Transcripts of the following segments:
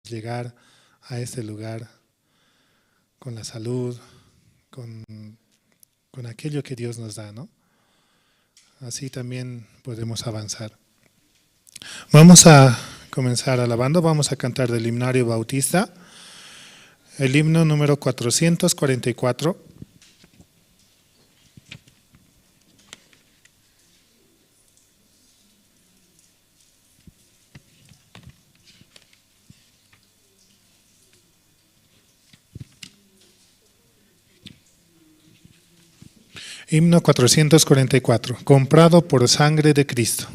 Llegar a este lugar con la salud, con aquello que Dios nos da, ¿no? Así también podemos avanzar. Vamos a comenzar alabando, vamos a cantar del himnario bautista, el himno número 444. Himno 444, comprado por sangre de Cristo.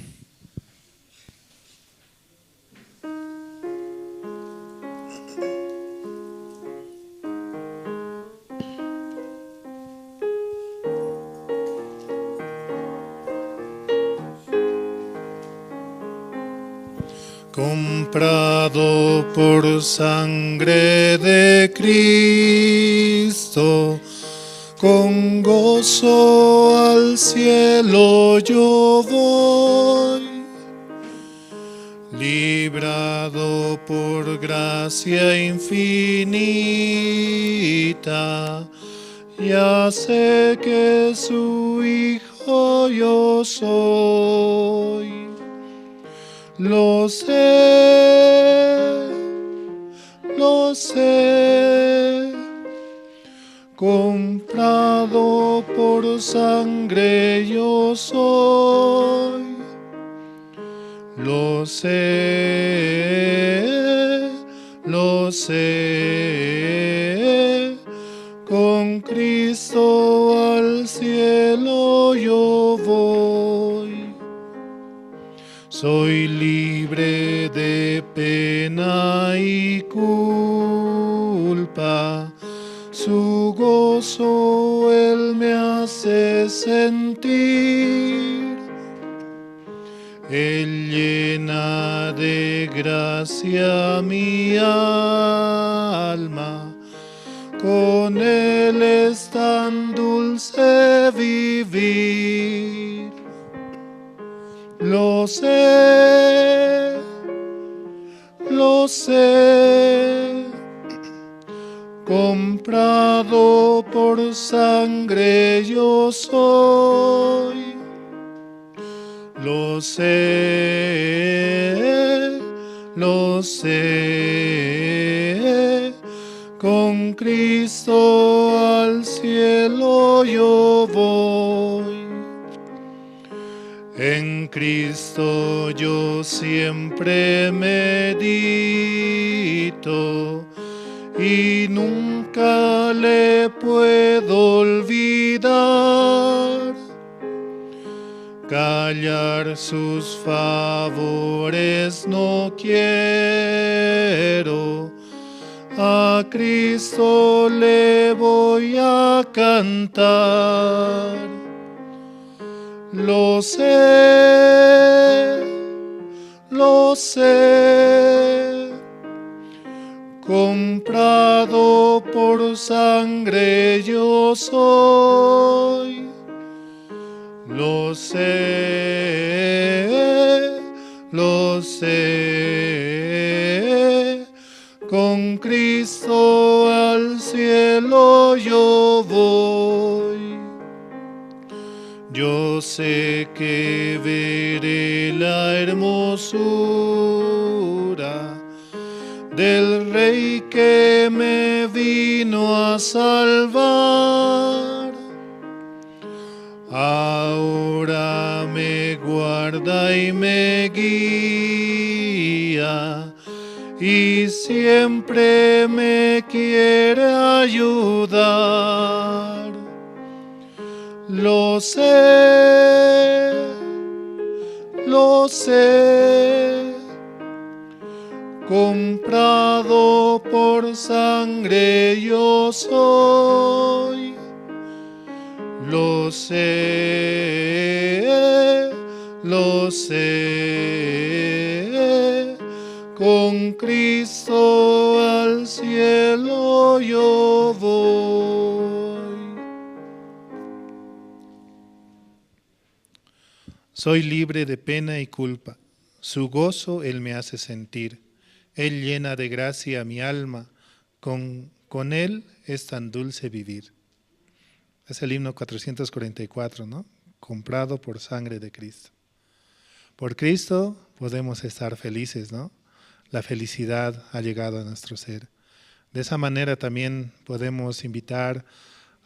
Comprado por sangre de Cristo, con gozo al cielo yo voy, librado por gracia infinita, ya sé que su hijo yo soy. Lo sé, lo sé, comprado por sangre yo soy. Lo sé, con Cristo al cielo yo voy. Soy libre de pena y culpa, su gozo él me hace sentir. Él llena de gracia mi alma, con él es tan dulce vivir. Lo sé, lo sé, comprado por sangre yo soy. Lo sé, con Cristo al cielo yo voy. En Cristo yo siempre medito y nunca le puedo olvidar. Callar sus favores no quiero, a Cristo le voy a cantar. Lo sé, comprado por sangre yo soy. Lo sé, con Cristo al cielo yo voy. Yo sé que veré la hermosura del Rey que me vino a salvar. Ahora me guarda y me guía, y siempre me quiere ayudar. Lo sé, comprado por sangre yo soy. Lo sé, con Cristo al cielo yo voy. Soy libre de pena y culpa, su gozo él me hace sentir. Él llena de gracia mi alma, con Él es tan dulce vivir. Es el himno 444, ¿no? Comprado por sangre de Cristo. Por Cristo podemos estar felices, ¿no? La felicidad ha llegado a nuestro ser. De esa manera también podemos invitar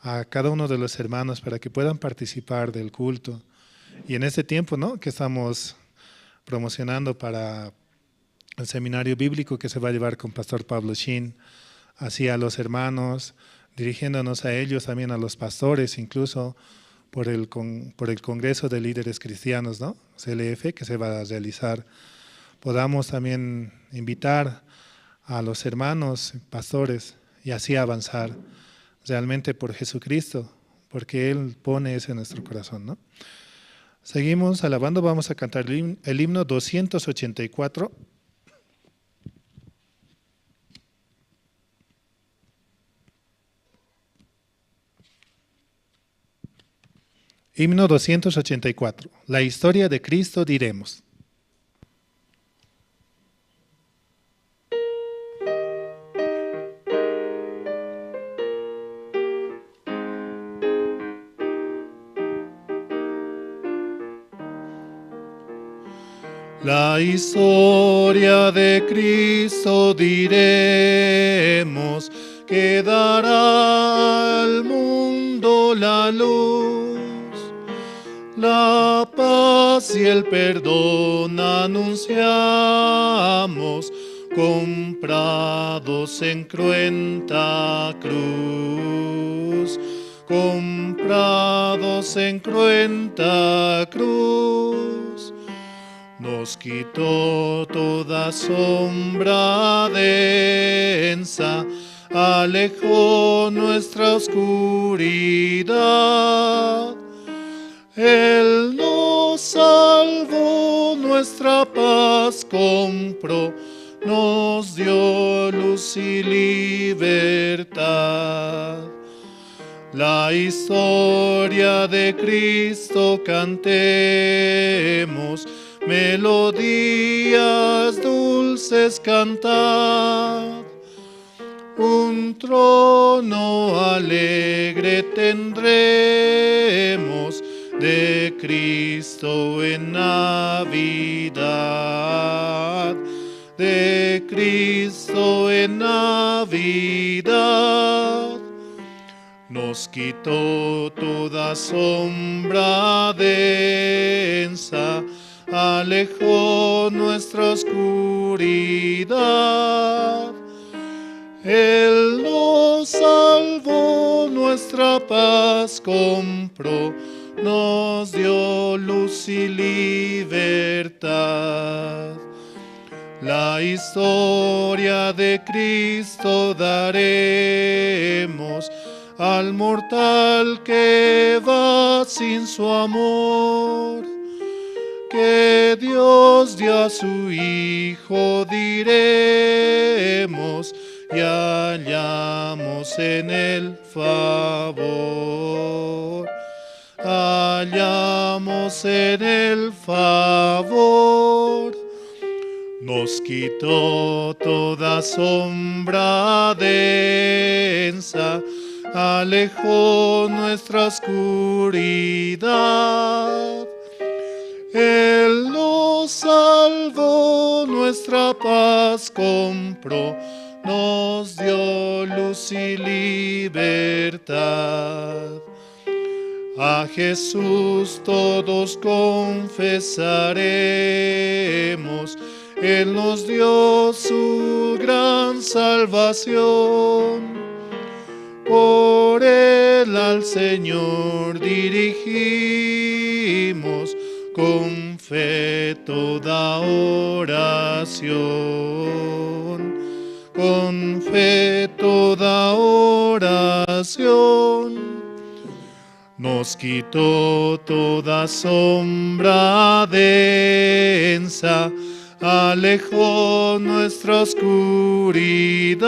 a cada uno de los hermanos para que puedan participar del culto. Y en este tiempo, ¿no?, que estamos promocionando para el seminario bíblico que se va a llevar con Pastor Pablo Shin, hacia los hermanos, dirigiéndonos a ellos, también a los pastores, incluso por el Congreso de Líderes Cristianos, ¿no?, CLF, que se va a realizar. Podamos también invitar a los hermanos pastores y así avanzar realmente por Jesucristo, porque Él pone eso en nuestro corazón, ¿no? Seguimos alabando, vamos a cantar el himno 284. Himno 284. La historia de Cristo diremos. La historia de Cristo diremos, que dará al mundo la luz. La paz y el perdón anunciamos, comprados en cruenta cruz, comprados en cruenta cruz. Nos quitó toda sombra densa, alejó nuestra oscuridad. Él nos salvó, nuestra paz compró, nos dio luz y libertad. La historia de Cristo cantemos, melodías dulces cantad. Un trono alegre tendremos de Cristo en Navidad, de Cristo en Navidad. Nos quitó toda sombra densa, alejó nuestra oscuridad. Él nos salvó, nuestra paz compró, nos dio luz y libertad. La historia de Cristo daremos al mortal que va sin su amor. Que Dios dio a su Hijo diremos, y hallamos en el favor. Hallamos en el favor. Nos quitó toda sombra densa, alejó nuestra oscuridad. Él nos salvó, nuestra paz compró, nos dio luz y libertad. A Jesús todos confesaremos, Él nos dio su gran salvación. Por Él al Señor dirigimos con fe toda oración. Con fe toda oración. Nos quitó toda sombra densa, alejó nuestra oscuridad.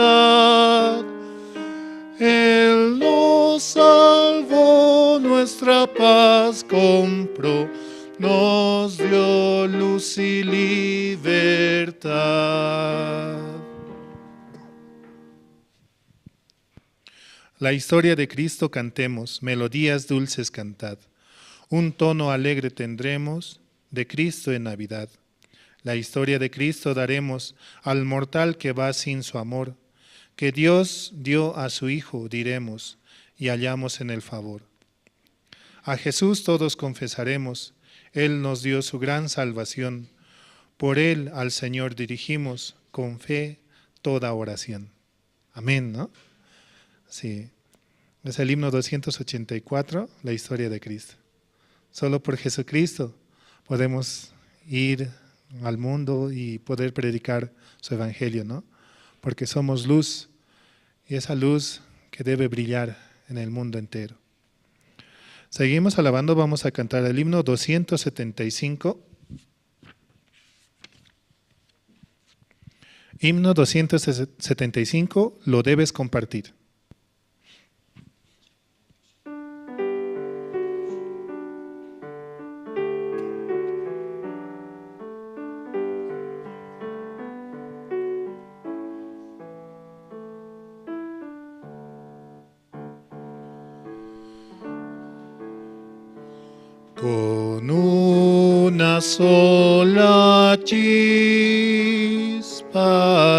Él nos salvó, nuestra paz compró, nos dio luz y libertad. La historia de Cristo cantemos, melodías dulces cantad. Un tono alegre tendremos de Cristo en Navidad. La historia de Cristo daremos al mortal que va sin su amor, que Dios dio a su Hijo, diremos, y hallamos en el favor. A Jesús todos confesaremos, Él nos dio su gran salvación. Por Él al Señor dirigimos con fe toda oración. Amén, ¿no? Sí. Es el himno 284, la historia de Cristo. Solo por Jesucristo podemos ir al mundo y poder predicar su evangelio, ¿no? Porque somos luz y esa luz que debe brillar en el mundo entero. Seguimos alabando, vamos a cantar el himno 275. Himno 275, lo debes compartir. Con una sola chispa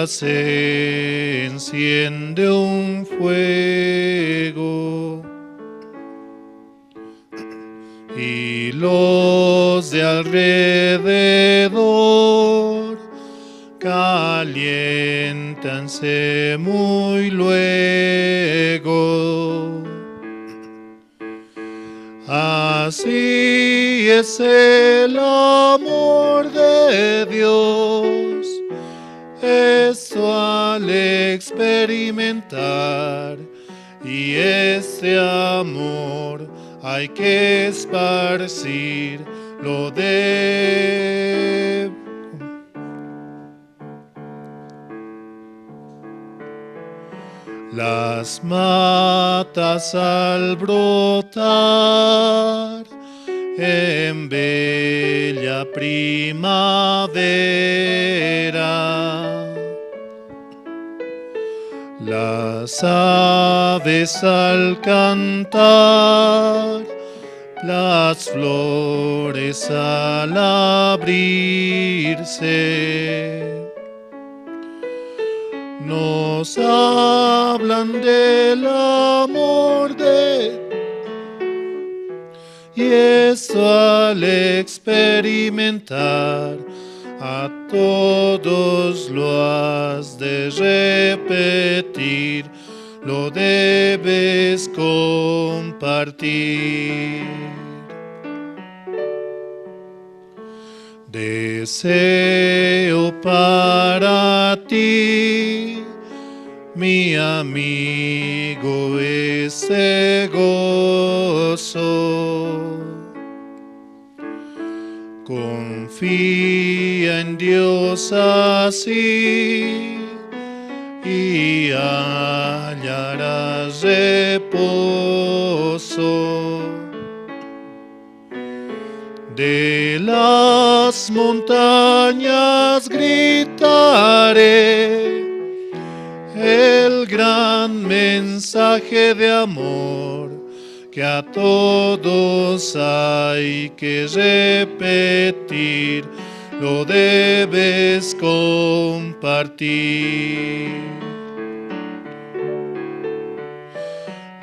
se enciende un fuego y los de alrededor caliéntanse muy luego. Así es el amor de Dios, esto al experimentar, y ese amor hay que esparcir, lo de Las matas al brotar en bella primavera, las aves al cantar, las flores al abrirse, nos hablan del amor de y eso al experimentar a todos lo has de repetir, lo debes compartir. Deseo para ti, mi amigo, ese gozo. Confía en Dios así y hallarás reposo. De las montañas gritaré el gran mensaje de amor que a todos hay que repetir, lo debes compartir.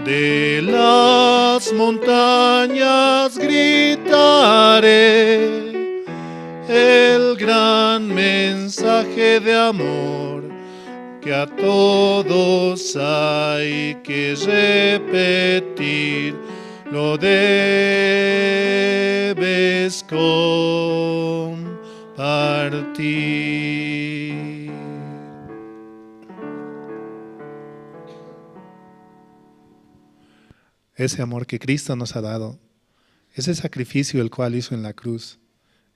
De las montañas gritaré el gran mensaje de amor que a todos hay que repetir, lo debes compartir. Ese amor que Cristo nos ha dado, ese sacrificio el cual hizo en la cruz,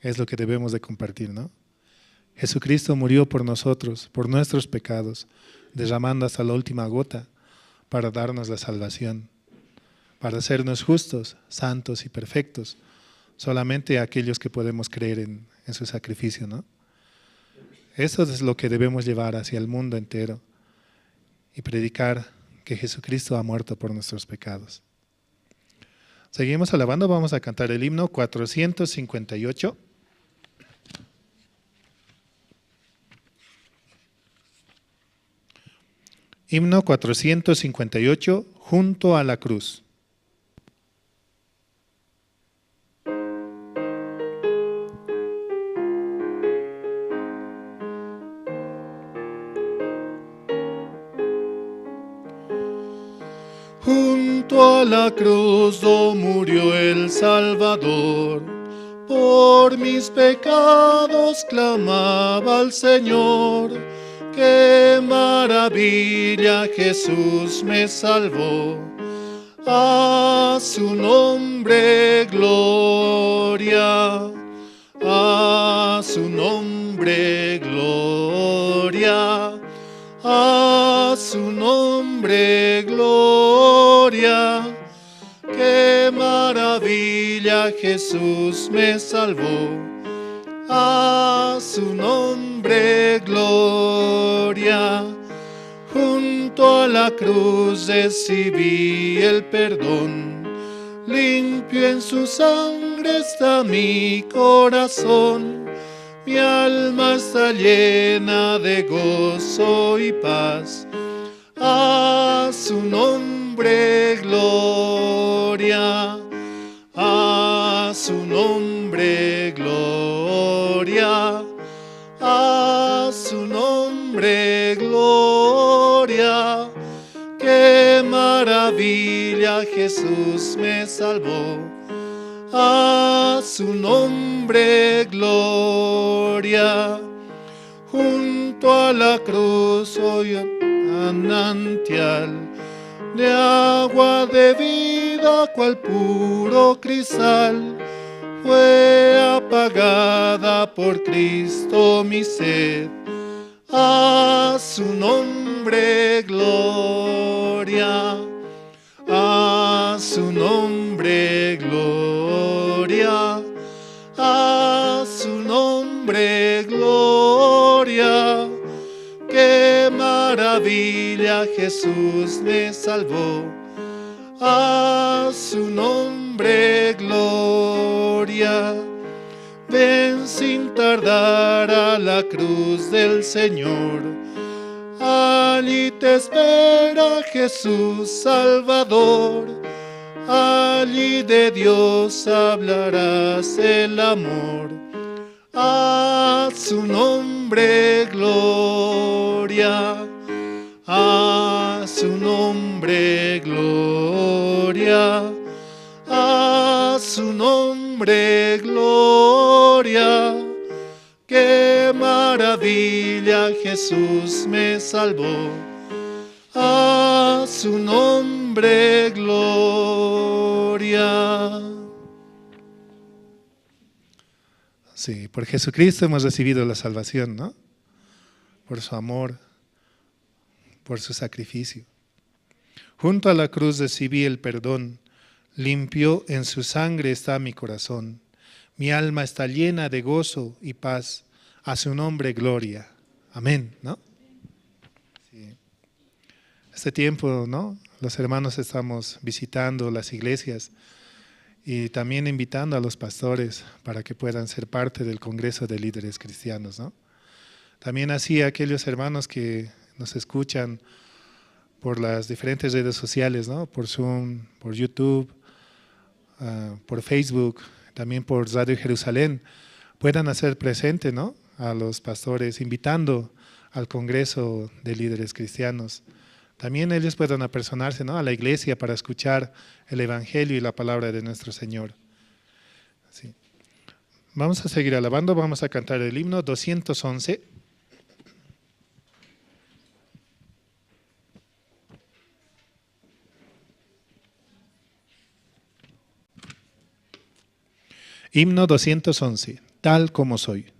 es lo que debemos de compartir, ¿no? Jesucristo murió por nosotros, por nuestros pecados, derramando hasta la última gota para darnos la salvación, para hacernos justos, santos y perfectos, solamente aquellos que podemos creer en su sacrificio, ¿no? Eso es lo que debemos llevar hacia el mundo entero y predicar Que Jesucristo ha muerto por nuestros pecados. Seguimos alabando, vamos a cantar el himno 458. Himno 458, junto a la cruz. Junto a la cruz do murió el Salvador, por mis pecados clamaba al Señor. ¡Qué maravilla Jesús me salvó! A su nombre gloria, a su nombre gloria, a su nombre gloria. ¡Qué maravilla Jesús me salvó! A su nombre gloria. Junto a la cruz recibí el perdón, limpio en su sangre está mi corazón, mi alma está llena de gozo y paz. A su nombre gloria, a su nombre gloria, a su nombre gloria. ¡Qué maravilla Jesús me salvó! A su nombre gloria. Junto a la cruz hoy manantial de agua de vida, cual puro cristal, fue apagada por Cristo mi sed. A su nombre gloria, a su nombre gloria, a su nombre gloria. ¡Qué maravilla Jesús me salvó! A su nombre gloria. Ven sin tardar a la cruz del Señor. Allí te espera Jesús Salvador. Allí de Dios hablarás el amor. A su nombre gloria, a su nombre gloria, a su nombre gloria. ¡Qué maravilla Jesús me salvó! A su nombre gloria. Sí, por Jesucristo hemos recibido la salvación, ¿no? Por su amor, por su sacrificio. Junto a la cruz recibí el perdón, limpio en su sangre está mi corazón. Mi alma está llena de gozo y paz, a su nombre gloria. Amén, ¿no? Sí. Este tiempo, ¿no? Los hermanos estamos visitando las iglesias y también invitando a los pastores para que puedan ser parte del Congreso de Líderes Cristianos, ¿no? También así aquellos hermanos que nos escuchan por las diferentes redes sociales, ¿no? Por Zoom, por YouTube, por Facebook, también por Radio Jerusalén, puedan hacer presente, ¿no? A los pastores, invitando al Congreso de Líderes Cristianos. También ellos puedan apersonarse, ¿no? A la iglesia para escuchar el Evangelio y la palabra de nuestro Señor. Sí. Vamos a seguir alabando, vamos a cantar el himno 211. Himno 211, tal como soy.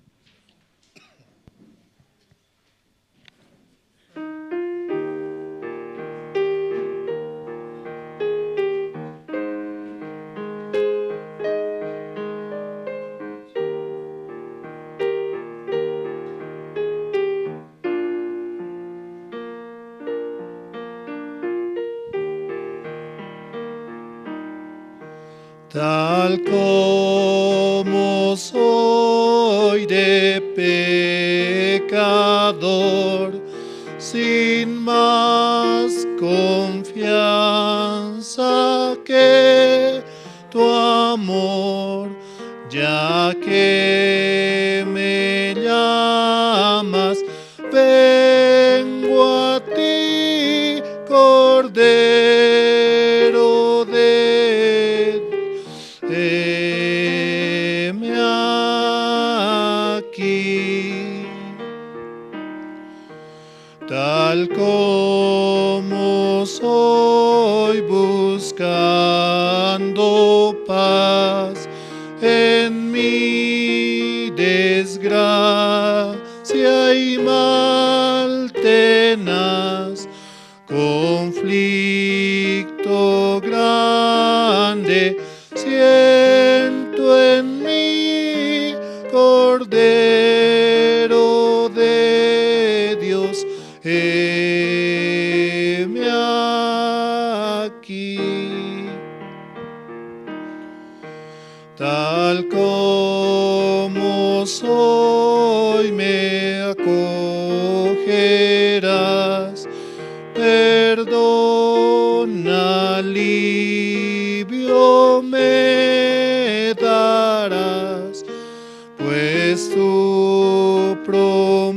Tal como soy de pecador, sin más confianza que tu amor, ya que me llamas, vengo a ti, Cordero de heme aquí, tal como soy, buscando paz en mi desgracia y mal tenaz, conflicto grande siento en mí, Cordero de Dios, heme aquí. Tal como soy me acogerás, perdón, alivio me darás, pues tu promesa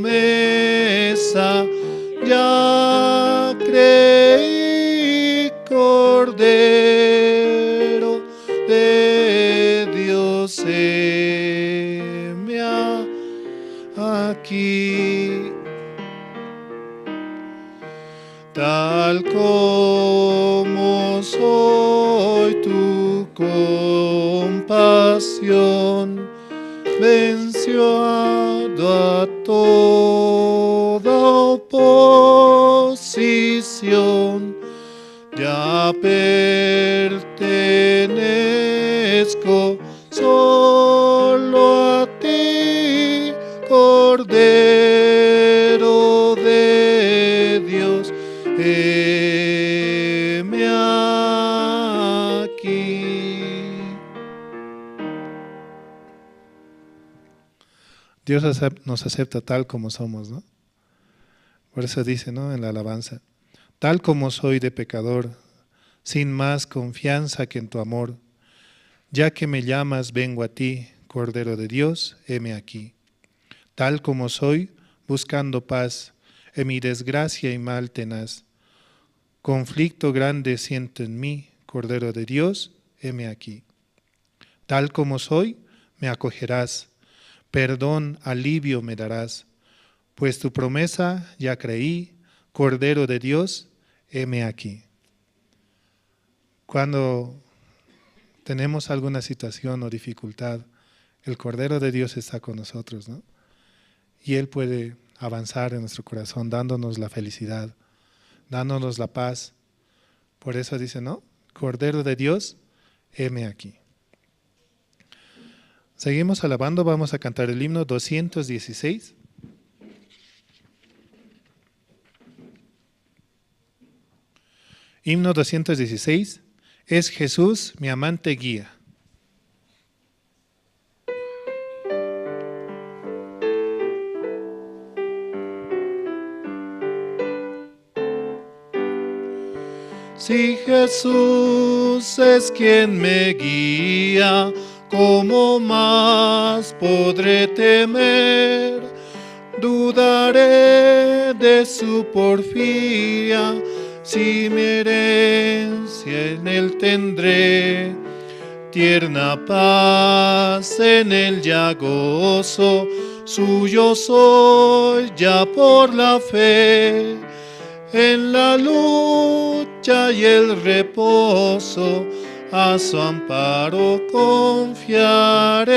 ya creí, Cordero de Dios, heme aquí. Tal como soy, tu compasión venció a toda oposición. Ya pertenezco solo a ti, Cordero de Dios, heme aquí. Dios nos acepta tal como somos, ¿no? Por eso dice, ¿no?, en la alabanza, tal como soy de pecador, sin más confianza que en tu amor, ya que me llamas, vengo a ti, Cordero de Dios, heme aquí. Tal como soy, buscando paz, en mi desgracia y mal tenaz, conflicto grande siento en mí, Cordero de Dios, heme aquí. Tal como soy, me acogerás, perdón, alivio me darás, pues tu promesa ya creí, Cordero de Dios, heme aquí. Cuando tenemos alguna situación o dificultad, el Cordero de Dios está con nosotros, ¿no? Y Él puede avanzar en nuestro corazón, dándonos la felicidad, dándonos la paz. Por eso dice, ¿no? Cordero de Dios, heme aquí. Seguimos alabando, vamos a cantar el himno 216. Himno 216, es Jesús mi amante guía. Si Jesús es quien me guía, ¿cómo más podré temer? Dudaré de su porfía, si mi herencia en él tendré. Tierna paz en él ya gozo, suyo soy ya por la fe. En la lucha y el reposo, a su amparo confiaré.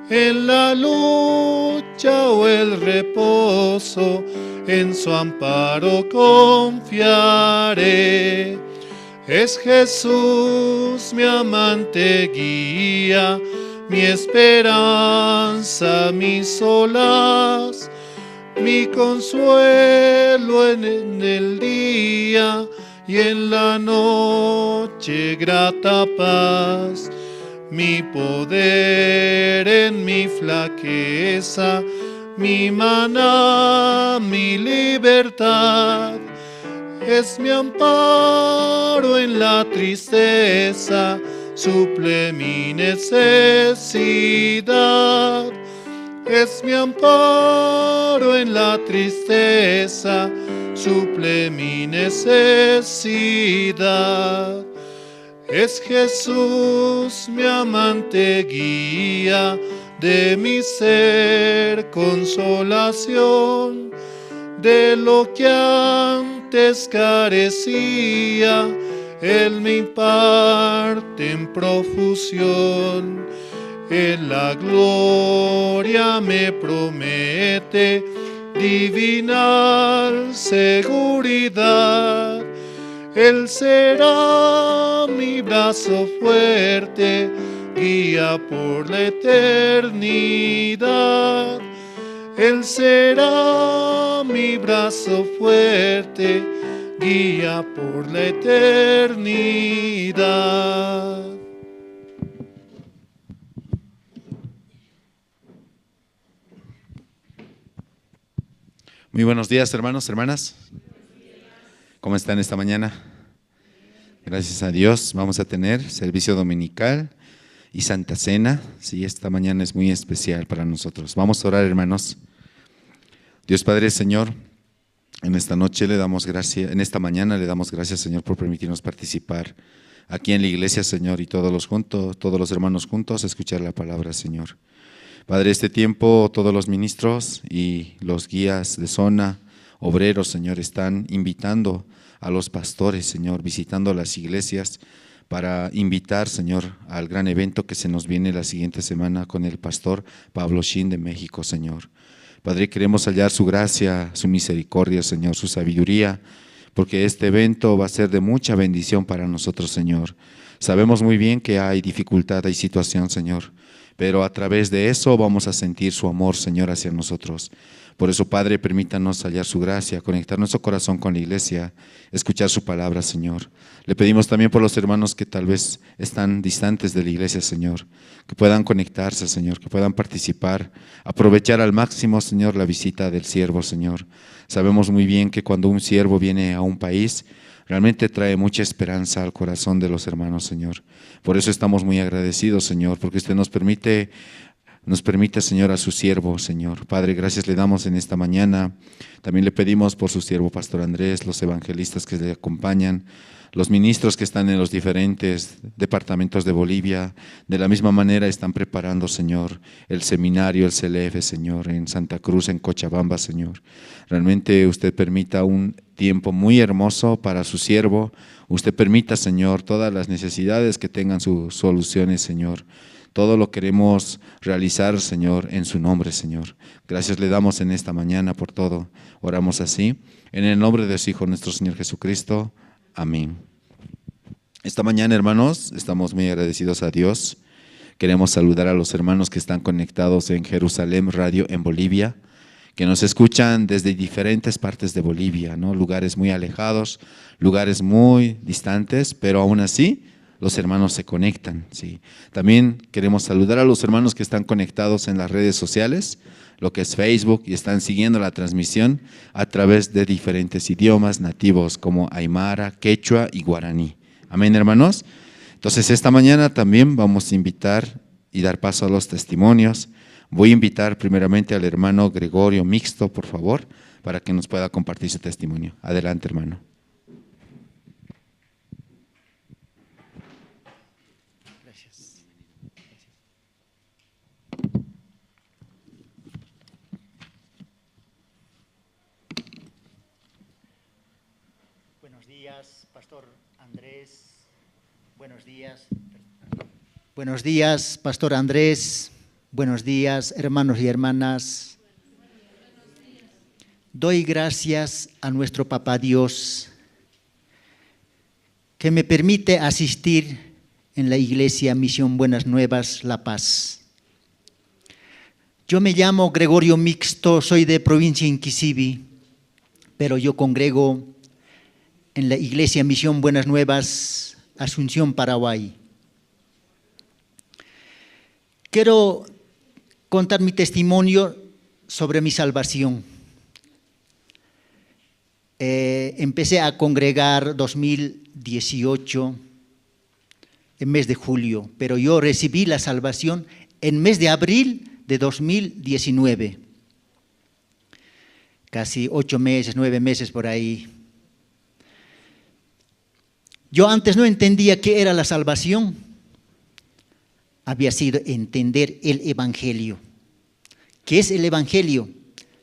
En la lucha o el reposo, en su amparo confiaré. Es Jesús mi amante guía, mi esperanza, mi solaz, mi consuelo en el día y en la noche grata paz, mi poder en mi flaqueza, mi maná, mi libertad, es mi amparo en la tristeza, suple mi necesidad. Es mi amparo en la tristeza, suple mi necesidad. Es Jesús mi amante guía, de mi ser consolación, de lo que antes carecía, Él me imparte en profusión. En la gloria me promete divinal seguridad. Él será mi brazo fuerte, guía por la eternidad. Él será mi brazo fuerte, guía por la eternidad. Muy buenos días, hermanos, hermanas. ¿Cómo están esta mañana? Gracias a Dios. Vamos a tener servicio dominical y Santa Cena. Sí, esta mañana es muy especial para nosotros. Vamos a orar, hermanos. Dios Padre, Señor, en esta noche le damos gracias, en esta mañana le damos gracias, Señor, por permitirnos participar aquí en la iglesia, Señor, y todos los juntos, todos los hermanos juntos, escuchar la palabra, Señor. Padre, este tiempo todos los ministros y los guías de zona, obreros, Señor, están invitando a los pastores, Señor, visitando las iglesias para invitar, Señor, al gran evento que se nos viene la siguiente semana con el pastor Pablo Shin de México, Señor. Padre, queremos hallar su gracia, su misericordia, Señor, su sabiduría, porque este evento va a ser de mucha bendición para nosotros, Señor. Sabemos muy bien que hay dificultad, hay situación, Señor, pero a través de eso vamos a sentir su amor, Señor, hacia nosotros. Por eso, Padre, permítanos hallar su gracia, conectar nuestro corazón con la iglesia, escuchar su palabra, Señor. Le pedimos también por los hermanos que tal vez están distantes de la iglesia, Señor, que puedan conectarse, Señor, que puedan participar, aprovechar al máximo, Señor, la visita del siervo, Señor. Sabemos muy bien que cuando un siervo viene a un país, realmente trae mucha esperanza al corazón de los hermanos, Señor. Por eso estamos muy agradecidos, Señor, porque usted nos permite, Señor, a su siervo, Señor. Padre, gracias le damos en esta mañana. También le pedimos por su siervo, Pastor Andrés, los evangelistas que le acompañan, los ministros que están en los diferentes departamentos de Bolivia. De la misma manera están preparando, Señor, el seminario, el CLF, Señor, en Santa Cruz, en Cochabamba, Señor. Realmente usted permita un tiempo muy hermoso para su siervo. Usted permita, Señor, todas las necesidades que tengan sus soluciones, Señor. Todo lo queremos realizar, Señor, en su nombre, Señor. Gracias le damos en esta mañana por todo. Oramos así, en el nombre de su Hijo, nuestro Señor Jesucristo. Amén. Esta mañana, hermanos, estamos muy agradecidos a Dios. Queremos saludar a los hermanos que están conectados en Jerusalén Radio en Bolivia, que nos escuchan desde diferentes partes de Bolivia, ¿no? Lugares muy alejados, lugares muy distantes, pero aún así los hermanos se conectan, ¿sí? También queremos saludar a los hermanos que están conectados en las redes sociales, lo que es Facebook, y están siguiendo la transmisión a través de diferentes idiomas nativos como aymara, quechua y guaraní. Amén, hermanos. Entonces, esta mañana también vamos a invitar y dar paso a los testimonios. Voy a invitar primeramente al hermano Gregorio Mixto, por favor, para que nos pueda compartir su testimonio. Adelante, hermano. Gracias. Buenos días, Pastor Andrés. Buenos días. Buenos días, Pastor Andrés. Buenos días, hermanos y hermanas. Doy gracias a nuestro Papá Dios que me permite asistir en la Iglesia Misión Buenas Nuevas La Paz. Yo me llamo Gregorio Mixto, soy de provincia Inquisivi, pero yo congrego en la Iglesia Misión Buenas Nuevas, Asunción, Paraguay. Quiero contar mi testimonio sobre mi salvación. Empecé a congregar 2018, en mes de julio, pero yo recibí la salvación en mes de abril de 2019. Casi 8 meses, 9 meses por ahí. Yo antes no entendía qué era la salvación. Había sido entender el Evangelio. ¿Qué es el Evangelio?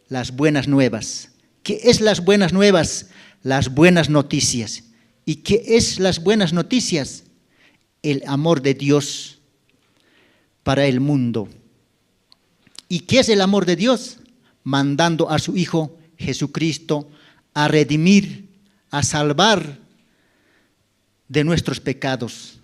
Las buenas nuevas. ¿Qué es las buenas nuevas? Las buenas noticias. ¿Y qué es las buenas noticias? El amor de Dios para el mundo. ¿Y qué es el amor de Dios? Mandando a su Hijo Jesucristo a redimir, a salvar de nuestros pecados.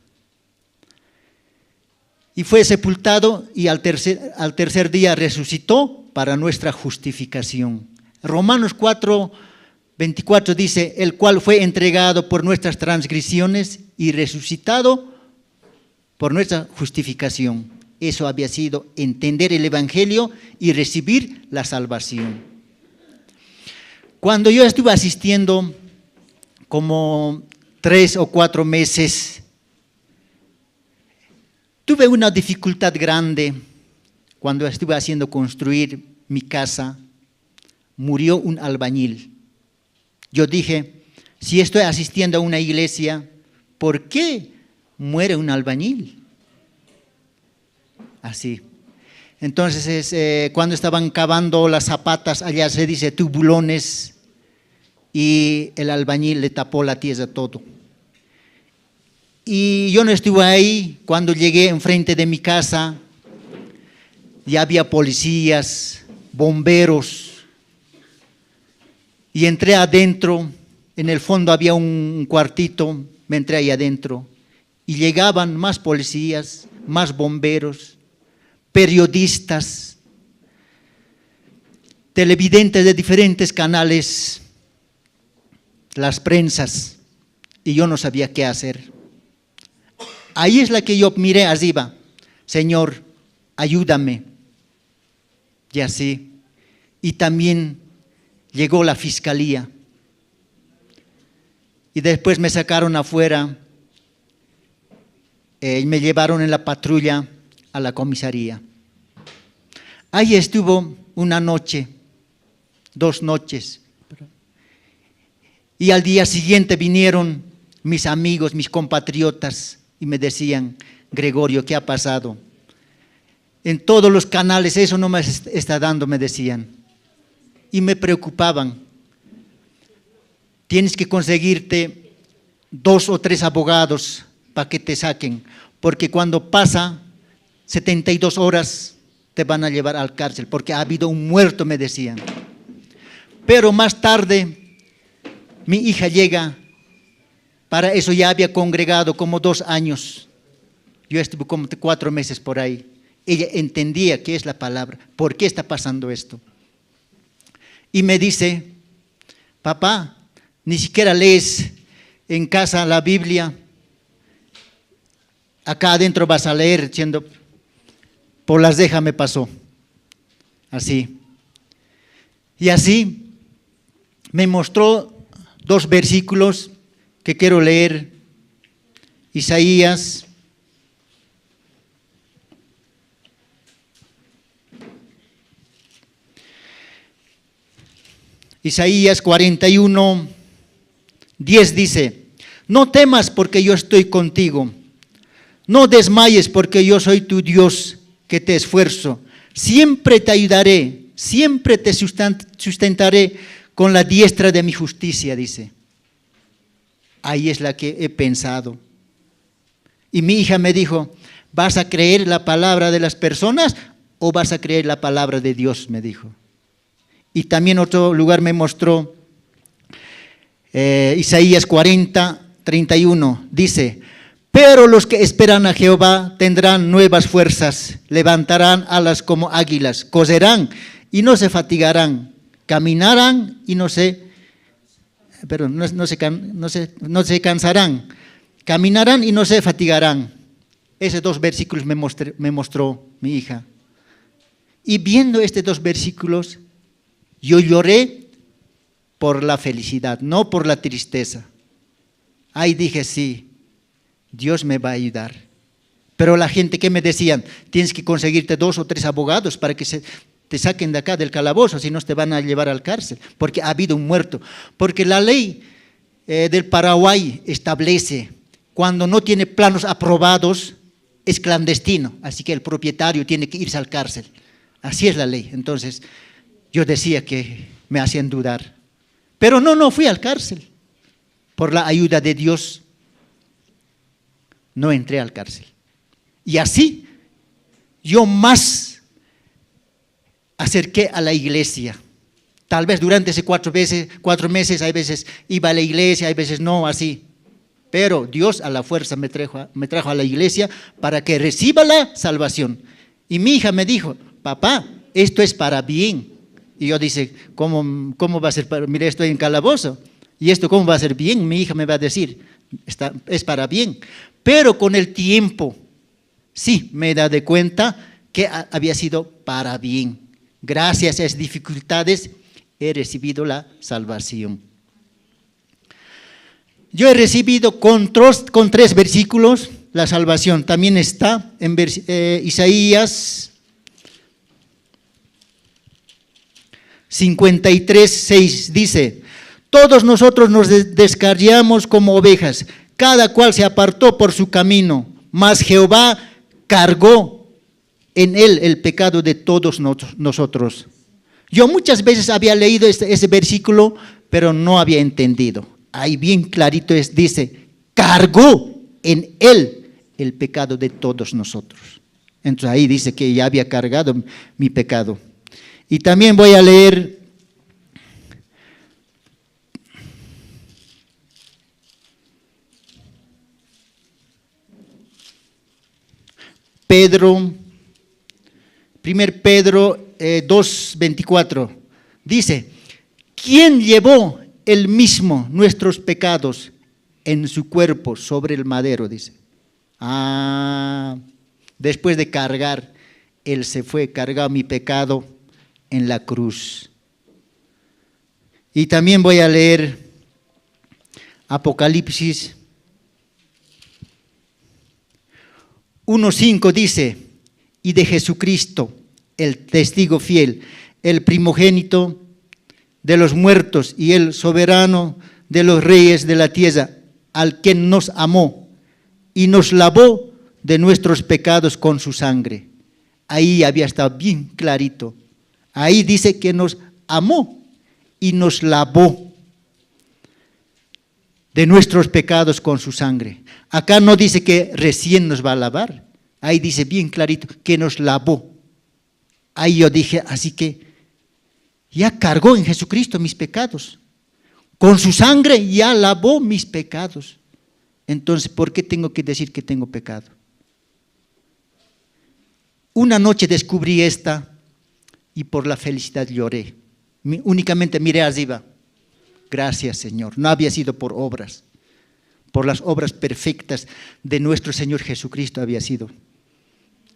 Y fue sepultado y al tercer día resucitó para nuestra justificación. Romanos 4:24 dice, el cual fue entregado por nuestras transgresiones y resucitado por nuestra justificación. Eso había sido entender el Evangelio y recibir la salvación. Cuando yo estuve asistiendo como 3 o 4 meses, tuve una dificultad grande cuando estuve haciendo construir mi casa. Murió un albañil. Yo dije, si estoy asistiendo a una iglesia, ¿por qué muere un albañil? Así. Entonces, cuando estaban cavando las zapatas, allá se dice tubulones, y el albañil le tapó la tierra todo. Y yo no estuve ahí. Cuando llegué enfrente de mi casa, ya había policías, bomberos. Y entré adentro, en el fondo había un cuartito, me entré ahí adentro. Y llegaban más policías, más bomberos, periodistas, televidentes de diferentes canales, las prensas, y yo no sabía qué hacer. Ahí es la que yo miré arriba, Señor, ayúdame. Y así. Y también llegó la fiscalía. Y después me sacaron afuera, y me llevaron en la patrulla a la comisaría. Ahí estuvo una noche, 2 noches. Y al día siguiente vinieron mis amigos, mis compatriotas, y me decían, Gregorio, ¿qué ha pasado? En todos los canales eso no me está dando, me decían. Y me preocupaban. Tienes que conseguirte 2 o 3 abogados para que te saquen, porque cuando pasa 72 horas te van a llevar al cárcel, porque ha habido un muerto, me decían. Pero más tarde mi hija llega, para eso ya había congregado como 2 años. Yo estuve como 4 meses por ahí. Ella entendía qué es la palabra, por qué está pasando esto. Y me dice, papá, ni siquiera lees en casa la Biblia. Acá adentro vas a leer, diciendo, por las deja me pasó. Así. Y así me mostró 2 versículos que quiero leer. Isaías 41, 10 dice, no temas porque yo estoy contigo, no desmayes porque yo soy tu Dios que te esfuerzo, siempre te ayudaré, siempre te sustentaré con la diestra de mi justicia, dice. Ahí es la que he pensado. Y mi hija me dijo, ¿vas a creer la palabra de las personas o vas a creer la palabra de Dios? Me dijo. Y también otro lugar me mostró, Isaías 40, 31, dice, pero los que esperan a Jehová tendrán nuevas fuerzas, levantarán alas como águilas, correrán y no se fatigarán, caminarán y no se Perdón, no se cansarán, caminarán y no se fatigarán. Esos dos versículos me mostró mi hija. Y viendo estos dos versículos, yo lloré por la felicidad, no por la tristeza. Ahí dije: "Sí, Dios me va a ayudar". Pero la gente que me decían: "Tienes que conseguirte dos o tres abogados para que te saquen de acá del calabozo, si no te van a llevar al cárcel, porque ha habido un muerto". Porque la ley del Paraguay establece: cuando no tiene planos aprobados, es clandestino, así que el propietario tiene que irse al cárcel. Así es la ley. Entonces, yo decía que me hacían dudar. Pero no, no fui al cárcel. Por la ayuda de Dios, no entré al cárcel. Y así, yo más acerqué a la iglesia. Tal vez durante ese 4 meses, hay veces iba a la iglesia, hay veces no, así. Pero Dios a la fuerza me trajo a la iglesia para que reciba la salvación. Y mi hija me dijo: "Papá, esto es para bien". Y yo dije: "¿Cómo va a ser? Para, mire, estoy en calabozo. ¿Y esto cómo va a ser bien?". Mi hija me va a decir: "Es para bien". Pero con el tiempo, sí, me da de cuenta que había sido para bien. Gracias a esas dificultades he recibido la salvación. Yo he recibido con tres versículos la salvación. También está en Isaías 53, 6. Dice: "Todos nosotros nos descarriamos como ovejas, cada cual se apartó por su camino, mas Jehová cargó en él el pecado de todos nosotros". Yo muchas veces había leído ese versículo, pero no había entendido. Ahí bien clarito es, dice: "Cargó en él el pecado de todos nosotros". Entonces ahí dice que ya había cargado mi pecado. Y también voy a leer Pedro, 1 Pedro 2.24, dice: "¿Quién llevó él mismo nuestros pecados en su cuerpo sobre el madero?", dice. Ah, después de cargar, él se fue, cargó mi pecado en la cruz. Y también voy a leer Apocalipsis 1.5, dice: "Y de Jesucristo, el testigo fiel, el primogénito de los muertos y el soberano de los reyes de la tierra, al quien nos amó y nos lavó de nuestros pecados con su sangre". Ahí había estado bien clarito. Ahí dice que nos amó y nos lavó de nuestros pecados con su sangre. Acá no dice que recién nos va a lavar. Ahí dice bien clarito que nos lavó. Ahí yo dije: "Así que ya cargó en Jesucristo mis pecados. Con su sangre ya lavó mis pecados. Entonces, ¿por qué tengo que decir que tengo pecado?". Una noche descubrí esta y por la felicidad lloré. Únicamente miré arriba. Gracias, Señor. No había sido por obras. Por las obras perfectas de nuestro Señor Jesucristo había sido.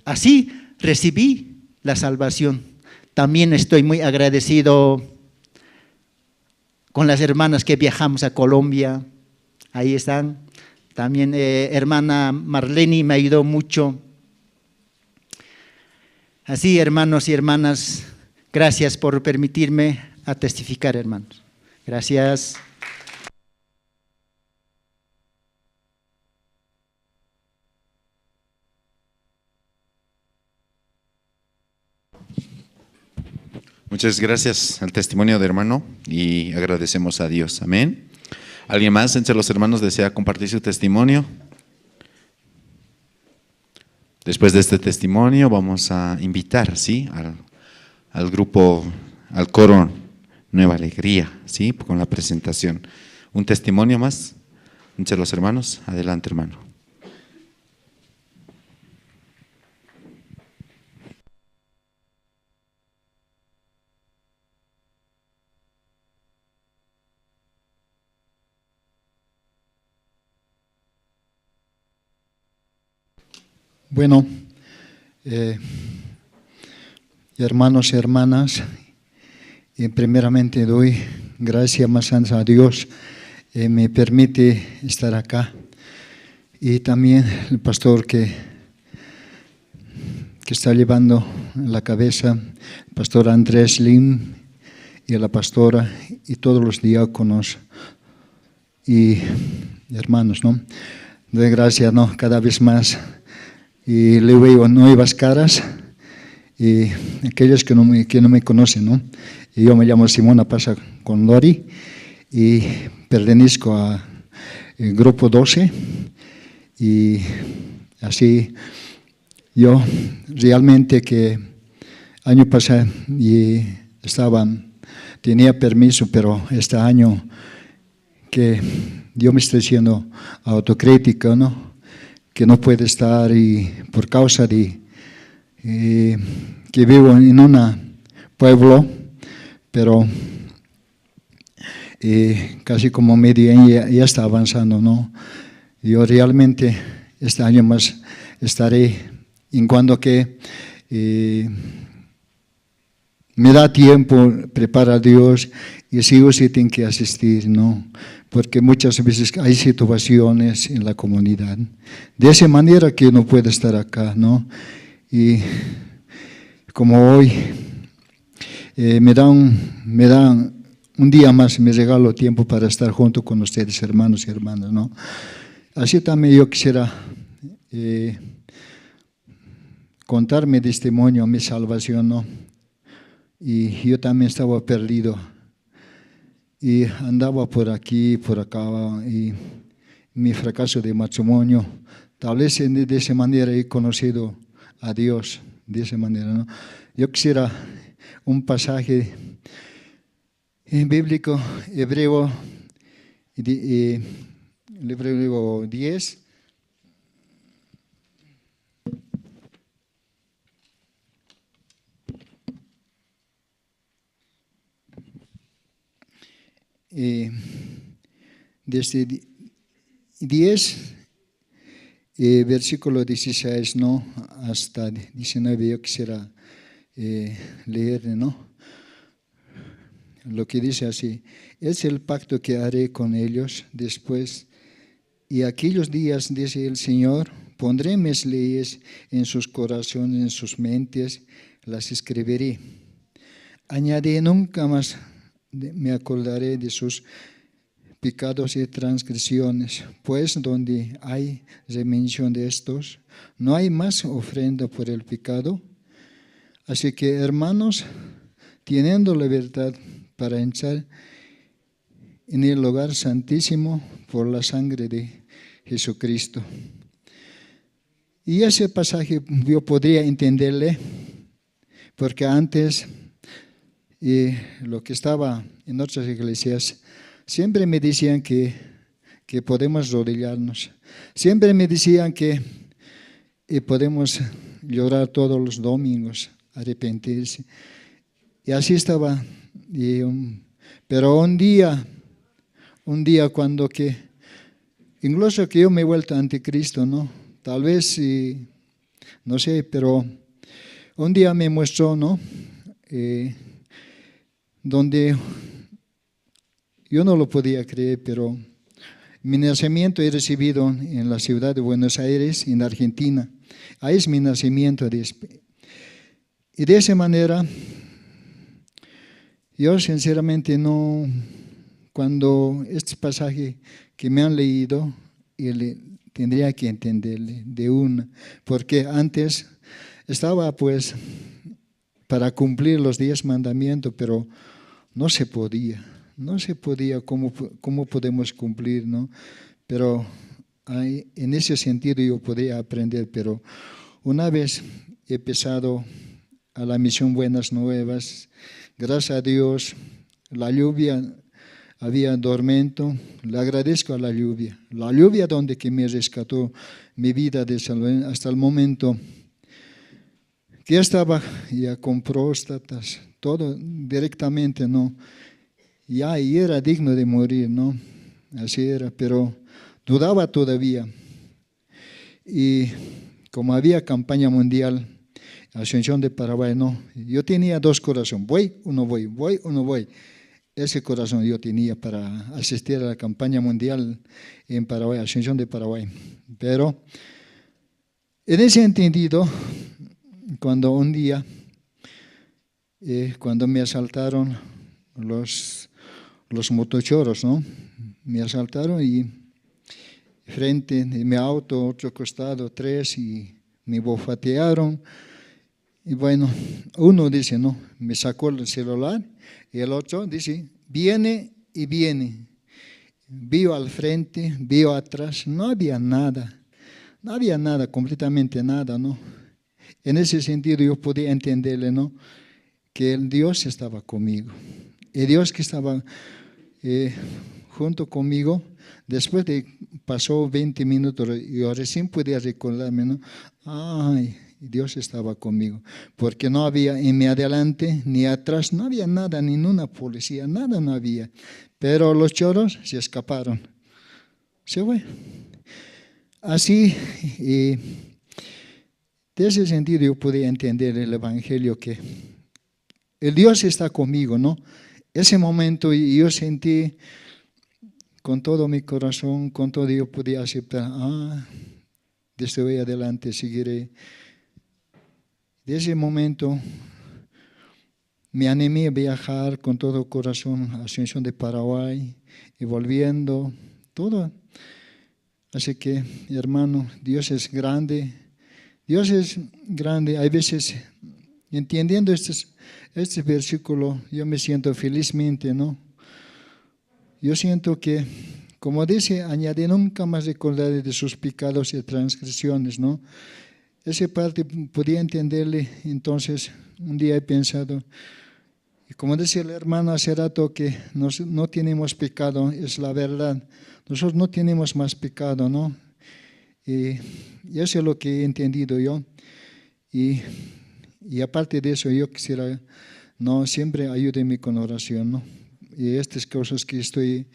Así recibí la salvación. También estoy muy agradecido con las hermanas que viajamos a Colombia. Ahí están. También hermana Marlene me ayudó mucho. Así, hermanos y hermanas, gracias por permitirme a testificar, hermanos. Gracias. Muchas gracias al testimonio de hermano y agradecemos a Dios. Amén. ¿Alguien más entre los hermanos desea compartir su testimonio? Después de este testimonio vamos a invitar, ¿sí?, al grupo, al coro Nueva Alegría, ¿sí?, con la presentación. Un testimonio más entre los hermanos. Adelante, hermano. Bueno, hermanos y hermanas, primeramente doy gracias más a Dios, me permite estar acá. Y también el pastor que está llevando la cabeza, el pastor Andrés Lim, y a la pastora y todos los diáconos y hermanos, ¿no? Doy gracias, ¿no? Cada vez más. Y le veo nuevas caras y aquellos que no me conocen, ¿no? Y yo me llamo Simona Pasa Condori y pertenezco al grupo 12 y así yo realmente que año pasado y tenía permiso, pero este año que yo me estoy haciendo autocrítica, ¿no? Que no puede estar y por causa de que vivo en un pueblo, pero casi como medio año ya está avanzando, ¿no? Yo realmente este año más estaré en cuanto que me da tiempo, prepara a Dios y sí o sí tengo que asistir, ¿no? Porque muchas veces hay situaciones en la comunidad. De esa manera que uno puede estar acá, ¿no? Y como hoy me dan un día más, me regalo tiempo para estar junto con ustedes, hermanos y hermanas, ¿no? Así también yo quisiera contar mi testimonio, mi salvación, ¿no? Y yo también estaba perdido y andaba por aquí, por acá, y mi fracaso de matrimonio, tal vez de esa manera he conocido a Dios, de esa manera, ¿no? Yo quisiera un pasaje bíblico, Hebreo, Hebreo 10, desde 10, versículo 16, ¿no? Hasta 19, yo quisiera leer, ¿no? Lo que dice así: es el pacto que haré con ellos después, y aquellos días, dice el Señor, pondré mis leyes en sus corazones, en sus mentes, las escribiré. Añadiré, nunca más me acordaré de sus pecados y transgresiones, pues donde hay remisión de estos, no hay más ofrenda por el pecado. Así que, hermanos, teniendo la verdad para entrar en el lugar santísimo por la sangre de Jesucristo. Y ese pasaje yo podría entenderle, porque antes, y lo que estaba en otras iglesias, siempre me decían que podemos arrodillarnos. Siempre me decían que podemos llorar todos los domingos, arrepentirse. Y así estaba. Pero un día cuando que, incluso que yo me he vuelto anticristo, ¿no? Tal vez, no sé, pero un día me mostró, ¿no? Donde yo no lo podía creer, pero mi nacimiento he recibido en la ciudad de Buenos Aires, en Argentina. Ahí es mi nacimiento. Y de esa manera, yo sinceramente no, cuando este pasaje que me han leído, tendría que entenderle de una, porque antes estaba pues para cumplir los 10 mandamientos, pero no se podía, cómo podemos cumplir, ¿no? Pero en ese sentido yo podría aprender, pero una vez he empezado a la misión Buenas Nuevas, gracias a Dios, la lluvia, había dormento, le agradezco a la lluvia donde que me rescató mi vida de salvación hasta el momento que ya estaba ya con próstatas, todo directamente, ¿no? Ya y era digno de morir, ¿no? Así era, pero dudaba todavía. Y Como había campaña mundial, Asunción de Paraguay, no. Yo tenía dos corazones, voy o no voy, voy o no voy. Ese corazón yo tenía para asistir a la campaña mundial en Paraguay, Asunción de Paraguay. Pero en ese entendido, cuando un día, cuando me asaltaron los motochoros, ¿no? Me asaltaron y frente de mi auto, otro costado, tres, y me bofetearon. Y bueno, uno dice, no, me sacó el celular, y el otro dice, viene y viene. Vio al frente, vio atrás, no había nada. No había nada, completamente nada, ¿no? En ese sentido yo podía entenderle, ¿no? Que el Dios estaba conmigo. El Dios que estaba junto conmigo, después de pasó 20 minutos, yo recién podía recordarme, ¿no? Ay, Dios estaba conmigo, porque no había en mi adelante ni atrás, no había nada, ninguna policía, nada no había. Pero los choros se escaparon. Se fue. Así, y de ese sentido yo podía entender el Evangelio, que el Dios está conmigo, ¿no? Ese momento yo sentí con todo mi corazón, con todo yo podía aceptar, desde hoy adelante seguiré. De ese momento me animé a viajar con todo corazón a Asunción de Paraguay y volviendo, todo. Así que, hermano, Dios es grande. Dios es grande. Hay veces, entendiendo este versículo, yo me siento felizmente, ¿no? Yo siento que, como dice, añade nunca más recordaré de sus pecados y transgresiones, ¿no? Esa parte podía entenderle. Entonces, un día he pensado, y como decía el hermano hace rato, que no tenemos pecado, es la verdad. Nosotros no tenemos más pecado, ¿no? Y eso es lo que he entendido yo. Y aparte de eso, yo quisiera, no, siempre ayúdenme con oración, ¿no? Y estas cosas que estoy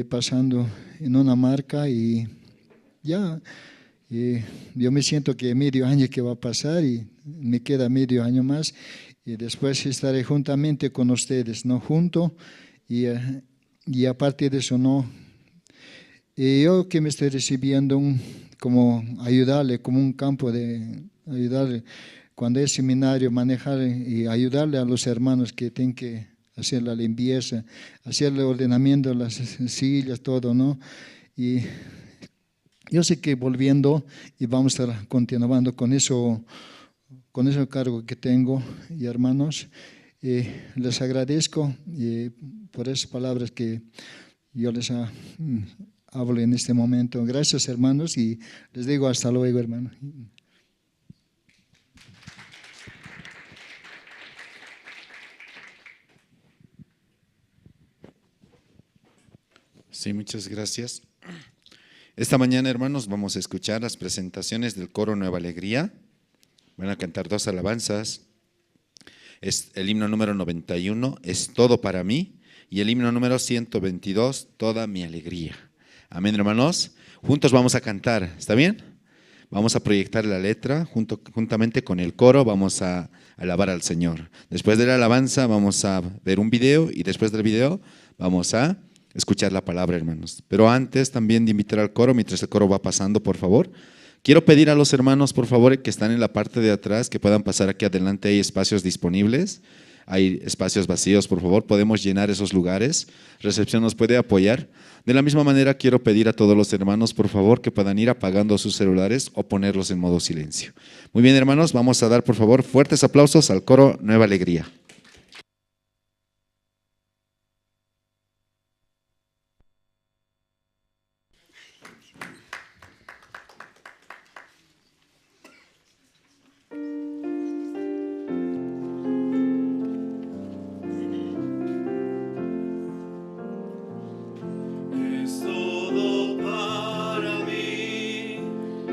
pasando en una marca y ya, y yo me siento que medio año que va a pasar y me queda medio año más y después estaré juntamente con ustedes, ¿no? Junto y aparte de eso, ¿no? Y yo que me estoy recibiendo como ayudarle, como un campo de ayudarle, cuando es seminario, manejar y ayudarle a los hermanos que tienen que hacer la limpieza, hacer el ordenamiento, las sillas, todo, ¿no? Y yo sé que volviendo y vamos a estar continuando con eso, con ese cargo que tengo. Y hermanos, les agradezco por esas palabras que yo les hablo en este momento. Gracias, hermanos, y les digo hasta luego, hermano. Sí, muchas gracias. Esta mañana, hermanos, vamos a escuchar las presentaciones del coro Nueva Alegría. Van a cantar dos alabanzas. Es el himno número 91, Es Todo para mí, y el himno número 122, Toda mi alegría. Amén, hermanos. Juntos vamos a cantar, ¿está bien? Vamos a proyectar la letra juntamente con el coro, vamos a alabar al Señor. Después de la alabanza vamos a ver un video y después del video vamos a escuchar la palabra, hermanos. Pero antes también de invitar al coro, mientras el coro va pasando, por favor, quiero pedir a los hermanos, por favor, que están en la parte de atrás, que puedan pasar aquí adelante. Hay espacios disponibles, hay espacios vacíos, por favor, podemos llenar esos lugares. Recepción nos puede apoyar. De la misma manera, quiero pedir a todos los hermanos, por favor, que puedan ir apagando sus celulares o ponerlos en modo silencio. Muy bien, hermanos, vamos a dar, por favor, fuertes aplausos al coro Nueva Alegría.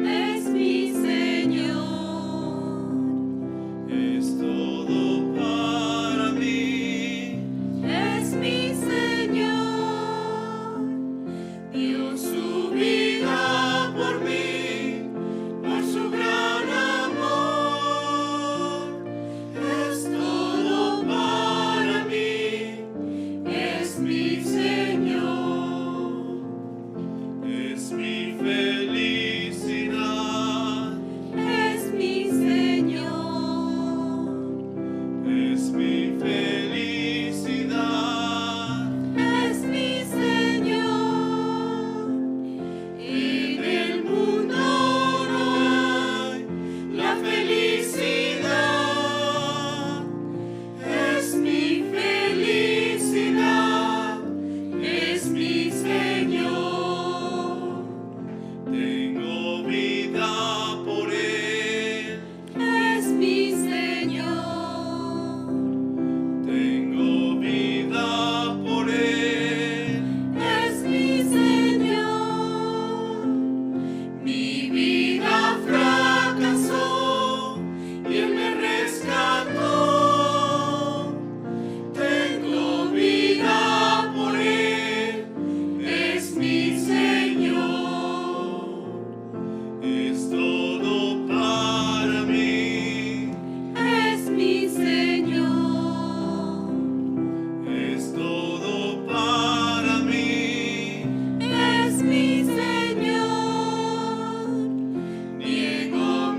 Es mi Señor, es todo para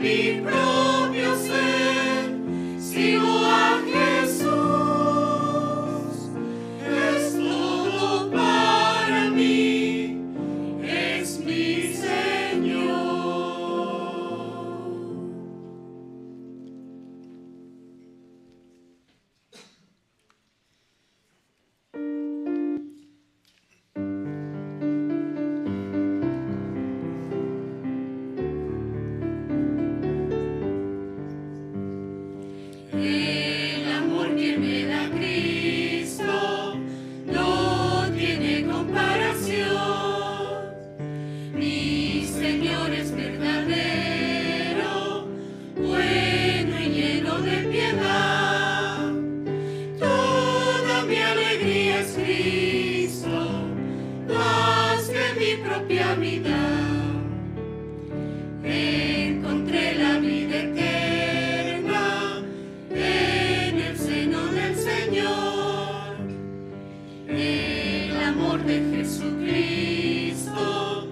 Mi propio ser, sigo a Jesús. Es todo para mí, es mi Señor. El amor que me da Cristo no tiene comparación. Mi Señor es verdadero, bueno y lleno de piedad. Toda mi alegría es Cristo, más que mi propia vida. Encontré la vida eterna en el seno del Señor. El amor de Jesucristo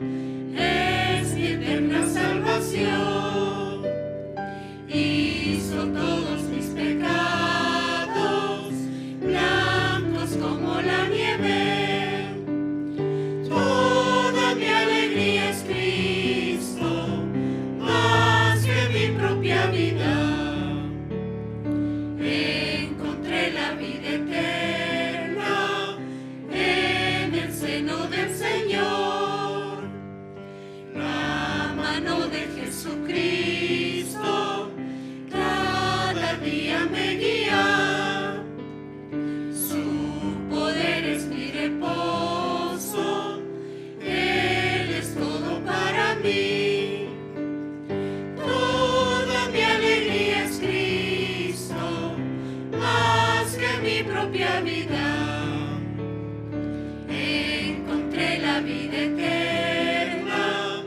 es mi eterna salvación. Hizo todos mis pecados blancos como la nieve. Toda mi alegría es Cristo, más que mi propia vida. Encontré la vida eterna en el seno del Señor. La mano de Jesucristo cada día me guía. Su poder es mi reposo, Él es todo para mí. Toda mi alegría es Cristo, más que mi propia vida. Encontré la vida eterna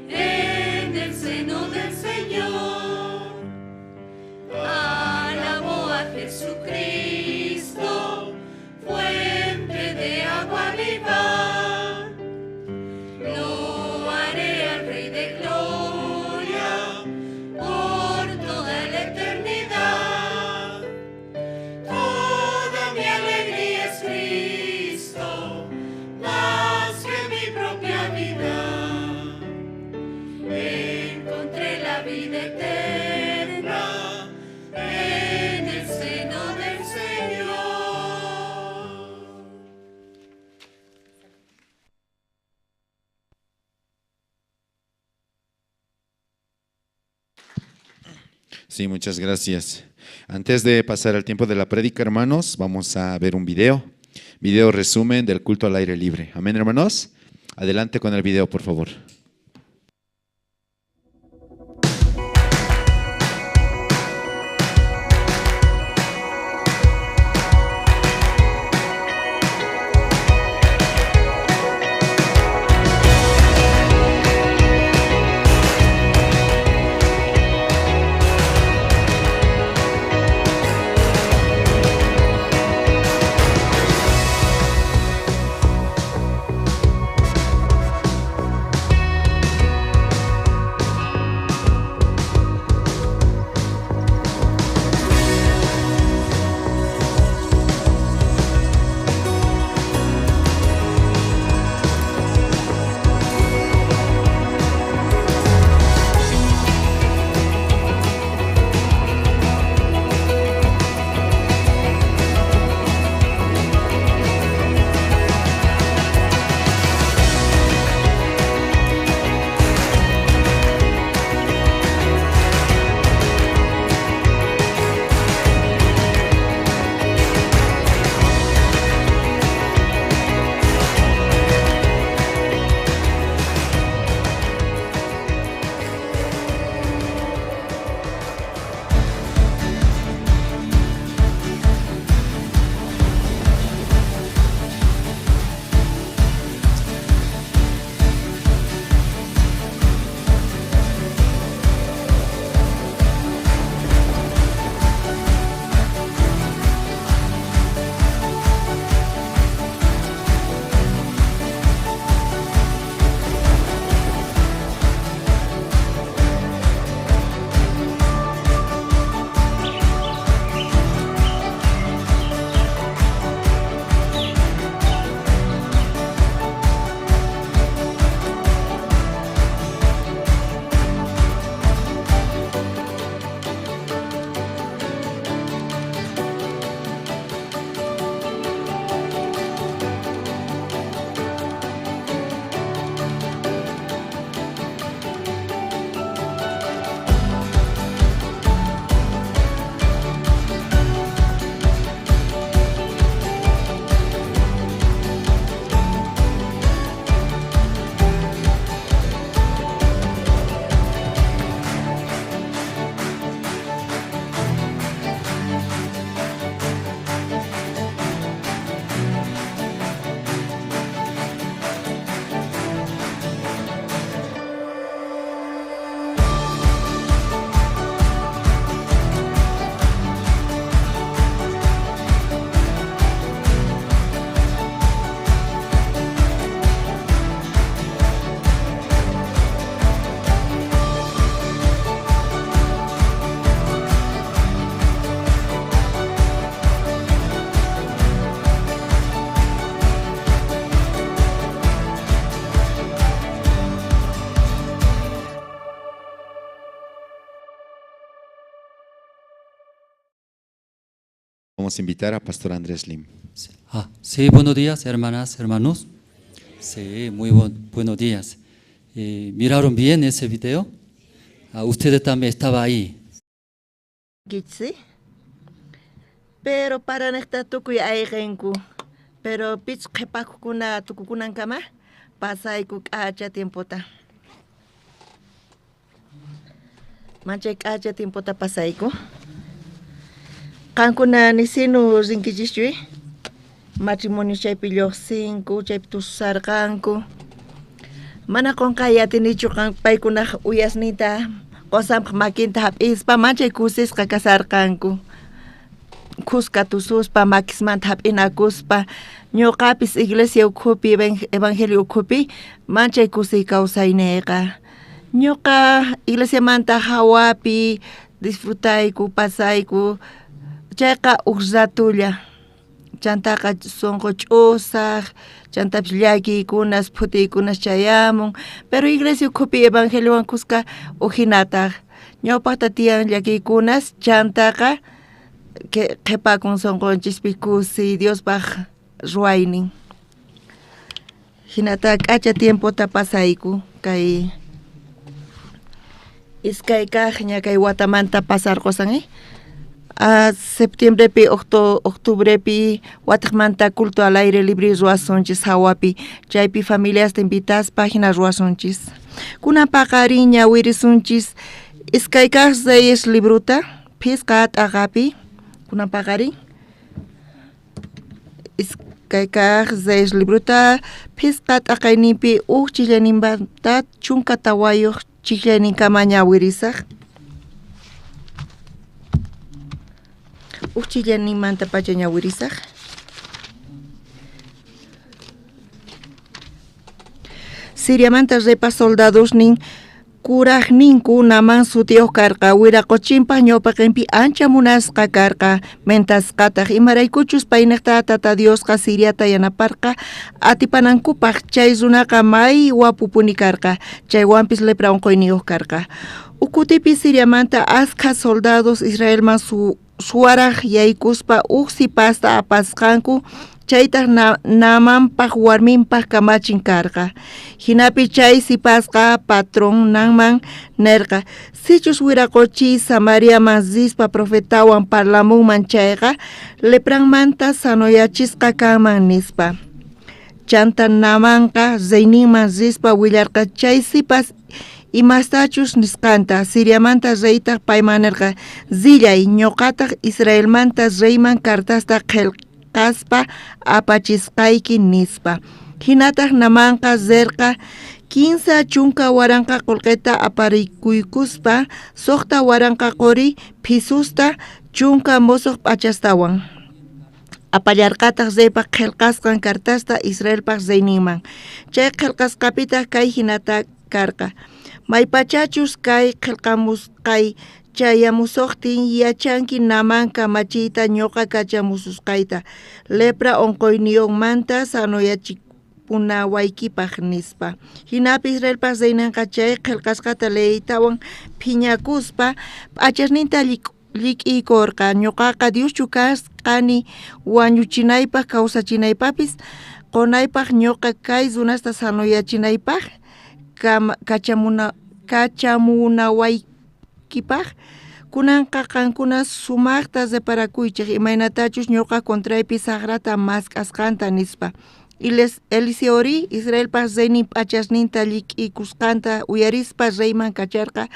en el seno del Señor. Alabo a Jesucristo, fuente de agua viva. Loaré al Rey de Gloria por toda la eternidad. Toda mi alegría es Cristo, más que mi propia vida. Encontré la vida eterna en el seno del Señor. Sí, muchas gracias. Antes de pasar al tiempo de la prédica, hermanos, vamos a ver un video. Video resumen del culto al aire libre. Amén, hermanos. Adelante con el video, por favor. Thank Vamos a invitar a Pastor Andrés Lim. Sí, buenos días, hermanas, hermanos. Sí, muy buenos días. ¿Miraron bien ese video? Ustedes también estaban ahí. Kitsi. Pero paranejta tukuy ayqenku. Pero pich qhipakukuna tukukunankama pasayku k'acha tiempota. Manchay k'acha tiempota pasayku. Qankuna nisinu rinkichischu, matrimonio chaypi lluqsinku, chaypi tususarqanku. Mana qunqay atinichu paykunaq uyasninta qosanpaq makinta hap'ispa manchay kusisqa kasarqanku. Kuska tususpa makismanta hap'inakuspa ñuqapis iglesia ukhupi evangelio ukhupi manchay kusiy kawsayniyqa. Ñuqa iglesiamanta hawapi disfrutayku pasayku chayqa uj ratulla. Chantaqa sunqu ch'usaq, chantapis llakiykunas phutiykunas chayamun, pero iglesia ukhupi evangeliowan kuska ujinataq. Ñawpaqta tiyan llakiykunas chantaqa qhipakun sunqunchispi kusiy Diospaq ruwaynin. Hinata k'acha tiempota pasayku kay iskay kaq ña kay watamanta pasarqusan, septiembrepi octubrepi wataqmanta culto al aire libre ruwasunchis hawapi, chaypi familiasta invitaspa hina ruwasunchis. Kunan paqarin ñawirisunchis iskay kaq Reyes libruta phisqa t'aqapi. Kunan paqarin iskay kaq Reyes libruta phisqa t'aqayninpi uj chikllaninmanta 14 chikllaninkama ñawirisaq. Uj chikllaninmanta pacha ñawirisaq. Siriamanta reypa soldadosnin kurajninku Naamán sutiyuq karqa, wiraqochinpaq ñawpaqinpi ancha munasqa karqa, mentasqataq, imaraykuchus payniqta Tata Diosqa Siriata yanaparqa atipanankupaq. Chay runaqa may wapupuni karqa, chaywanpis lepra unquyniyuq karqa. Ukutipi Siriamanta askha soldados Israelman suwaraq yaykuspa uj sipasta apasqanku, chaytaq Naamanpaq warminpaq kamachin karqa. Hinapi chay sipasqa patronnanman nerqa, sichus wiraqochiy Samariaman rispa profetawan parlamunman chayqa lepranmanta sanoyachisqa kanman nispa. Chanta Naamanqa reyninman rispa willarqa chay sipas imastachus nisqanta. Siriamanta reytaq payman nerqa, rillay, ñuqataq Israelmanta reyman cartasta qillqaspa apachisqayki nispa. Hinataq Naamanqa rirqa 30,000 qullqita aparikuykuspa 6,000 quri phisusta 10 musuq p'achastawan. Apallarqataq reypaq qillqasqan cartasta Israelpaq reyninman. Chay qillqasqapitaq kay hinata karqa: maypachachus kay qillqamusqay chayamusuqtin yachanki Naamán kamachiyta ñuqa kachamususqayta lepra unquyniyuqmanta sanoyachipunawaykipaq nispa. Hinapi Israelpaq reyninqa chay qillqasqata leytawan phiñakuspa p'achasninta llik'iykurqa. Ñuqaqa Dioschu kasqani wañuchinaypaq kawsachinaypapis qunaypaq ñuqa kay runasta sanoyachinaypaq kachamunawaykipaq. Kunanqa qankuna sumaqta reparakuychej imaynatachus ñuqa contraypi saqrata mask'asqanta nispa. Eliseori Israelpaq reynin p'achasninta llik'ikusqanta uyarispa reyman kacharqa,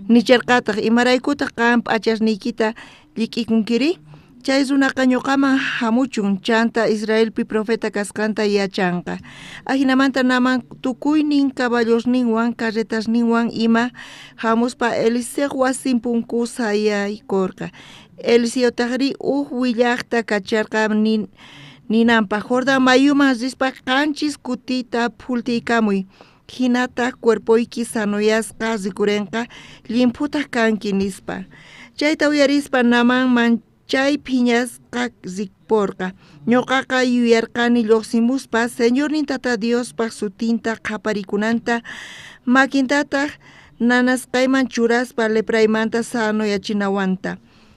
nicharqataq, imaraykutaq qan p'achasniykita llik'ikunkiri? Chay runaqa ñuqaman hamuchun, chanta Israelpi profeta kasqanta yachanqa. Ajinamanta Naamán tukuynin caballosninwan carretasninwan ima hamuspa Eliseoj wasin punku sayaykurqa. Eliseotaqri uj willaqta kacharqa ninanpaq, Jordán mayuman rispa 7 kutita phultiykamuy, hinataq cuerpoyki sanoyasqa rikurinqa, llimphutaq kanki nispa. Chayta uyarispa Naamán manchay phiñasqa riporqa. Ñuqaqa yuyarqani lluqsimuspa Señornin Tata Diospaq sutinta qhaparikunanta, makintataq nanasqayman churaspa lepraymanta sanoyachinawanta.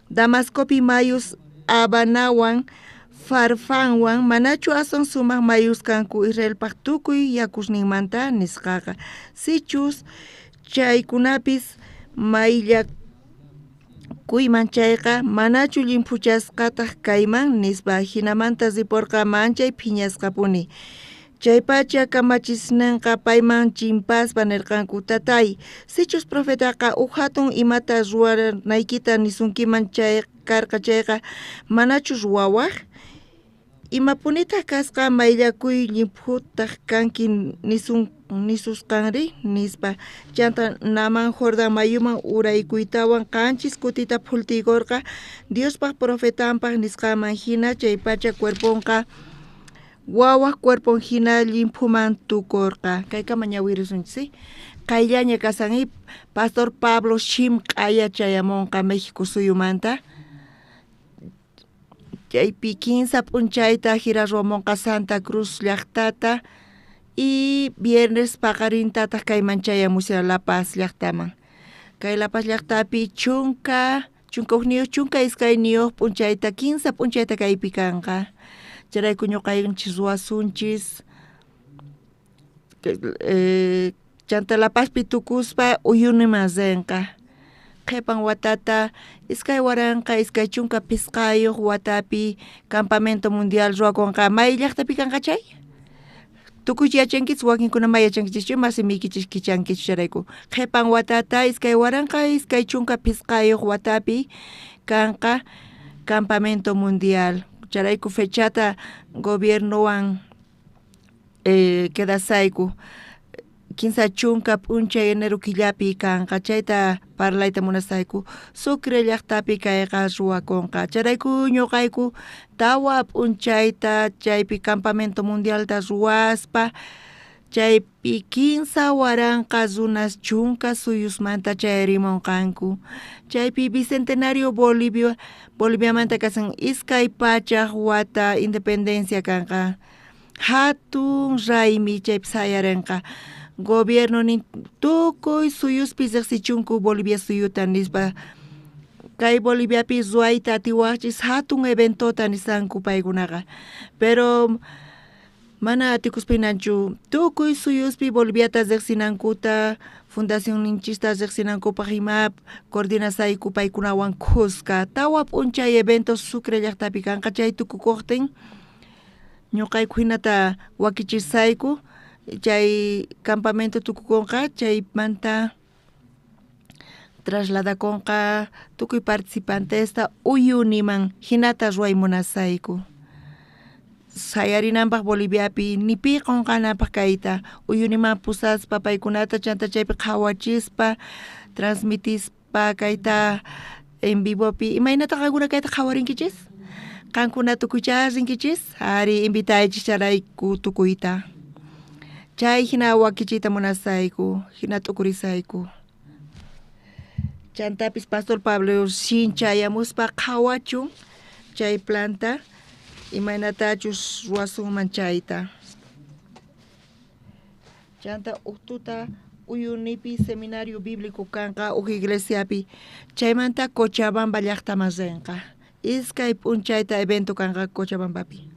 Damascopi mayus Abanawan Farfanwan manachu aswan sumaj mayus kanku Israelpaj tukuy yakusninmanta nisqaqa? Sichus chaykunapis mayllakuyman chayqa, manachu llimphuchasqataj kayman? nispa. Jinamanta riporqa manchay phiñasqapuni. Chaypacha kamachisnenqa payman chimpaspa nerqanku: Tatay, sichus profetaqa uj jatun imata ruwanaykita nisunkiman chay karqa chayqa, manachu ruwawaj? Imapunitaj kasqa mayllakuy llimphutaj kanki nisusqanri? Nispa. Chanta Naamán Jordán mayuman uraykuytawan 7 kutita phultiykorqa Diospaj profetanpaj nisqanman jina. Chaypacha cuerponqa wawaj cuerpon jina llimphuman tukorqa. Kaykama ñawirisunchis, qayllaña kasan Pastor Pablo Shim q'aya chayamonqa México suyumanta. Chaypi 15 p'unchayta gira ruwamonqa Santa Cruz llajtata y viernes paqarintataq kayman chayamushan La Paz llajtaman. Kay La Paz llajtapi 11 12 p'unchayta 15 p'unchayta kaypi kanqa. Chayrayku ñuqanchis ruwasunchis chanta La Pazpi tukuspa Uyuniman rinqa. Qhipan watata 2025 watapi campamento mundial ruwakunqa. May llajtapi kanqa chay? Tukuy yachankichis, wakinkuna may yachankichischu, masimiykichis kichankichis chayrayku. Qhipan watata 2025 watapi kanqa campamento mundial. Chayrayku fechata gobiernowan quedasayku 30 p'unchay enero killapi kanqa. Chayta parlayta munasayku. Sucre llajtapi kayqa ruwakunqa. Chayrayku ñuqayku 4 p'unchayta chaypi campamento mundialta ruwaspa chaypi 15,000 runas 10 suyusmanta chayarimunqanku. Chaypi bicentenario Boliviamanta kasan 200 wata independencia kanqa. Hatun raymi chaypi sayarinqa. Gobierno nin tukuy suyuspi riqsichunku Bolivia suyuta nispa. Kay Boliviapi ruwayta atiwaqchis hatun eventota nisanku paykunaqa. Pero mana atikuspinanchu tukuy suyuspi Boliviata riqsinankuta, fundación ninchista riqsinankupaq ima coordinasayku paykunawan khuska. 4 p'unchay eventos Sucre llajtapi kanqa. Chay tukukuqtin ñuqayku hinata wakichisayku chay campamento tukukunqa. Chaymanta trasladakunqa tukuy participantesta Uyuniman hinata ruway munasayku. Sayarinanpaq Boliviapi ni pi qunqanapaq kayta Uyuniman pusaspa paykunata chanta chaypi qhawachispa transmitispa kayta en vivopi. Imaynataq qankuna kayta qhawarinkichis? Qankuna tukuycha rinkichis? Ari invitaychis charayku tukuyta. Chay hina wakichiyta munasayku, hina t'ukurisayku. Chantapis Pastor Pablo Shin chayamuspa qhawachun chay planta imaynatachus ruwasunman chayta. Chanta uj tuta Uyunipi seminario bíblico kanqa uj iglesiapi. Chaymanta Cochabamba llajtaman rinqa. 2 p'unchayta evento kanqa Cochabambapi.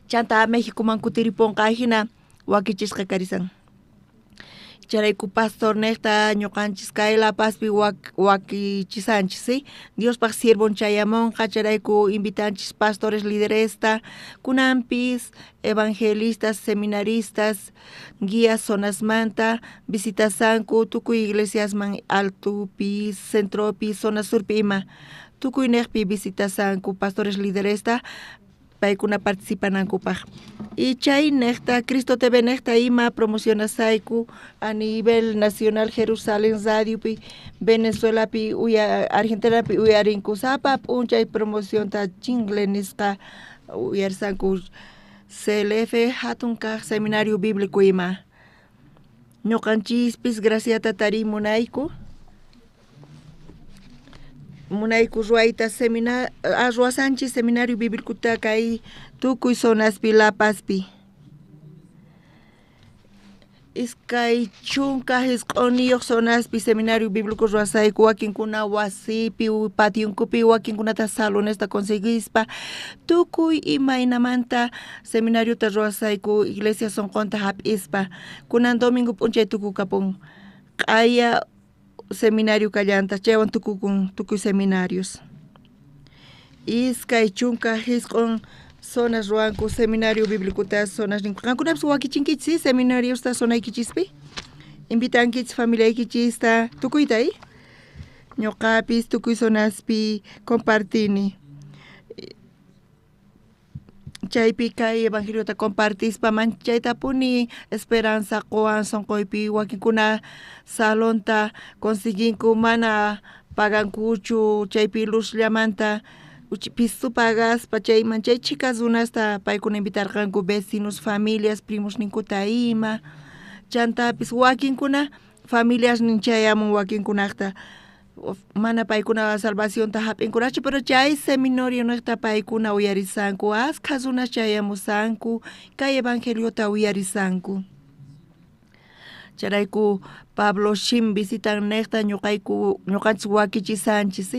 Chanta Méxicoman kutiripunqa hina wakichisqa karisan. Chayrayku pastor nejta ñuqanchis kay La Pazpi wakichisanchis, ¿sí? Diospaj siervon chayamonqa, chayrayku invitanchis pastores lideresta, kunampis evangelistas, seminaristas, guías zonasmanta, visitasanku tukuy iglesiasman altopi, centropi, zona surpi ima, tukuy nejpi visitasanku pastores lideresta, paykuna participanankupaj. Y chay nejta, Cristo TV nejta ima promocionasayku a nivel nacional Jerusalén radiopi, Venezuelapi, Argentinapi uyarinku sapa p'unchay promocionta chingle nisqa uyarsanku CLF hatun kaq seminario bíblico ima. Ñuqanchispis graciata tariy munayku. Munayku ruwayta ruwasanchis seminario bíblico kay tukuy zonaspi La Pazpi. 29 zonaspi seminario bíblico ruwasayku, wakinkuna wasipi, pationkupi, wakinkunata salonesta conseguispa, tukuy imaynamanta seminariota ruwasayku iglesia sonqonta hap'ispa. Kunan domingo p'unchay tukukapun, q'aya seminario kallanta, chaywan tukukun tukuy seminarios. 29 zonas ruwanku seminario bíblico zonas ninku. Qankunapis wakichinkichis seminariosta zonaykichispi? Invitankichis familiaykichista tukuyta, ñuqapis tukuy zonaspi compartini. Chaypi kay evangeliota compartispa manchaytapuni esperanza qowan sonqoypi, wakinkuna salonta conseguinku mana pagankuchu, chaypi luzllamanta pisu pagaspa chayman chay chhika runasta paykuna invitarqanku vecinos, familias, primosninkuta ima. Chantapis wakinkuna familiasnin chayamun wakinkunaqta mana paykuna salvacionta hap'inkunachu, pero chay seminario niqta paykuna uyarisanku, askha runas chayamusanku kay evangeliota uyarisanku. Chayrayku Pablo Shin visitan niqta ñuqayku ñuqanchis wakichisanchis,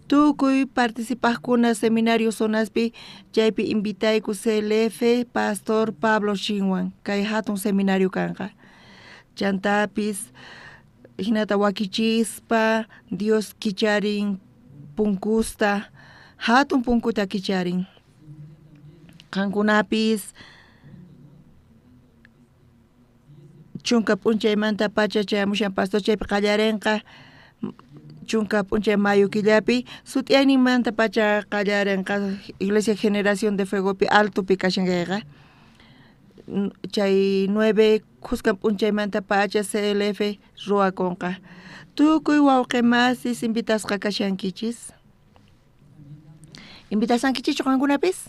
tukuy participajkuna seminario zonaspi chaypi invitayku CLF Pastor Pablo Shinwan kay hatun seminario kanqa. Chantapis hinata wakichispa Dios kicharin punkusta, hatun punkuta kicharin. Qankunapis 10 p'unchaymanta pacha chayamushan pastor chaypi qallarinqa 10 p'unchay mayo killapi sut'iyayninmanta pacha qallarinqa Iglesia Generación de Fuegopi altopi kashan kayqa. Chay 9 khuskan p'unchaymanta pacha CLF ruwakunqa. Tukuy wawqi masis invitasqa kashankichis. Invitasankichischu qankunapis?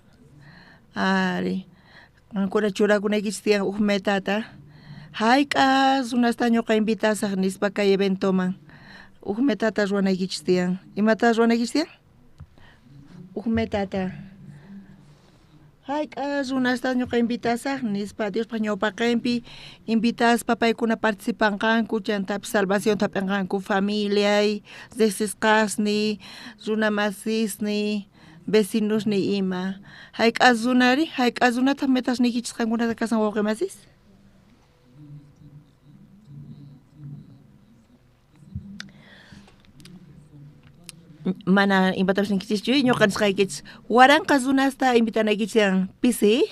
Ari, qankuna churakunaykichis tiyan uj metata. Hayk'a runasta ñuqa invitasaq nispa kay eventoman. Uj metata ruwanaykichis tiyan. Imata ruwanaykichis tiyan? Uj metata. Hayk'a runasta ñuqa invitasaq nispa Diospaq ñawpaqinpi invitaspa paykuna participanqanku, chantapis salvacionta hap'inqanku familiay, riqsisqasniy, runa masisniy, vecinosniy ima. Hayk'a runari, hayk'a runataq metasniykichis qankunata kasan wawqi masis? Mana imatapis niykichischu, ñuqa nisqaykichis 1000 runasta invitanaykichis pisi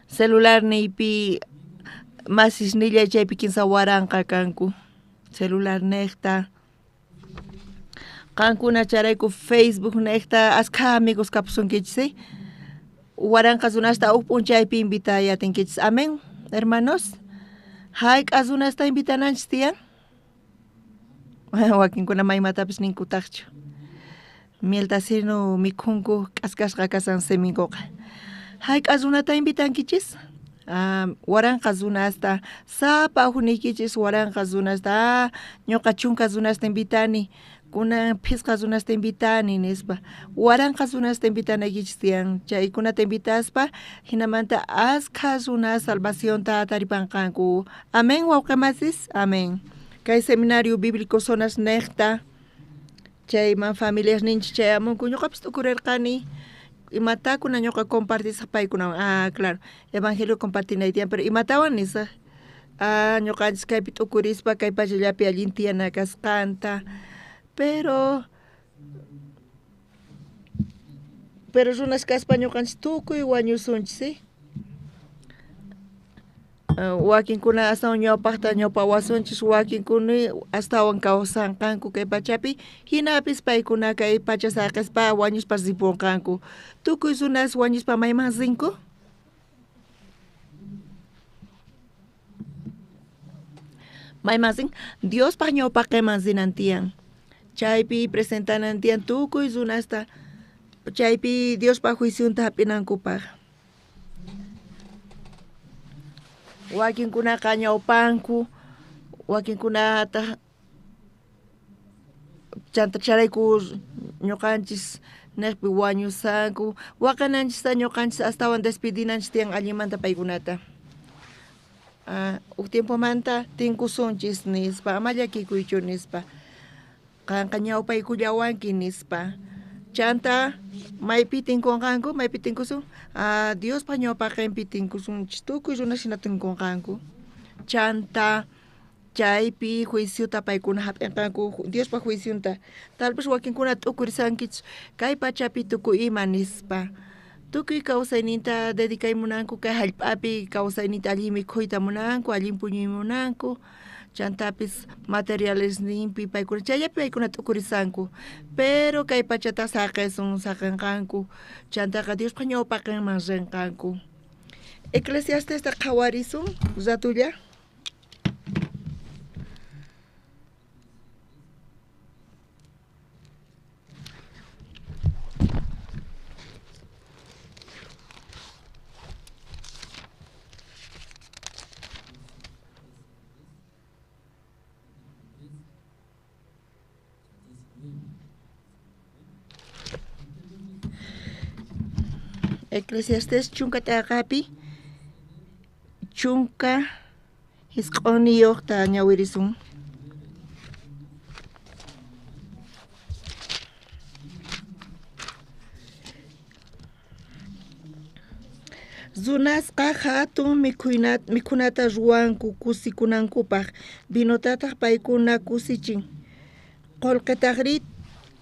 celularniypi masisnillay chaypi 3000 kanku celular niqta. Qankuna chayrayku Facebook niqta askha amigos kapusunkichis, 1000 runasta uj p'unchaypi invitay atinkichis. Amén, hermanos. Hayk'a runasta invitananchis tiyan? Wakinkuna maymatapis ninkutaqchu. Mieltasino mikhunku k'askasqa kasan siminkuqa. Hayk'a runata invitankichis? 1000 runasta, sapa ujniykichis 1000 runasta. Ñuqa 10 runasta invitani, kunan 5 runasta invitani nispa. 1000 runasta invitanaykichis tiyan. Chaykunata invitaspa hinamanta askha runas salvacionta taripanqanku. Amén, wawqi masis. Amén. Kay seminario bíblico zonas niqta chayman familias ninchis chayamunku. Ñuqapis t'ukurirqani imatakuna ñuqa compartisaq paykunawan. Ah, claro, evangelio compartinay tiyan, pero imatawan nisaq? Ah, ñuqanchis kaypi t'ukurispa kay pachallapi allin tiyana kasqanta. Pero runas kaspa ñuqanchis tukuy wañusunchis, Wakinkuna astawan ñawpaqta ñawpawasunchis, wakinkuna astawan kawsanqanku kay pachapi, hinapis paykuna kay pacha saqispa wañuspa ripunqanku. Tukuy runas wañuspa mayman rinku? Mayman rin? Diospaq ñawpaqinman rinan tiyan. Chaypi presentanan tiyan tukuy runasta, chaypi Diospaq juicionta hap'inankupaq. Wakinkunaqa ñawpanku, wakinkunataq chanta chayrayku ñuqanchis niqpi wañusanku. Waqananchista ñuqanchis astawan despedinanchis tiyan allinmanta paykunata. Uj tiempomanta tinkusunchis nispa, ama llakikuychu nispa. Qanqa ñawpaykullawanki nispa. Chanta maypi tinkunqanku, maypi tinkusun, Diospa ñawpaqenpi tinkusunchis, tukuy runa hina tinkunqanku. Chanta chaypi juiciota paykuna hap'inqanku, Diospa juicionta. Tal vez wakinkuna t'ukurishankichis kay pachapi tukuy ima nispa. Tukuy kawsayninta dedicay munanku, kay hallp'api kawsayninta allin mikhuyta munanku, allin puñuy munanku, chantapis materialesninpi paykuna chayllapi paykuna t'ukurisanku, pero kay pachata saqesun, saqenqanku, chantaqa Diospa ñawpaqenman rinqanku. Eclesiastesta qhawarisun ratulla. Eclesiastes chunka t'aqapi 19 ñawirisun. Runasqa hatun mikhunata ruwanku kusikunankupaj, vinotataq paykuna kusichin. Qullqitajrí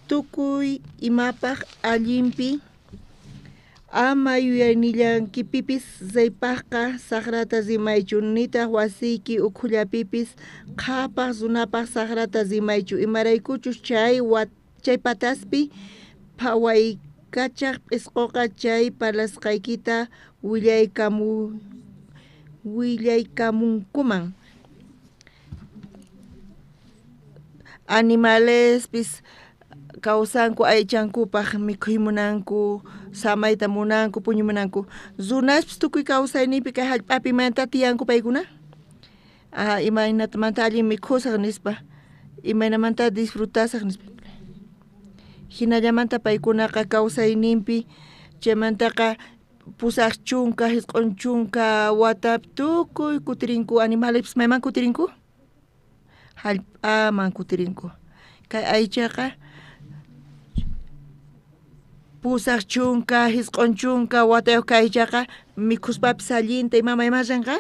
tukuy imapaj allinpi, ama yuyaynillaykipipis reypajqa sajrata rimaychu, nitaq wasiyki ukhullapipis qhapaj runapaj sajrata rimaychu, imaraykuchus chay pataspi phawaykachaj p'isqoqa chay parlasqaykita willaykamunkuman. Animalespis kawsanku aychankupaj mikhuy munanku, samayta munanku, puñuy munanku. Runaspis tukuy kawsayninpi kay hallp'api imaynata tiyanku paykuna? Imaynatamanta allin mikhusaj nispa, imaynamanta disfrutasaj nispa. Hinallamanta paykunaqa kawsayninpi chaymantaqa 80 90 watapi tukuy kutirinku. Animalespis mayman kutirinku? Hallp'aman kutirinku. Kay aychaqa 80 90 watayuq kay aychaqa mikhuspapis allinta ima mayman rinqa?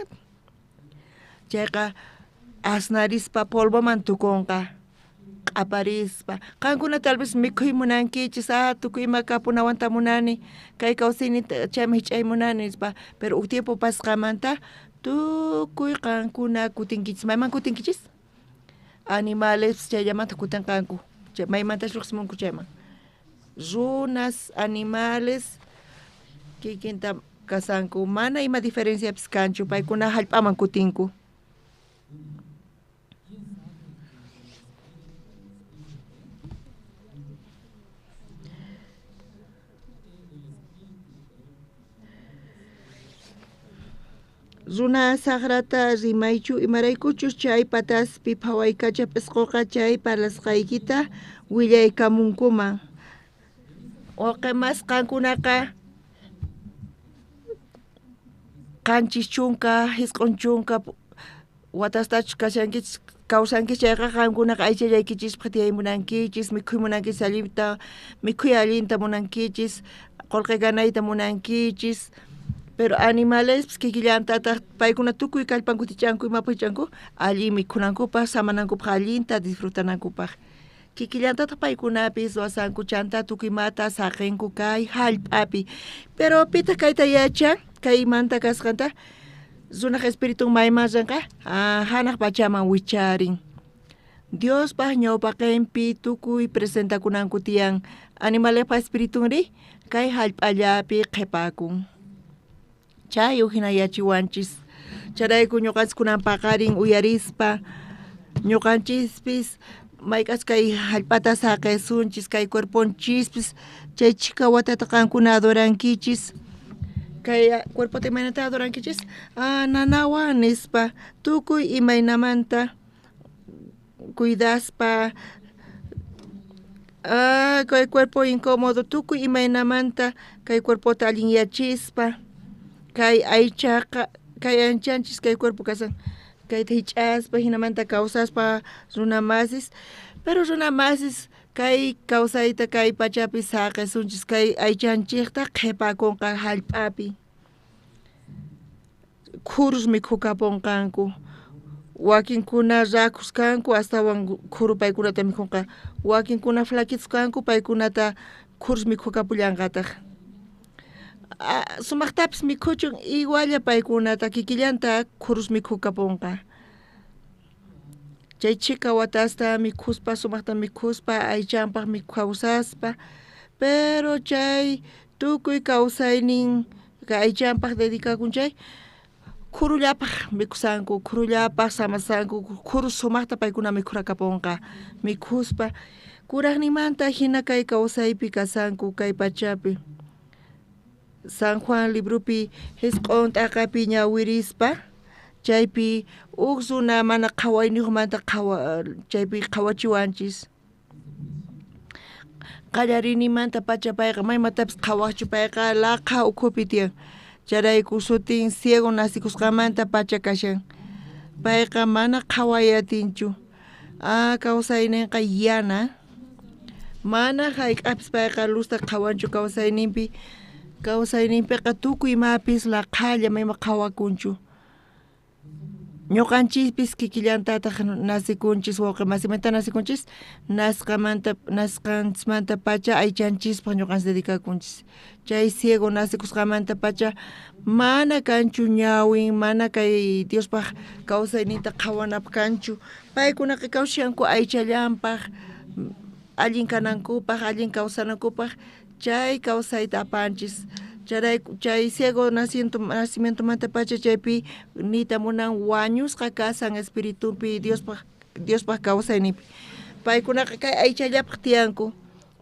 Chayqa asnarispa polvoman tukunqa, q'aparispa. Qankuna tal vez mikhuy munankichis, tukuy ima kapunawanta munani, kay kawsaynita chayman hich'ay munani nispa, pero uj tiempo pasqamanta tukuy qankuna kutinkichis. Mayman kutinkichis? Animales chayllamanta kutinqanku, maymantas lluqsimunku chayman. Runas, animales kikinta kasanku, mana ima diferenciapis kanchu, paykuna hallp'aman kutinku. Runa sajrata rimaychu, imaraykuchus chay pataspi phawaykachaj p'isqoqa chay parlasqaykita willaykamunkuman. Wawqimas qankunaqa 70 90 watastachus kashankichis, kawsankichis chayqa qankunaqa aychallaykichispaq tiyay munankichis, mikhuy munankichis allinta, mikhuy allinta munankichis, qullqi ganayta munankichis. Pero animalespis kikillantataq paykuna tukuy kallpankuta ichanku, imapaq ichanku, allin mikhunankupaj, samanankupaj, allinta disfrutanankupaj. Kikillantataq paykunapis ruwasanku, chanta tukuy imata saqenku kay hallp'api. Pero pitaq kayta yachan, kaymanta kasqanta? Runaj espiritun mayman rinqa? Hanaq pachaman wicharin. Diospaj ñawpaqenpi tukuy presentakunanku tiyan. Animalespa espiritunri kay hallp'allapi qhipakun. Chay hina yachiwanchis. Chayrayku ñuqanchis kunan paqarin uyarispa ñuqanchispis mayk'as kay hallp'ata saqesunchis, kay cuerponchispis chay chhika watata qankuna adorankichis. Kay cuerpota imaynata adorankichis? Nanawan nispa, tukuy imaynamanta cuidaspa, kay cuerpo incómodo, tukuy imaynamanta kay cuerpota allinyachispa, kay aychaqa, Kay anchanchis kay cuerpo kasan kayta hich'aspa hinamanta kawsaspa runa masis, pero runa masis kay kawsayta kay pachapi saqisunchis kay aychanchikta qhipakunqa hallp'api. Khurus mikhukapunqanku, wakinkuna rakhus kanku astawan khuru paykunata mikhunqa, wakinkuna flaquitos kanku paykunata khurus mikhukapullanqataq. Sumaqtapis mikhuchun igualla paykunata kikillanta khurus mikhukapunqa. Chay chhika watasta mikhuspa sumaqta mikhuspa aychanpaq kawsaspa, pero chay tukuy kawsaynin aychanpaq dedicakun chay khurullapaq mikhusanku, khurullapaq samasanku, khuru sumaqta paykuna mikhurakapunqa mikhuspa kuraqninmanta hina kay kawsaypi kasanku kay pachapi. San Juan libropi jisq'on t'aqapi ñawirispa chaypi uj runa mana qhawayniyuqmanta chaypi qhawachiwanchis. Qallarinimanta pacha payqa maymatapis qhawaqchu, payqa laqha ukhupi tiyan. Chayrayku sutin ciego nacikusqanmanta pacha kashan. Payqa mana qhaway atinchu. Kawsayninqa yana. Mana hayk'apis payqa luzta qhawanchu kawsayninpi. Kawsayninpiqa tukuy imapis laqhalla mayma qhawakunchu. Ñuqanchispis kikillantataq nacikunchis, wawqi masimanta nacikunchis, nasqanchismanta pacha aychanchispaq ñuqanchis dedicakunchis. Chay ciego nacikusqanmanta pacha mana kanchu ñawin, mana kay Diospaq kawsayninta qhawanapaq kanchu. Paykunaqa kawsashanku aychallanpaq, allin kanankupaq, allin kawsanankupaq, chay kawsayta apanchis. Chayrayku chay ciego nacimientomanta pacha chaypi niyta munan wañusqa kasan espiritupi Diospaq kawsayninpi. Paykunaqa kay aychallapaq tiyanku,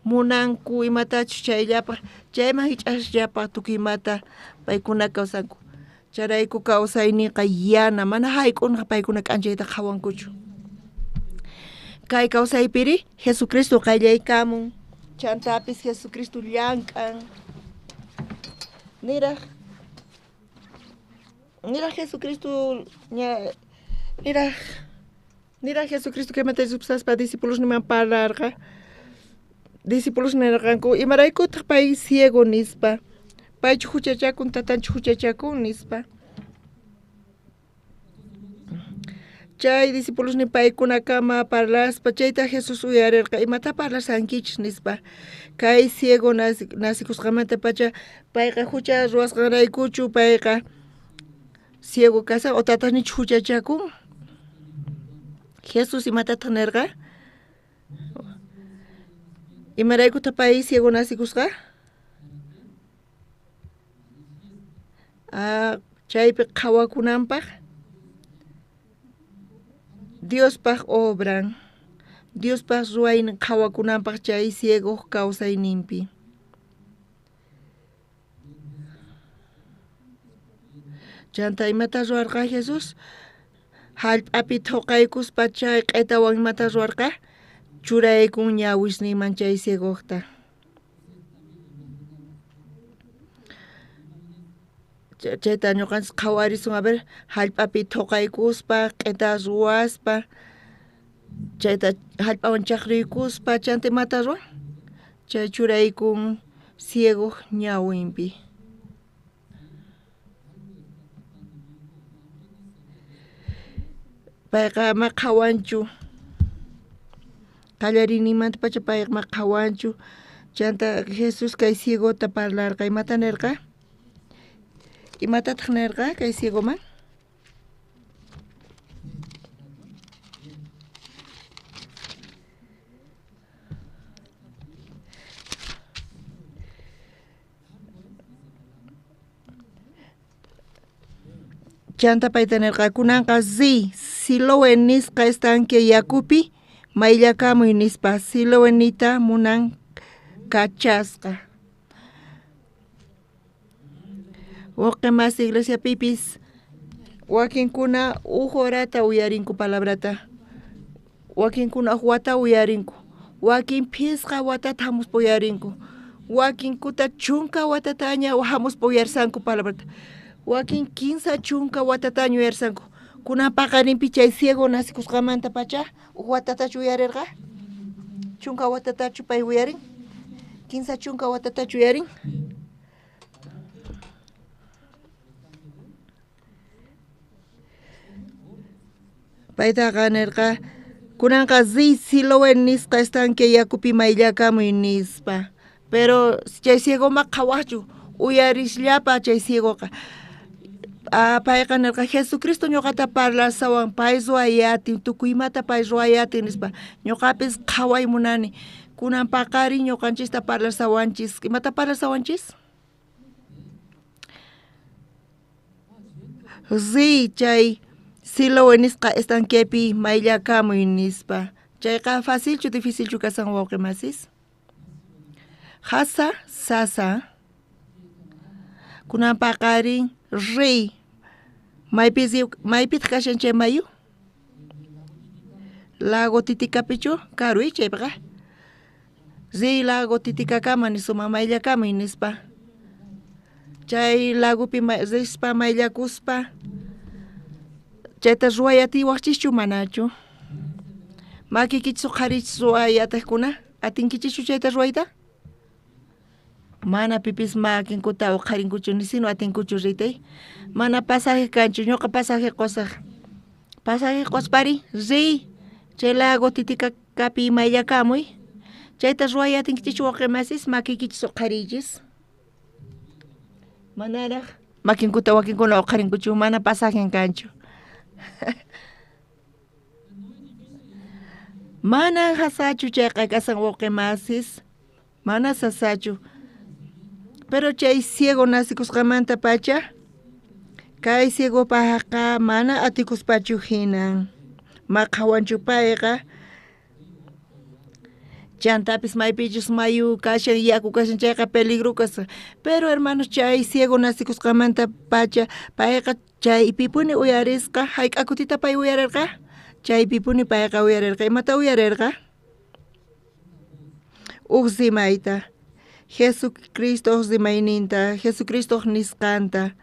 munanku imatachus chayllapaq, chayman hich'asllapaq tukuy imata paykuna kawsanku. Chayrayku kawsayninqa yana, mana hayk'unqa paykuna k'anchayta qhawankuchu. Kay kawsaypiri Jesucristo qayllaykamun, chantapis Jesucristo llank'an. Niraj Jesucristo ña niraj Jesucristo kaymanta lluqsaspa discipulosninman parlarqa. Discípulos nirqanku imaraykutaq pay ciego nispa, paychu huchachakun tatanchu huchachakun nispa. Chay discípulos ni paykunakama parlaspa chayta Jesús uyarirqa imata parlasankichis nispa. Kay ciego nacikusqanmanta pacha payqa hucha ruwasqanraykuchu payqa ciego kasan o tatanichu huchachakun. Jesús imatataq nirqa? Imaraykutaq pay ciego nacikusqa? Chaypi qhawakunanpaq Diospaq obran, Diospaq ruwaynin qhawakunanpaq chay ciegoq kawsayninpi. Chanta imata ruwarqa Jesús? Hallp'api thuqaykuspa chay q'etawan imata ruwarqa? Churaykun ñawisninman chay ciegoqta. Chayta ñuqanchis qhawarisun, a ver, hallp'api thuqaykuspa, q'ita ruwaspa, chayta hallp'awan chaqruykuspa, chanta imata ruwan? Chay churaykun ciegoq ñawinpi. Payqa ma qhawanchu. Qallarinimanta pacha payqa ma qhawanchu. Chanta Jesús kay ciegota parlarqa, imata nirqa? Imatataq nirqa kay ciegoman? Chanta payta nirqa kunanqa riy Siloé nisqa estanque yakupi mayllakamuy nispa. Siloé niyta munan kachasqa. Wawqi masi iglesiapipis wakinkuna uj horata uyarinku palabrata, wakinkuna uj wata uyarinku, wakin phisqa watata hamuspa uyarinku, wakinkuta chunka watataña hamuspa uyarsanku palabrata. Wakin 30 watataña uyarisqanku. Kunan paqarinpi chay ciego nacikusqamantapacha uj watatachu uyarerqa? 10 watatachu pay uyarin? 30 watatachu uyarin? Paytaqa nerqa, kunanqa riy Siloé nisqa estanque yakupi mayllakamuy nispa. Pero chay ciegoma qhawajchu, uyarisllapa chay ciegoqa. Payqa nerqa, Jesucristo ñuqata parlasawan, pay ruwayatin, tukuy imata pay ruwayatin nispa. Ñuqapis qhaway munani. Kunan paqarin ñuqanchista parlasawanchis. Imata parlasawanchis? Riy chay Siloé nisqa estanquepi mayllakamuy nispa. Chayqa facilchu dificilchu kasan wawqi masis? Jasa, sasa. Kunan paqarin riy. Maypitaq kashan chay mayu? Lago Titicapichu? Karuy chaypiqa. Riy lago Titicakama nispa mayllakamuy nispa. Chay lagopi rispa mayllakuspa chayta ruway atiwaqchischu manachu? Makiykichis uqharichis ruway atiqkuna, atinkichischu chayta ruwayta? Mana pipis makinkuta uqharinkuchu nisinu atinkuchu ritay. Mana pasaje kanchu, ñuqa pasaje qusaq. Pasaje quspari riy chay lago Titicacapi mayllakamuy. Chayta ruway atinkichischu wawqi masis, makiykichis uqhariychis. Manaraq makinkuta wakinkuna uqharinkuchu, mana pasajen kanchu. Mana jasachu chayqa kasan wawqi masis, mana sasachu. Pero chay ciego nacikusqamantapacha, kay ciegopajqa mana atikuspachu hinan. Maqhawanchu payqa. Chantapis maypichus mayu kashan, yaku kashan chayqa peligro kashan. Pero hermanos, chay ciego nacikusqamantapacha payqa chaypipuni uyarisqa. Hayk'a kutita pay uyarerqa? Chaypipuni payqa uyarerqa. Imata uyarerqa? Uj rimayta. Jesucristo rimayninta, Jesucristo nisqanta.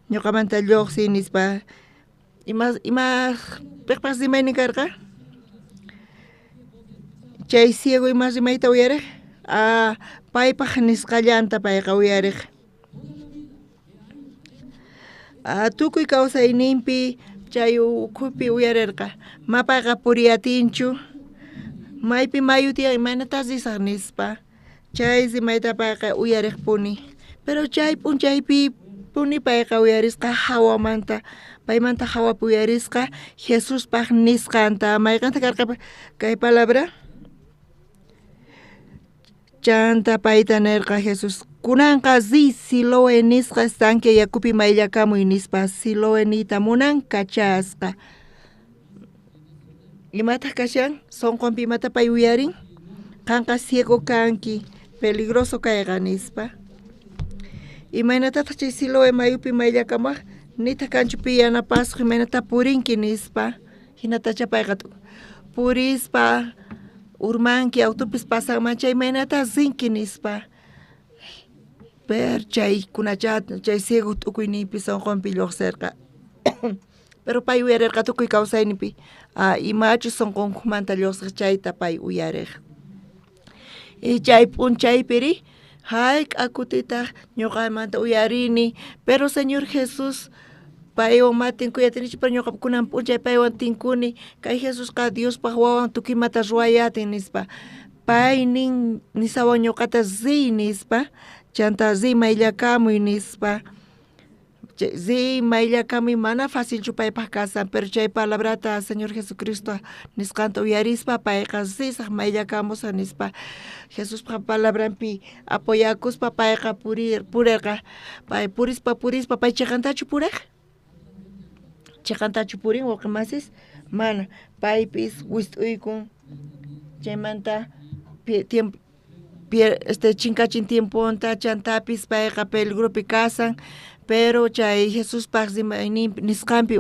Ñuqamanta lluqsi nispa. Ima piqpaq rimaynin karqa? Chay ciego ima rimayta uyariq? Paypaq nisqallanta payqa uyariq. Tukuy kawsayninpi chay ukhupi uyarerqa. Ma payqa puriyatinchu, maypi mayu tiyan imaynata risaq nispa. Chay rimayta payqa uyariqpuni. Pero chay p'unchaypi puni payqa uyarisqa hawamanta, paymanta hawapi uyarisqa Jesuspaq nisqanta. Mayqanta karqa kay palabra? Chanta payta nerqa Jesús, kunanqa riy Siloé nisqa estanque yakupi mayllakamuy nispa. Siloé niyta munan kachasqa. Imataq kashan? Sonqonpi imata pay uyarin? Qanqa ciego kanki, peligroso kayqa nispa. Imaynatataq chay Siloé mayupi mayllakamuwaq? Nitaq kanchu pi yanapasuq, imaynata purinki nispa. Hinatacha payqa purispa urmanki, autopis pasanman chay imaynata rinki nispa. Pero chaykunacha chay ciego t'ukuyninpi sonqonpi lluqsirqa. Pero pay uyarerqa tukuy kawsayninpi imachus sonqonkumanta lluqsiq chayta pay uyariq. Y chay p'unchaypiri hayk'a kutitaq ñuqamanta uyarini, pero Señor Jesús paywan ma tinkuyatinichu, pero ñuqa kunan p'unchay paywan tinkuni, kay Jesusqa Diospaq wawan tukuy imata ruwayatin nispa. Pay nin nisawan ñuqata riy nispa, chanta riy mayllakamuy nispa. Riy mayllakamuy mana facilchu paypaq kasan, pero chay palabrata Señor Jesucristo nisqanta uyarispa payqa risaq mayllakamusaq nispa. Jesuspaq palabranpi apoyakuspa payqa purerqa. Pay purispa purispa pay chiqantachu purej? Chiqantachu purin wawqi masis? Mana, paypis wist'uykun. Chaymanta chinkachin tiemponta, chantapis payqa peligropi kasan. Pero chay Jesuspaq rimayninpi nisqanpi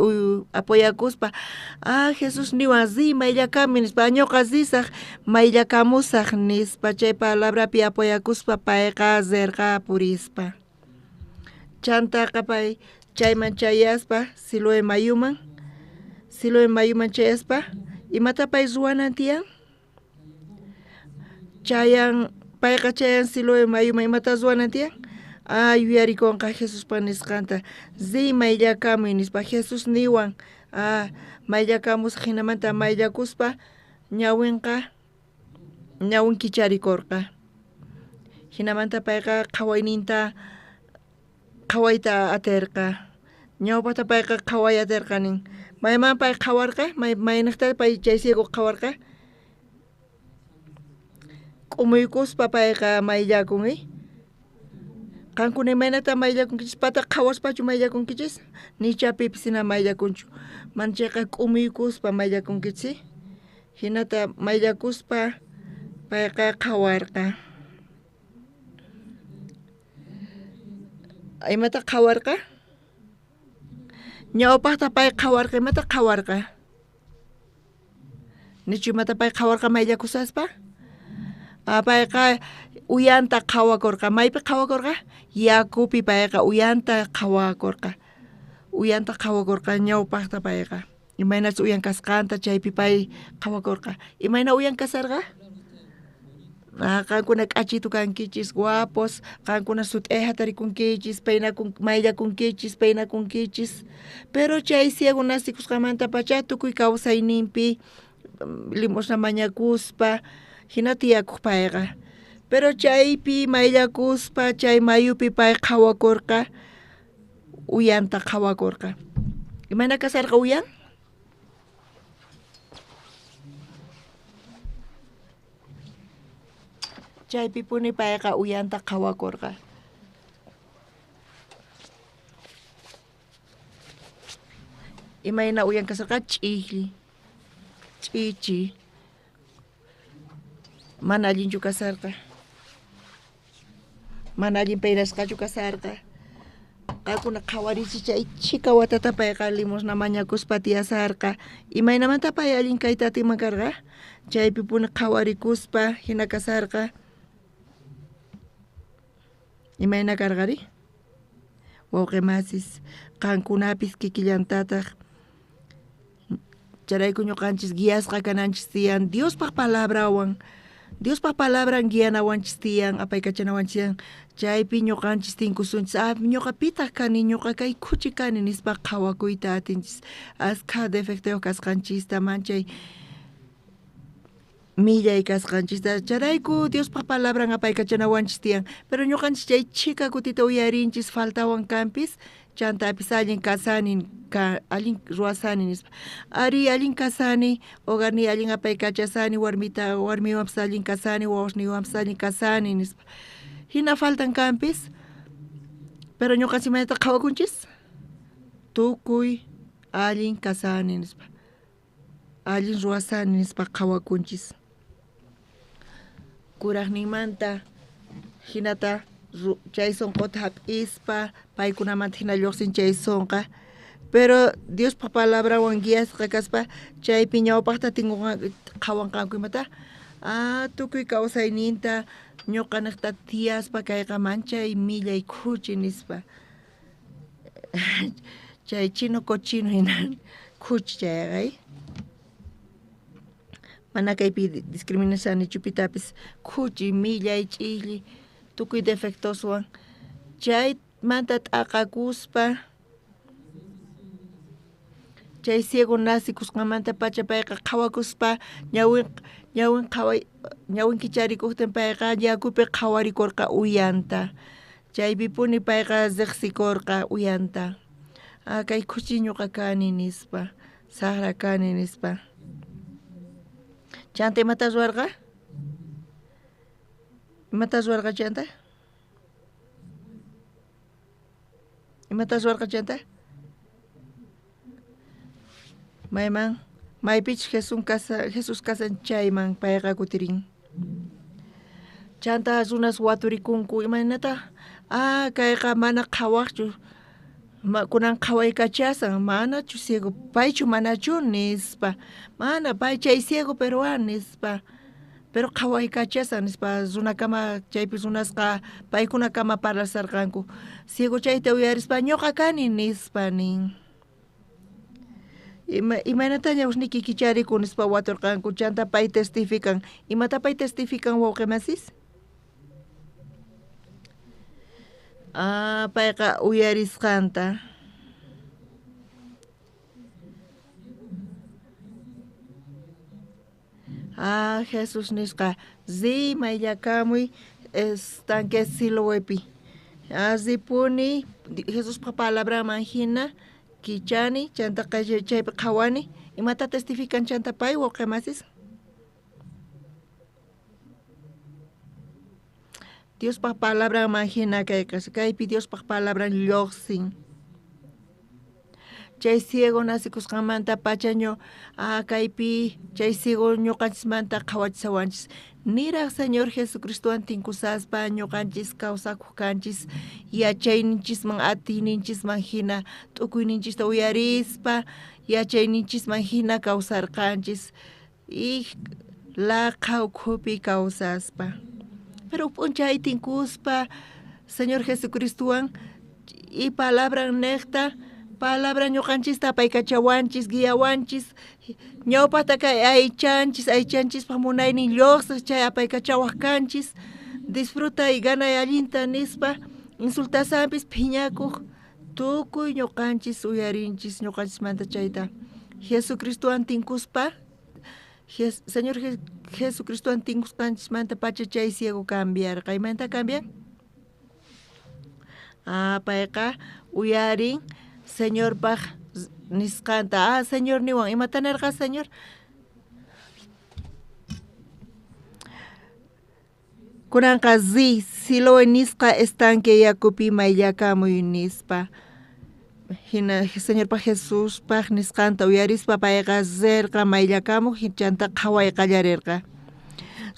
apoyakuspa, Jesús niwan riy mayllakamuy nispa, ñuqa risaq mayllakamusaq nispa. Chay palabrapi apoyakuspa payqa rirqa purispa. Chantaqa pay Chayman chayaspa Siloé mayuman, Siloé mayuman chayaspa, imata pay ruwanan tiyan? Chayan, payqa chayan Siloé mayuman, imata ruwanan tiyan? Ah, yuyarikonqa Jesuspa nisqanta, riy mayllakamuy nispa, Jesús niwan, ah, mayllakamusaq, jinamanta mayllakuspa ñawinqa ñawin kicharikorqa. Jinamanta payqa qhawayninta qhawayta aterqa. Ñawpaqta payqa qhaway aterqa nin. Mayman pay qhawarqa? Mayniqta pay chay ciego qhawarqa? K'umuykuspa payqa mayllakun, eh? Qankuna imaynata mayllakunkichis? Pata qhawaspachu mayllakunkichis? Nicha pipis hina mayllakunchu. Manchayqa k'umuykuspa mayllakunkichis, Hinata mayllakuspa payqa qhawarqa. Imata qhawarqa? Ñawpaqta pay qhawarqa, imata qhawarqa? Nichu imata pay qhawarqa mayllakusaspa? Ah, payqa uyanta qhawakurqa. Maypi qhawakurqa? Yakupi payqa uyanta qhawakurqa. Uyanta qhawakurqa ñawpaqta payqa. Imaynachus uyan kasqanta chaypi pay qhawakurqa. Imayna uyan kasarqa? Ah, qankuna k'achitu kankichis, guapos, qankuna sut'ay hatarikunkichis, peinakun, mayllakunkichis, peinakunkichis. Pero chay ciego nacikusqanmantapacha tukuy kawsayninpi limosna mañakuspa hina tiyakuq payqa. Pero chaypi mayllakuspa chay mayupi pay qhawakurqa, uyanta qhawakurqa. Imayna kasarqa uyan? Chaypipuni payqa uyanta qhawakurqa. Imayna uyan kasarqa? Ch'ijli, ch'ichi. Mana allinchu kasarqa. Mana allin peinasqachu kasarqa. Qankuna qhawarichis chay chhika watata payqa limosna mañakuspa tiyasarqa. Imaynamanta pay allin kayta atinman karqa? Chaypipuni qhawarikuspa hina kasarqa. Imayna karqari? Wawqi masis, qankunapis kikillantataq Chayrayku ñuqanchis guiasqa kananchis tiyan Diospaq palabrawan. Diospaq palabran guianawanchis tiyan, apaykachanawanchis tiyan. Chaypi ñuqanchis tinkusunchis, ah, ñuqa pitaq kani, ñuqa kay khuchi kani nispa qhawakuyta atinchis. Askha defectoyuq kasqanchista, manchay millay kasqanchista. Chayrayku Diospaq palabran apaykachanawanchis tiyan. Pero ñuqanchis chay chhika kutita uyarinchis faltawan kanpis, chantapis allin kasani, ka, allin ruwasani nispa. Ari, allin kasani, hogarniy allin apaykachasani, warmita, warmiwanpis allin kasani, wawasniywanpis allin kasani nispa. Hina faltan kanpis, pero ñuqanchis imaynata qhawakunchis? Tukuy allin kasani nispa. Allin ruwasani nispa qhawakunchis. Kurajninmanta hinata chay sonqota hap'ispa paykunamanta hina lluqsin chay sonqa. Pero Diospaq palabrawan guiasqa kaspa chaypi ñawpaqta tinkunqa qhawanqanku imata? Ah, tukuy kawsayninta ñuqaniqta tiyaspa kayqa manchay millay khuchi nispa. Chay chino cochino hina khuchi chayqa. Mana kaypi discriminashanichu pitapis khuchi, millay, ch'illi, tukuy defectoswan. Chaymanta t'aqakuspa chay ciego nacikusqanmantapacha payqa qhawakuspa ñawin ñawin qhaway ñawin kicharikuqtin payqa yakupi qhawarikurqa uyanta. Chaypipuni payqa riqsikurqa uyanta. Ah, kay khuchi ñuqa kani nispa, saqra kani nispa. Chanta imata ruwarqa? Imata ruwarqa chanta? Imata ruwarqa chanta? Mayman maypichus Jesús kasa Jesús kasan chayman payqa kutirin. Chanta runas waturikunku imaynata? Ah, kayqa mana qhawaqchu. Kunan qhawaykachasan, manachu ciego, paychu manachu nispa. Mana pay chay ciego peruano nispa. Pero qhawaykachashan nispa runakama chaypi runasqa paykunakama parlasarqanku. Ciego chayta uyarispa ñuqa kani nispa nin. Imaynataña usniyki kicharikun nispa waturqanku chanta pay testifican. Imata pay testifican wawqi masis? Ah, payqa uyarisqanta. Ah, Jesús nisqa, riy mayllakamuy estanque Siloepi. Ah, ripuni Jesuspa palabranman hina kichani chanta chaypi qhawani. Imata testifican chanta pay wawqi masis? Diospaj palabranman hina kayqa, kaypi Diospaj palabran lluqsin. Chay ciego nacikusqanmanta pachaño kaypi chay ciego ñuqanchismanta qhawachisawanchis. Niraj Señor Jesucristowan tinkusaspa ñuqanchis kawsakuq kanchis yachayninchisman atiyninchisman hina t'ukuyninchista uyarispa yachayninchisman hina kawsarqanchis y laqha ukhupi kawsaspa. Pero p'unchay tinkuspa Señor Jesucristowan y palabran niqta palabra ñuqanchista apaykachawanchis guiawanchis ñawpaqta kay aychanchis aychanchispaq munaynin lluqsiq chay apaykachawaq kanchis disfrutay ganay allinta nispa insultasanpis phiñakuq tukuy ñuqanchis uyarinchis ñuqanchismanta chayta Jesucristowan tinkuspa Señor Jesucristowan tinkusqanchismanta pacha chay ciego cambiarqa. Imanta cambian? Ah, payqa uyarin Señorpaq nisqanta. Ah, Señor niwan. Imata nirqa Señor? Kunanqa riy Siloe nisqa estanque yakupi mayllakamuy nispa. Hina Señorpaq Jesuspaq nisqanta uyarispa payqa rirqa mayllakamuq chanta qhaway qallarirqa.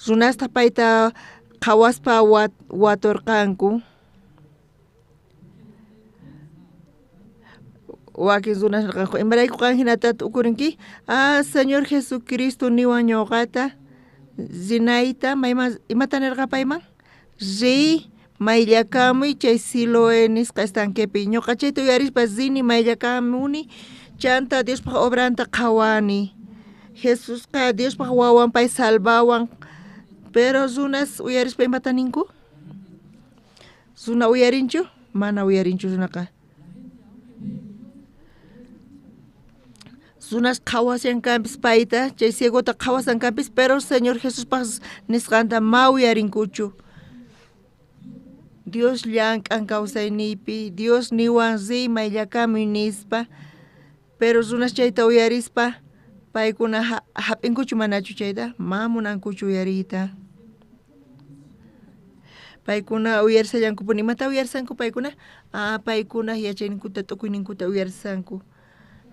Runasta payta qhawaspa waturqanku. Wakin runas nirqanku imarayku qan hinata t'ukurinki? Ah, Señor Jesucristo niwan ñuqata rinayta mayman imata nirqa payman? Riy mayllakamuy chay Siloe nisqa estanquepi. Ñuqa chayta uyarispa rini mayllakamuni chanta Diospaq obranta qhawani. Jesusqa Diospaq wawan pay salvawan. Pero runas uyarispa imata ninku? Runa uyarinchu? Mana uyarinchu runaqa. Runas qhawashankanpis payta, chay ciegota qhawashankanpis, pero Señor Jesuspaq nisqanta ma uyarinkuchu. Dios llank'an kawsayniypi, Dios niwan riy mayllakamuy nispa, pero runas chayta uyarispa paykuna hap'inkuchu manachu chayta, ma munankuchu uyariyta. Paykuna uyarisallankupuni, imata uyarisanku paykuna? Ah, paykuna yachayninkuta t'ukuyninkuta uyarisanku.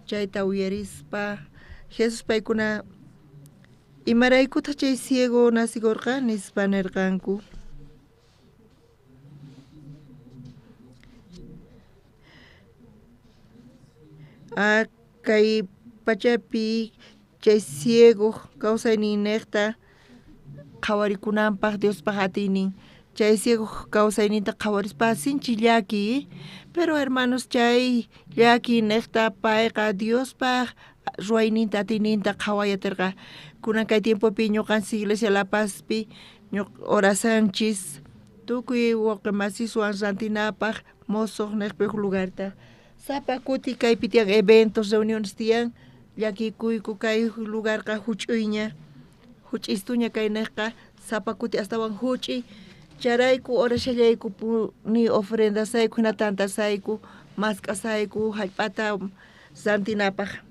Chayta uyarispa Jesús paykuna imaraykutaq chay ciego nacikurqa nispa nirqanku. Ah, kay pachapi chay ciego kawsayninniqta qhawarikunanpaq Diospaq atiynin. Chay ciego kawsayninta qhawarispa sinchi llaki, pero hermanos chay llaki niqta payqa Diospaq ruwayninta atiyninta qhawayatirqa. Kunan kay tiempopi ñuqanchis iglesia La Pazpi orasanchis tukuy wawqi masiswan rantinapaq mosoq niqpi huk lugarta. Sapa kuti kaypi tiyan eventos, reuniones tiyan, llakikuyku kay lugarqa huch'uyña, huch'istuña kay niqqa sapa kuti astawan huch'i. Chayrayku orashallaykupuni ofrendasayku hina tantasayku mask'asayku hallp'ata rantinapaq.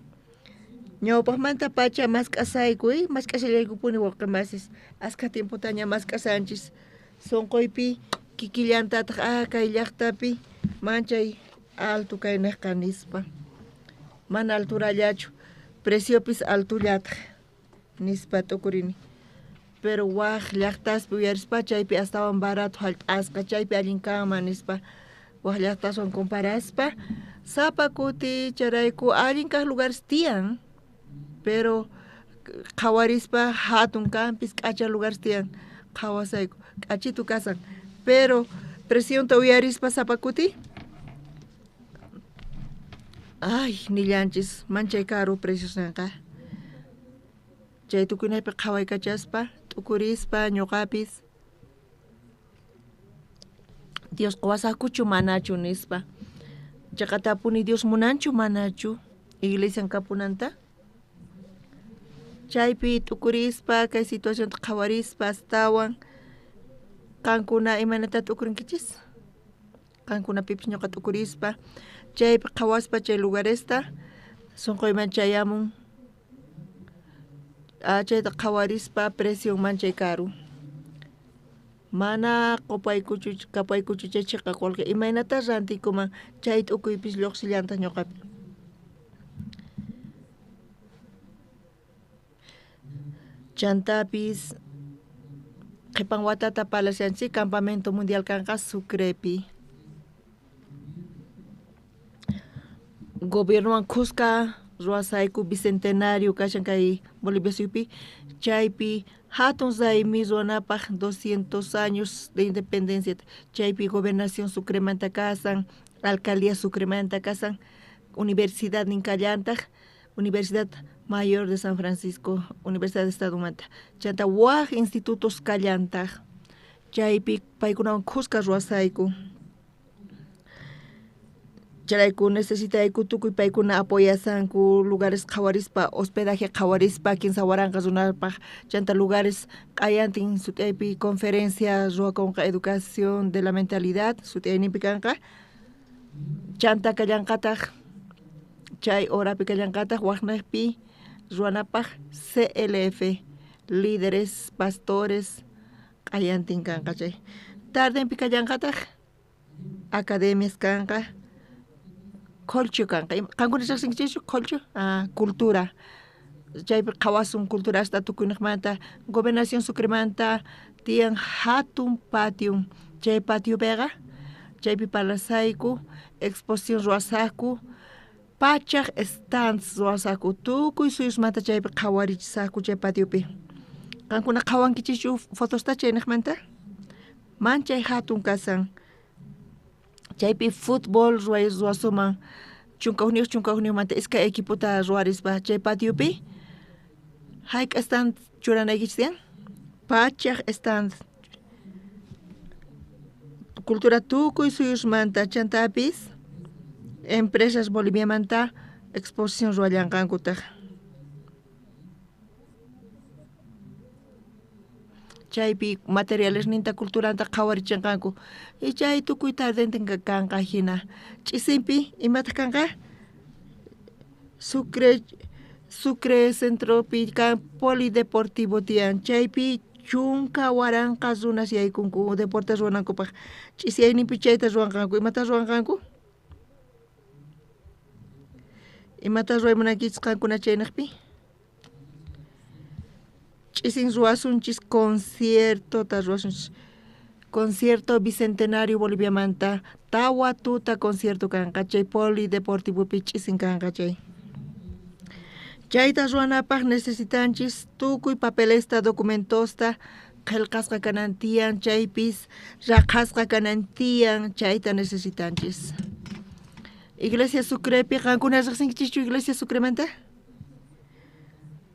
Ñawpaqmanta pacha mask'asayku, mask'ashallaykupuni wawqi masis, askha tiempotaña mask'asanchis. Sunquypi kikillantataq ah kay llaqtapi manchay alto kay niqqa nispa. Mana alturallachu, preciopis altullataq nispa t'ukurini. Pero waj llaqtaspi uyarispa chaypi astawan barato hallp'asqa chaypi allin kanman nispa waj llaqtaswan comparaspa sapa kuti chayrayku allin kaq lugares tiyan, pero Qhawarispa hatun kanpis k'acha lugares tiyan qhawasayku k'achitu kasan pero presionta uyarispa sapa kuti ay nillanchis manchay karu preciosninqa chay tukunaypi qhawaykachaspa t'ukurispa ñuqapis Dios quwasakuchu manachu nispa chaqatapuni Dios munanchu manachu iglesian kapunanta chaypi t'ukurispa kay situacionta qhawarispa astawan qankuna imaynata t'ukurinkichis qankunapipis ñuqa t'ukurispa chaypi qhawaspa chay lugaresta sunquyman chayamun chayta qhawarispa precion manchay karu mana qupaykuchu kapaykuchu chay chiqa qullqi imaynata rantikuman chay t'ukuypis lluqsillantaq ñuqapi chantapis qhipan watata parlashanchik campamento mundial kanqa Sucrepi gobiernowan khuska ruwasayku bicentenario kashan kay Bolivia suyupi chaypi hatun raymi ruwanapaq 200 años de independencia chaypi gobernación Sucremanta kasan alcaldía Sucremanta kasan universidad ninkallantaq Universidad Mayor de San Francisco Universidad de Estadomanta chanta waj institutos kallantaq chaypi paykunawan khuska ruwasayku chayrayku necesitayku tukuy paykuna apoyasanku lugares qhawarispa hospedaje qhawarispa kinsa waranqa runapaq chanta lugares q'ayantin sut'aypi conferencia ruwakunqa educación de la mentalidad sut'ayninpi kanqa chanta kallanqataq chay horapi kallanqataq waqnaqpi ruwanapaq CLF líderes pastores q'ayantin kanqa chay tardenpi kallanqataq academias kanqa Kholchu kanqa qankuna riqsinkichischu kholchu cultura chaypi qhawasun culturasta tukuyniqmanta gobernación Sucremanta tiyan hatun patio chay patiopiqa chaypi parlasayku exposición ruwasaqku pachaq stands ruwasaqku tukuy suyusmanta chaypi qhawarichisaqku chay patiopi qankuna qhawankichischu fotosta chayniqmanta manchay hatun kasan chaypi fútbol ruwasuman 11 iskay equipota ruwarispa chay patiopi hayk'a stand churanaykichis tiyan pachaq stand cultura tukuy suyusmanta chantapis empresas Boliviamanta exposición ruwallanqankutaq chaypi materialesninta culturanta qhawarichinqanku y chay tukuy tardentin kanqa hina ch'isinpi imataq kanqa Sucre centropi kan polideportivo tiyan chaypi 10,000 runas yaykunku deportes ruwanankupaq ch'isiyayninpi chayta ruwanqanku imata ruwanqanku imata ruway munankichis qankuna chaynaqpi ch'isin ruwasunchis conciertota ruwasunchis concierto bicentenario Boliviamanta tawa tuta concierto kanqa chay polideportivopi ch'isin kanqa chay chayta ruwanapaq necesitanchis tukuy papelesta documentosta qillqasqa kanan tiyan chaypis raqhasqa kanan tiyan chayta necesitanchis Iglesia Sucrepi qankuna riqsinkichischu Iglesia Sucremanta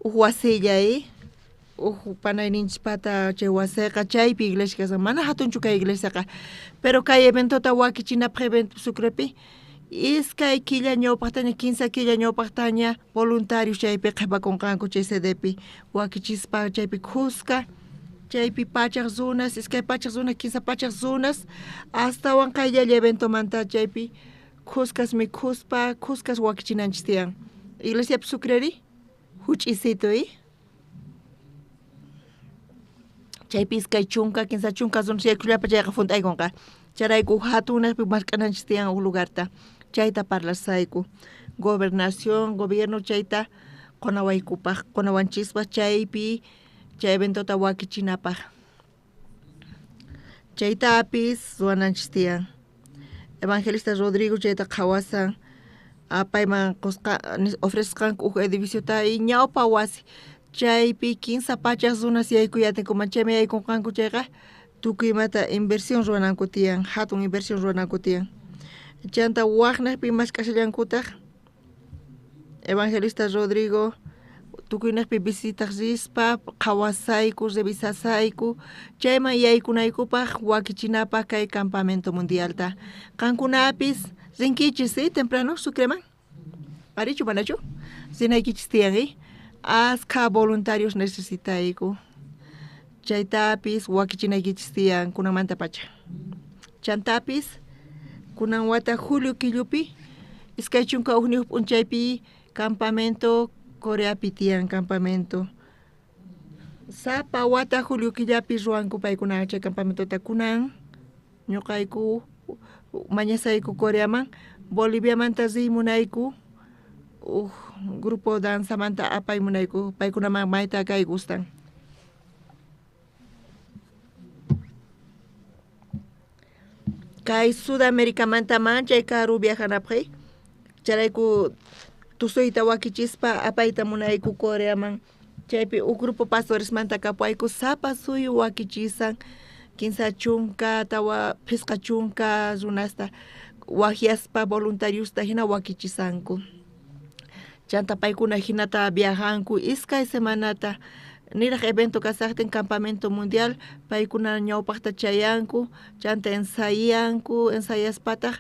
uj wasilla uj panayninchispata chay wasiqa chaypi iglesia kasan mana hatunchu kay iglesiaqa pero kay eventota wakichinapaq evento Sucrepi iskay killa ñawpaqtaña 15 killa ñawpaqtaña voluntarios chaypi qhipakunqanku chay sedepi wakichispa chaypi khuska chaypi pachaq runas iskay pachaq runas 15 pachaq runas astawan qayllalla eventomanta chaypi khuskas mikhuspa khuskas wakichinanchis tiyan iglesiapi Sucreri huch'isitu chaypi iskay chunka 30 runas yaykullapa chayqa hunt'aykunqa chayrayku hatunaqpi mask'ananchis tiyan huk lugarta chayta parlasayku gobernación gobierno chayta qunawaykupaq qunawanchispaq chaypi chay eventota wakichinapaq chaytapis ruwananchis tiyan Evangelista Rodrigo chayta qhawasan payman qusqa ofrecesqanku huk edificiota y ñawpa wasi Chaypi 300 runas yaykuy atinkuman, chayman yaykunqanku chayqa tukuy imata inversión ruwananku tiyan, hatun inversión ruwananku tiyan. Chanta waqnaqpi mask'ashallankutaq Evangelista Rodrigo tukuynaqpi visitaq rispa qhawasayku, revisasayku, chayman yaykunaykupaq wakichinapaq kay campamento mundialta. Qankunapis rinkichis, ¿sí? Temprano Sucreman. Arichu manachu? Rinaykichis tiyan, ¿eh? Askha voluntarios necesitayku. Chaytapis wakichinaykichis tiyan kunanmanta pacha. Chantapis kunan wata julio killupi 21 p'unchaypi campamento Coreapi tiyan campamento. Sapa wata julio killapi ruwanku paykuna chay campamentota kunan ñuqayku mañasayku Coreaman, Boliviamanta riy munayku uj grupo danzamanta apay munayku paykunaman mayta kay gustan. Kay Sudaméricamanta manchay karu viajanapaq, chayrayku tusuyta wakichispa apayta munayku Coreaman. Chaypi uj grupo pastoresmanta kapuayku sapa suyu wakichisan 30 4 50 runasta wajyaspa voluntariosta hina wakichisanku. Chanta paykuna hinata viajanku iskay semanata niraj evento kasaqtin campamento mundial paykuna ñawpaqta chayanku chanta ensayanku, ensayaspataq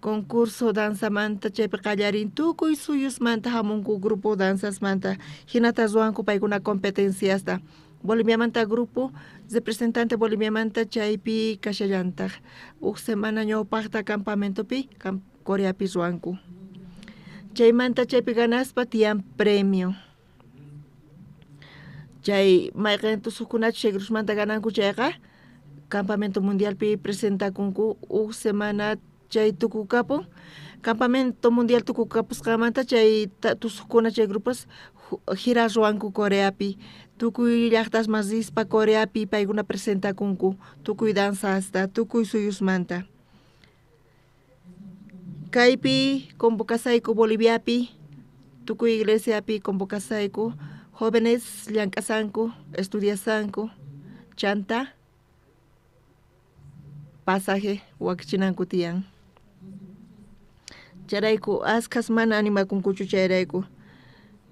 concurso danzamanta chaypi qallarin tukuy suyusmanta hamunku grupo danzasmanta hinata ruwanku paykuna competenciasta. Boliviamanta grupo representante Boliviamanta chaypi kashallantaq uj semana ñawpaqta campamentopi Coreapi ruwanku. Chaymanta chaypi ganaspa tiyan premio. Chay mayqin tusuqkunachus chay grupomanta gananku chayqa campamento mundialpi presentakunku uj semana chay tukukapun. Campamento mundial tukukapusqanmanta chay tusuqkuna chay grupos gira ruwanku Coreapi tukuy llaqtasman rispa Coreapi paykuna presentakunku tukuy danzasta tukuy suyusmanta. Kaypi convocasayku Boliviapi tukuy iglesiapi convocasayku jóvenes llank'asanku estudiasanku chanta pasaje wakichinanku tiyan. Chayrayku askhas mana animakunkuchu chayrayku,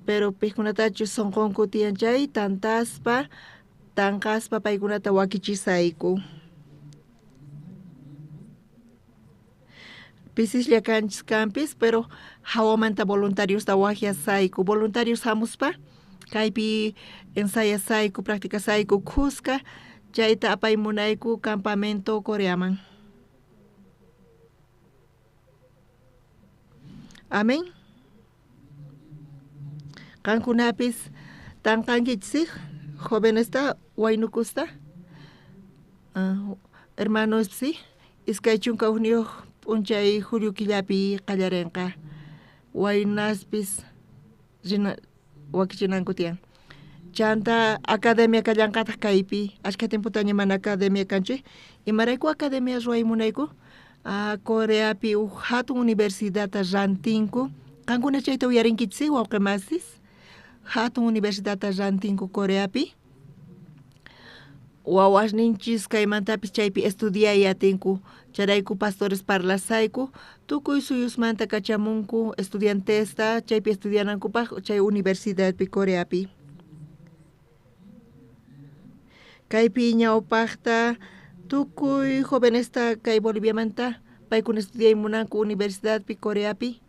pero pikunatachus sunqunku tiyan chay tantaspa tanqaspa paykunata wakichisayku. Pisislla kanchis kanpis, pero hawamanta voluntariosta wajyasayku, voluntarios hamuspa kaypi ensayasayku, practicasayku khuska chayta apay munayku campamento Coreaman. Amén. Qankunapis tanqankichis jovenesta waynukusta hermanos sí 21 p'unchay julio killapi qallarinqa waynaspis rina wakichinanku tiyan. Chanta academia kallanqataq kaypi ashkha tiempotaña mana academia kanchik imarayku academia ruway munayku Coreapi uj hatun universidadta rantinku qankuna chayta uyarinkichis wawqi masis hatun universidadta rantinku Coreapi wawasninchis kaymantapis chaypi estudiay atinku chayrayku pastores parlasayku tukuy suyusmanta kachamunku estudiantesta chaypi estudianankupaq chay universidadpi Coreapi. Kaypi ñawpaqta tukuy jovenesta kay Boliviamanta paykuna estudiay munanku universidadpi Coreapi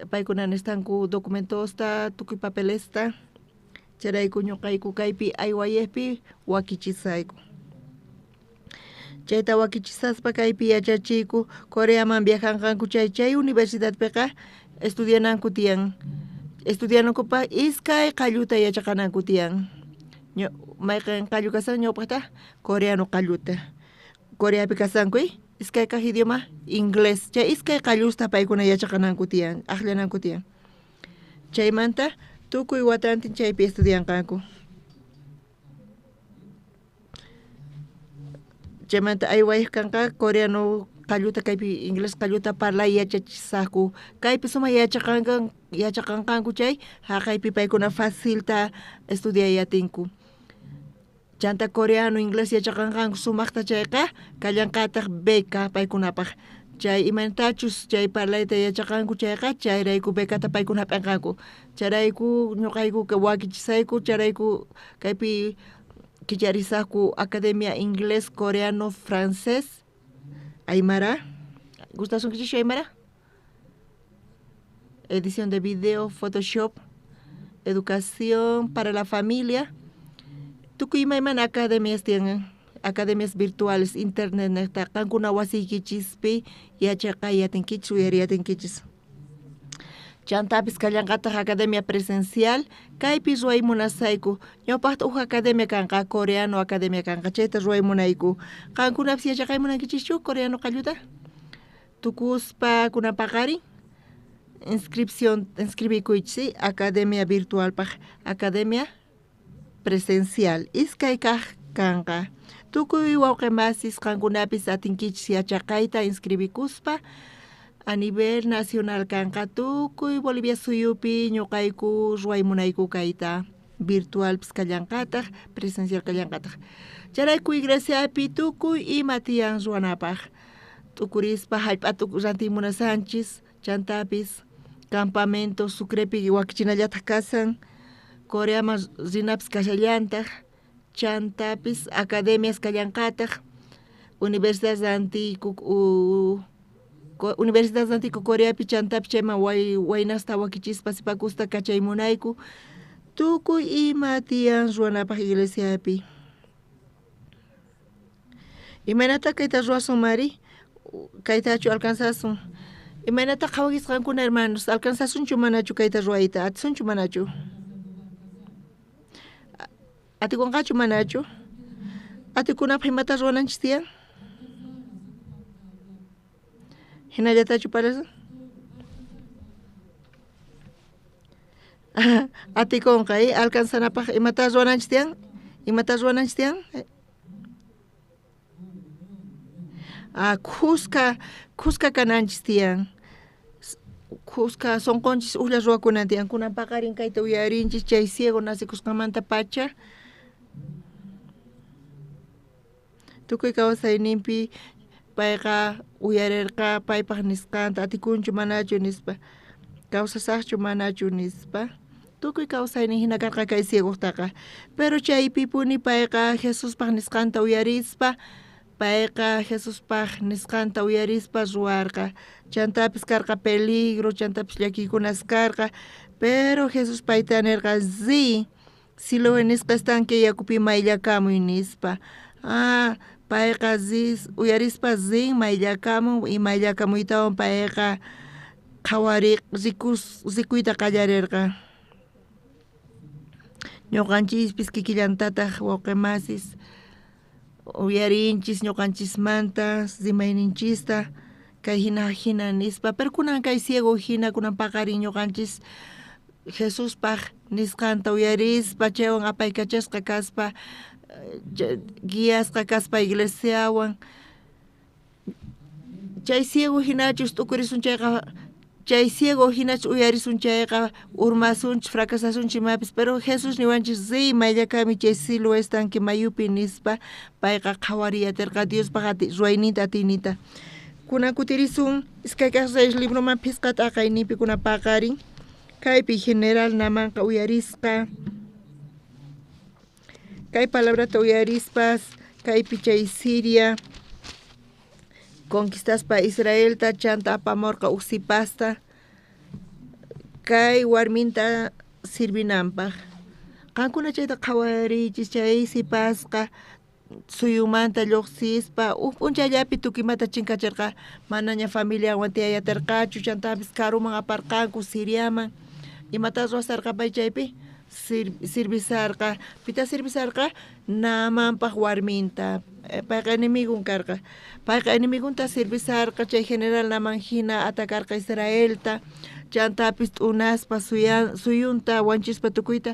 paykuna nestanku documentosta tukuy papelesta chayrayku ñuqayku kaypi aywayejpi wakichisayku. Chayta wakichisaspa kaypi yachachiyku Coreaman viajanqanku chay chay universidadpiqa estudiananku tiyan estudianankupaq iskay qalluta yachaqananku tiyan. Mayqin qallu kasan ñawpaqta coreano qalluta Coreapi kasanku iskay kaq idioma inglés chay iskay qallusta paykuna yachaqananku tiyan aqllananku tiyan. Chaymanta tukuy watantin chaypi estudianqanku. Chaymanta aywayej kanqa coreano Qalluta kaypi inglés qalluta parlay yachachisaqku. Kaypi sumaj yachaqanqanku chay jaqaypi paykuna facilta estudiay atinku. Chanta coreano inglés yachaqanqanku sumajta chayqa kallanqataq beca paykunapaq. Chay imaynatachus chay parlayta yachaqanku chayqa chayrayku becata paykuna hap'inqanku. Chayrayku ñuqayku wakichisayku chayrayku kaypi kicharisaqku academia inglés, coreano, francés, aymara. ¿Gustasunkichikchu aymara? Edición de video, Photoshop, educación para la familia. Tukuy imaymana academias tiyan, academias virtuales, internet niqta qankuna wasiykichispi yachaqay atinkichis, uyariy atinkichis. Chantapis kallanqataq academia presencial, kaypi ruway munasayku. Ñawpaqta uj academia kanqa, coreano academia kanqa, chayta ruway munayku. Qankunapis yachaqay munankichischu coreano qalluta? Tukuspa kunan paqarin inscripción, inscribikuychis academia virtualpaq, academia presencial. Iskay kaq kanqa. Tukuy wawqi masis qankunapis atinkichis yachaqayta inscribikuspa a nivel nacional kanqa tukuy Bolivia suyupi ñuqayku ruway munayku kayta virtualpis kallanqataq presencial kallanqataq. Chayrayku iglesiapi tukuy ima tiyan ruwanapaq. T'ukurispa hallp'ata rantiy munasanchis chantapis campamento Sucrepi wakichinallataq kasan Coreaman rinapis kashallantaq chantapis academias kallanqataq universidad rantiyku universidad rantiyku Coreapi chantapis chayman waynasta wakichispa sipakusta kachay munayku tukuy ima tiyan ruwanapaq iglesiapi. Imaynata kayta ruwasun Mari? Kaytachu alcanzasun? Imaynata qhawakisqankuna hermanos? Alcanzasunchu manachu kayta ruwayta? Atisunchu manachu? Atikunqachu manachu? Atikunapaq imata ruwananchis tiyan? Hinallatachu parlasun? Atikunqa, alcanzanapaq imata ruwananchis tiyan? Imata ruwananchis tiyan? Khuska kananchis tiyan. Khuska sonqonchis ujlla ruwakunan tiyan. Kunan paqarin kayta uyarinchis chay ciego nacikusqanmanta pacha. Tukuy kawsayninpi payqa uyarirqa paypaq nisqanta atikunchu manachu nispa, kawsasaqchu manachu nispa. Tukuy kawsaynin hina karqa kay ciegotaqa. Pero chaypipuni payqa Jesuspaq nisqanta uyarispa, payqa Jesuspaq nisqanta uyarispa ruwarqa. Chantapis karqa peligro, chantapis llakiykunas karqa, pero Jesús payta nirqa riy, Siloé nisqa estanque yakupi mayllakamuy nispa. Payqa uyarispa rin mayllakamun y mayllakamuytawan payqa qhawari rikuyta qallarirqa. Ñuqanchispis kikillantataq wawqi masis uyarinchis ñuqanchismanta rimayninchista kay hina hina nispa, pero kunan kay ciego hina kunan paqarin ñuqanchis Jesuspaq nisqanta uyarispa chaywan apaykachasqa kaspa guiasqa kaspa iglesiawan. Chay ciego hinachus t'ukurisun chayqa, chay ciego hinachus uyarisun chayqa urmasunchis fracasasunchis imapis, pero Jesús niwanchis riy mayllakami chay Siloé estanque mayupi nispa payqa qhawariyatirqa Diospaq ruwayninta atiyninta. Kunan kutirisun iskay kaq Reyes libroman phisqa t'aqayninpi kunan paqarin. Kaypi general Namanqa uyarisqa kay palabrata uyarispas kaypi chay Siria conquistaspa Israelta chanta apamorqa uj sipasta kay warminta sirvinanpaq. Qankuna chayta qhawariychis chay sipasqa suyumanta lluqsispa uj p'unchayllapi tukuymanta chinkachirqa, manaña familiawan tiyayatirqachu, chantapis karuman aparqanku Siriaman. Imata ruwasarqa pay chaypi? Sirvisarqa. Pita sirvisarqa? Naamanpaq warminta. Payqa enemigun karqa. Payqa enemigunta sirvisarqa chay general Naaman hina atacarqa Israelta, chantapis t'unaspa suyunta wanchispa tukuyta.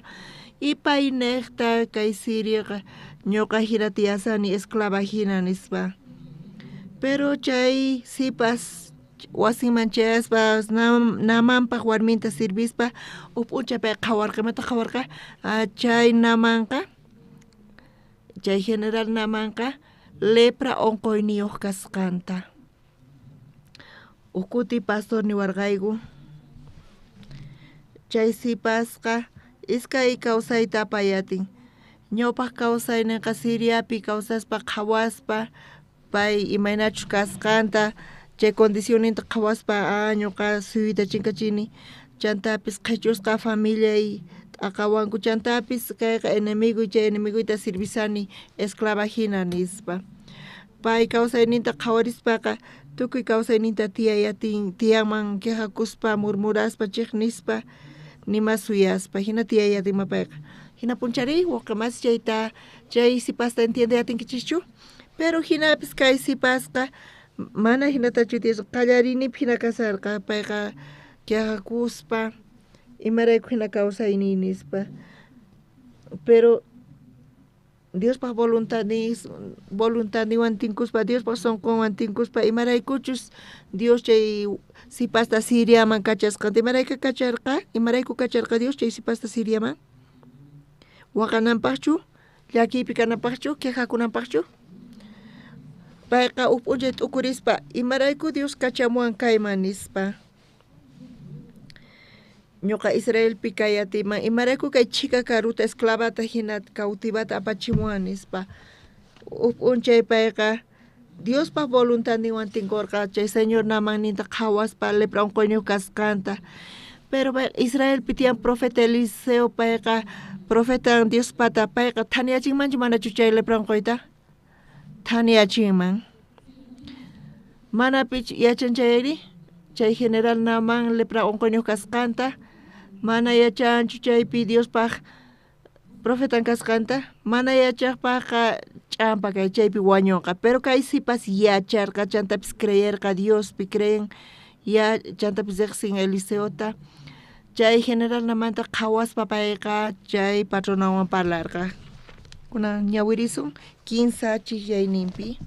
Y pay niqta kay Siriaqa ñuqa hina tiyasani esclava hina nispa. Pero chay sipas wasinman chayaspa Naamanpaj warminta sirvispa uj p'unchay pay qhawarqa, imata qhawarqa? Chay Naamanqa, chay general Naamanqa lepra onqoyniyoj kasqanta. Uj kuti pastor niwarqayku, chay sipasqa iskay kawsayta apayatin. Ñawpaj kawsayninqa Siriapi kawsaspa qhawaspa pay imaynachus kasqanta, chay condicionninta qhawaspa ñuqa suyuyta chinkachini, chantapis qhichusqa familiay t'aqawanku, chantapis kayqa enemigo, chay enemigoyta sirvisani esclava hina nispa. Pay kawsayninta qhawarispaqa tukuy kawsayninta tiyayatin, tiyanman quejakuspa, murmuraspa, chiqnispa, nima suyaspa, hina tiyayatinma payqa. Hina punchari wawqi masi chayta chay sipasta entiendeyatinkichikchu? Pero hinapis kay sipasqa mana hinatachu tiyasqa, qallariyninpi hina kasarqa, payqa quejakuspa imarayku hina kawsayniy nispa. Pero Diospaj voluntadninwan tinkuspa, Diospaj sonqonwan tinkuspa, imaraykuchus Dios chay sipasta Siriaman kachasqanta, imarayku kacharqa? Imarayku kacharqa Dios chay sipasta Siriaman? Waqananpaqchu? Llakiypi kananpaqchu? Quejakunanpaqchu? Payqa uj p'unchay t'ukurispa, imarayku Dios kachamuwan kayman nispa. Ñuqa Israelpi kay atiyman, imarayku kay chhika karuta esclavata hina cautivata apachimuwan nispa. Uj p'unchay payqa Diospaj voluntadninwan tinkurqa, chay Señor Naamanninta qhawaspa lepra onqoyniyuq kasqanta. Pero payqa Israelpi tiyan profeta Eliseo, payqa profetan Diospata, payqa thaniyachinmanchu manachu chay lepra onqoyta? Thaniyachinman. Mana pich yachan chayri, chay general Naaman lepra onqoyniyuq kasqanta, mana yachanchu chaypi Diospaj profetan kasqanta, mana yachaqpajqa ch'ampa kay chaypi wañunqa. Pero kay sipas yacharqa, chantapis creerqa Diospi, creen ya chantapis riqsin Eliseota. Chay general Naamanta qhawaspa payqa chay patronanwan parlarqa. Kunan ñawirisun kinsa chijyayninpi.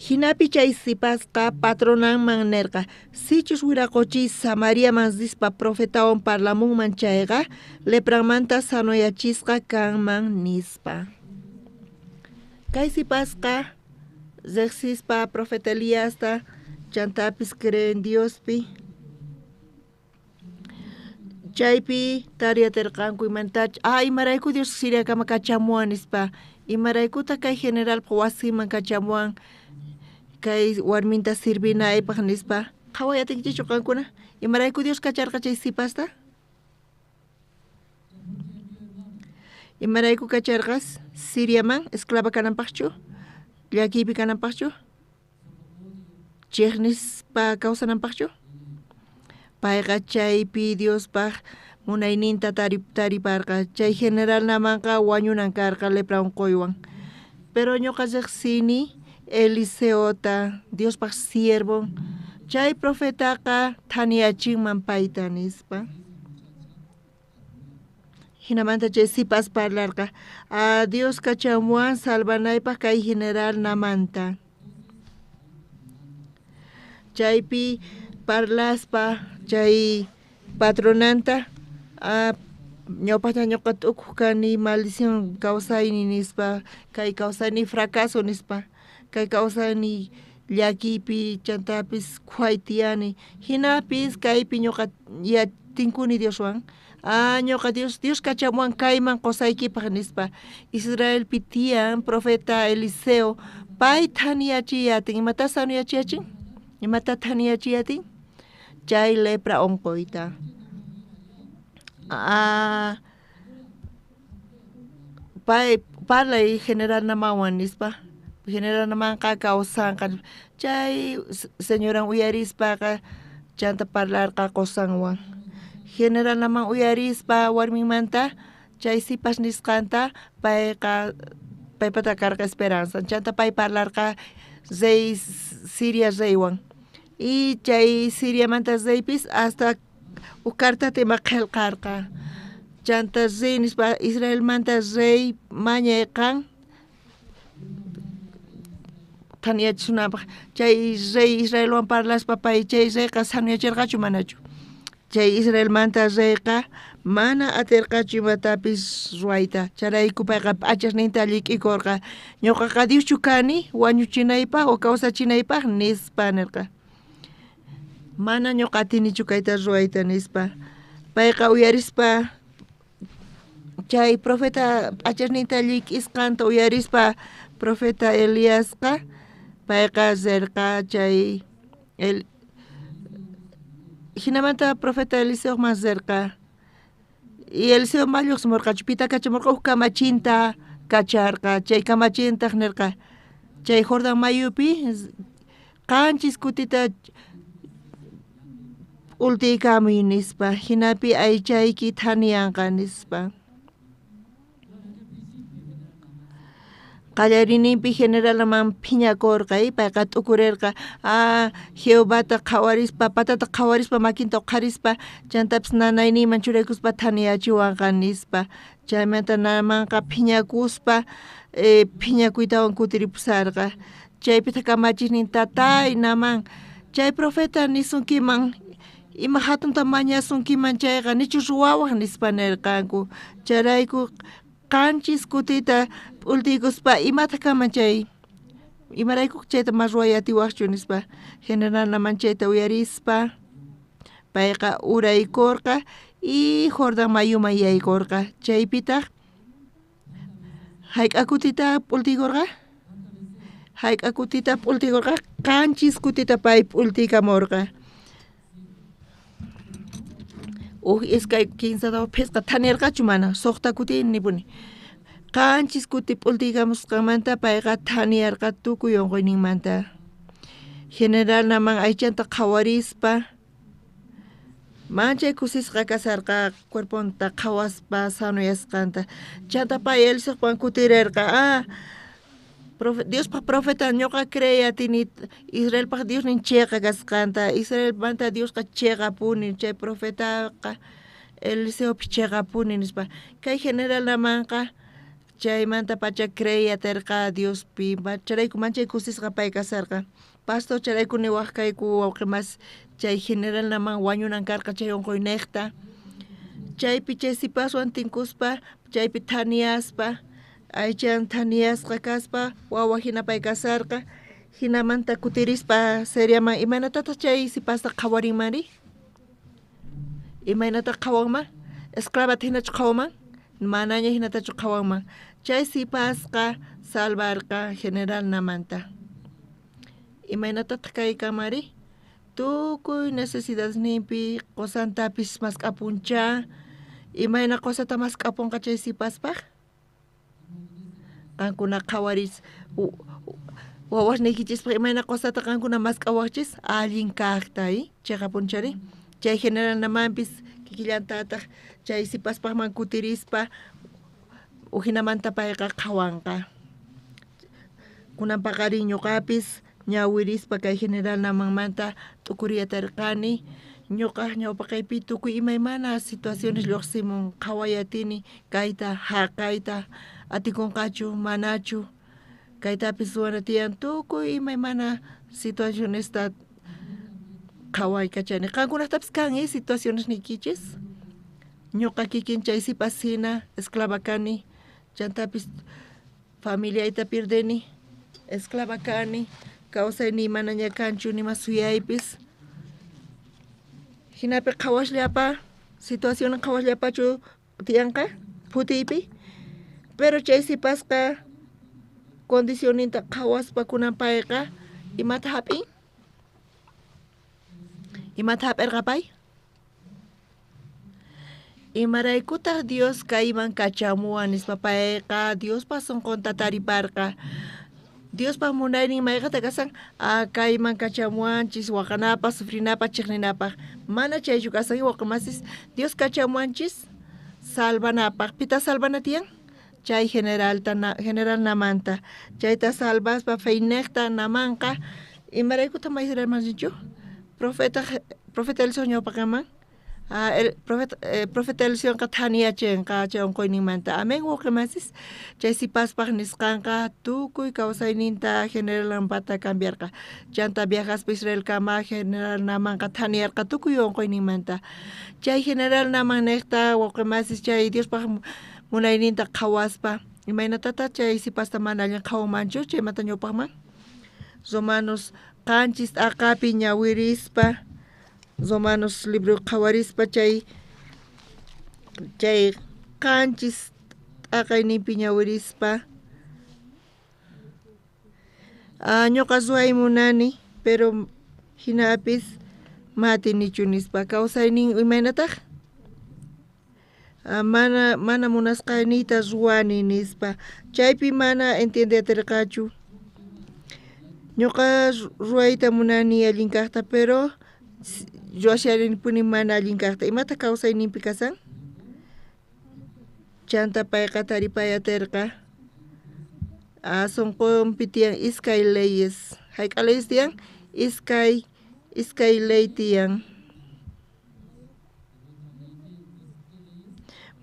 Jinapi chay sipasqa patronanman nerqa, sichus wiraqochiy Samariaman rispa profetawan parlamunman chayqa, lepranmanta sanoyachisqa kanman nispa. Kay sipasqa riqsispa profeta Eliasta, chantapis creen Diospi. Chaypi tariyatirqanku imantach, imarayku Dios Siriakama kachamuwan nispa, imaraykuta kay generalpaq wasiman kachamuwan kay warminta sirvinaypaq nispa. Qhawayatinkichikchu qankuna? Imarayku Dios kacharqa chay sipasta? Imarayku kacharqas Siriaman esclava kananpaqchu? Llakiypi kananpaqchu? Chiqnispa kawsananpaqchu? Payqa chaypi Diospaj munayninta tariparqa. Chay general Naamanqa wañunan karqa lepra onqoywan. Pero ñuqa riqsini Eliseota, Diospaj siervon, chay profetaqa thaniyachinman payta nispa. Hinamanta chay sipas parlarqa, Dios kachamuwan salvanaypaj kay general Naamanta. Chaypi parlaspa chay patronanta, ñawpajta ñuqa t'ukuq kani maldición kawsayni nispa, kay kawsayni fracaso nispa, kay kawsayni llakiypi chantapis qhuay tiyani, hinapis kaypi ñuqa tinkuni Dioswan, ñuqa Dios kachamuwan kayman qusaykipaj nispa. Israelpi tiyan profeta Eliseo, pay thaniyachiyatin, imata sanuyachiyachin? Imata thaniyachiyatin? Chay lepra onqoyta. Pay parlay general Naamanwan nispa. General Naamanqa kawsanqa. Chay señoran uyarispaqa chanta parlarqa qusanwan. General Naaman uyarispa warminmanta chay sipas nisqanta payqa paypata karqa esperanza. Chanta pay parlarqa rey Siria reywan. Y chay Siriamanta reypis hasta uj cartata ima qillqarqa. Chanta rey nispa Israelmanta rey mañay qan thaniyachisunanpaj. Chay rey Israelwan parlaspa pay chay reyqa sanoyacherqachu manachu? Chay Israelmanta reyqa mana aterqachu imatapis ruwayta. Chayrayku payqa p'achasninta llik'ikorqa. Ñuqaqa Dioschu kani wañuchinaypaj o kawsachinaypaj nispa nerqa. Mana ñuqa atinichu kayta ruwayta nispa. Payqa uyarispa chay profeta p'achasninta llik'isqanta uyarispa profeta Eliasqa payqa rerqa chay jinamanta profeta Eliseoman rerqa. Y Eliseo ma lluqsimurqachu, pita kachamurqa huk kamachinta kacharqa. Chay kamachintaq nirqa chay Jordán mayupi 7 kutita p'ultiykamuy nispa, jinapi aychayki thaniyanqa nispa. Qallariyninpi generalman phiñakorqa, payqa t'ukurerqa, Jehovata qhawarispa, patata qhawarispa, makinta uqharispa, chantapis nanayninman churaykuspa thaniyachiwanqa nispa. Chaymanta Naamanqa phiñakuspa, phiñakuytawan kutiripusarqa. Chaypitaq kamachisnin tatay Naamán, chay profeta nisunkiman, ima hatunta mañasunkiman chayqa nichu ruwawaj nispa nerqanku. Chayrayku 7 kutita p'ultiykuspa imataq kanman chay, imarayku chayta ma ruway atiwajchu nispa. General Naamán chayta uyarispa payqa uraykorqa y Jordán mayuman yaykorqa. Chaypitaq hayk'a kutita p'ultiykorqa? Hayk'a kutita p'ultiykorqa? 7 kutita pay p'ultiykamorqa. Uj 2 3 4 5 thanirqachu mana, 6 kuti nipuni. 7 kuti p'ultiykamusqanmanta payqa thaniyarqa tukuy unquyninmanta. General Naamán aychanta qhawarispa manchay kusisqa kasarqa cuerponta qhawaspa sanoyasqanta. Chanta pay Eliseowan kutirerqa, Diospaj profeta ñuqa creey atini Israelpaj Diosnin cheqa kasqanta, Israelmanta Diosqa cheqapuni, chay profetaqa Eliseopis cheqapuni nispa. Kay general Naamanqa chaymanta pacha creey aterqa Diospi, chayrayku manchay kusisqa pay kasarqa. Pastor chayrayku niwaj kayku wawqi mas chay general Naamán wañunan karqa chay unquynejta. Chaypi chay sipaswan tinkuspa, chaypi thaniyaspa, aychan thaniyasqa kaspa, wawa hina pay kasarqa. Jinamanta kutirispa Siriaman, imaynatataq chay sipasta qhawarinmanri? Imaynataq qhawanman? Esclavata hinachu qhawanman? Manaña hinatachu qhawanman. Chay sipasqa salvarqa general Naamanta. Imaynatataq kay kanmanri? Tukuy necesidadninpi qosantapis mask'apuncha. Imayna qosata mask'apunqa chay sipaspaq? Qankuna qhawaris wawasniykichispaq imayna qosata qankuna mask'awaqchis? Allin kaqta, cheqapunchari. Chay general Naamanpis kikillantataq chay sipaspaqman kutirispa ujinamanta payqa qhawanqa. Kunan paqarin ñuqapis ñawirispa kay general Naamanmanta t'ukuriyatarqani. Ñuqaj ñawpaqaypi tukuy imaymana situaciones lluqsimun, qhawayatini kayta haqayta atikunqachu manachu, kaytapis ruwana tiyan, tukuy imaymana situacionesta qhawaykachani. Qankunaqtapis kan situaciones niykichis? Ñuqa kikin chay sipas hina esclava kani, chantapis familiayta pierdeni, esclava kani, kawsayniy manaña kanchu nima suyaypis. Jinapi qhawasllapa, situación qhawasllapachu tiyanqa phutiypi, pero chay sipasqa condicioninta qhawaspa kunan payqa imata hap'in? Imata hap'irqa pay? Imaraykutaq Dios kayman kachamuwan nispa payqa Diospa sunqunta tariparqa. Diospa munaynin mayqata kasan, kayman kachamuwanchis waqanapaq, sufrinapaq, chiqninapaq. Mana chaychu kasan waqamasis, Dios kachamuwanchis salvanapaq. Pita salvana tiyan? Chay generalta, general Naamanta. Chayta salvaspa feynejta Naamanqa imaraykutaq ma Israelman rinchu? Profeta Eliseo ñawpaqaman El profeta Eliseonqa thaniyachenqa chay unquyninmanta. Amén, wawqimasis. Chay sipaspaj nisqanqa tukuy kawsayninta generalanpata cambiarqa. Chanta viajaspa Israelkama general Naamanqa thaniyarqa tukuy unquyninmanta. Chay general Naaman niqta wawqimasis chay Diospaj munayninta qhawaspa imaynatata chay sipasta mana allin qhawanmanchu chaymanta ñawpaqman. Romanos 7 t'aqapi ñawirispa, Romanos libro qhawarispa chay 7 t'aqayninpi ñawirispa, ñuqa ruway munani, pero hinapis matinichu nispa. Kawsaynin imaynataq? Mana munasqayniyta ruwani nispa. Chaypi mana entiendeatirqachu. Ñuqa ruwayta munani allin kaqta, pero ruwasharinipuni mana allin kaqta. Imata kawsayninpi kasan? Chanta payqa taripayatirqa. Sunqunpi tiyan iskay leyes. Hayk'a leyes tiyan? Iskay ley tiyan.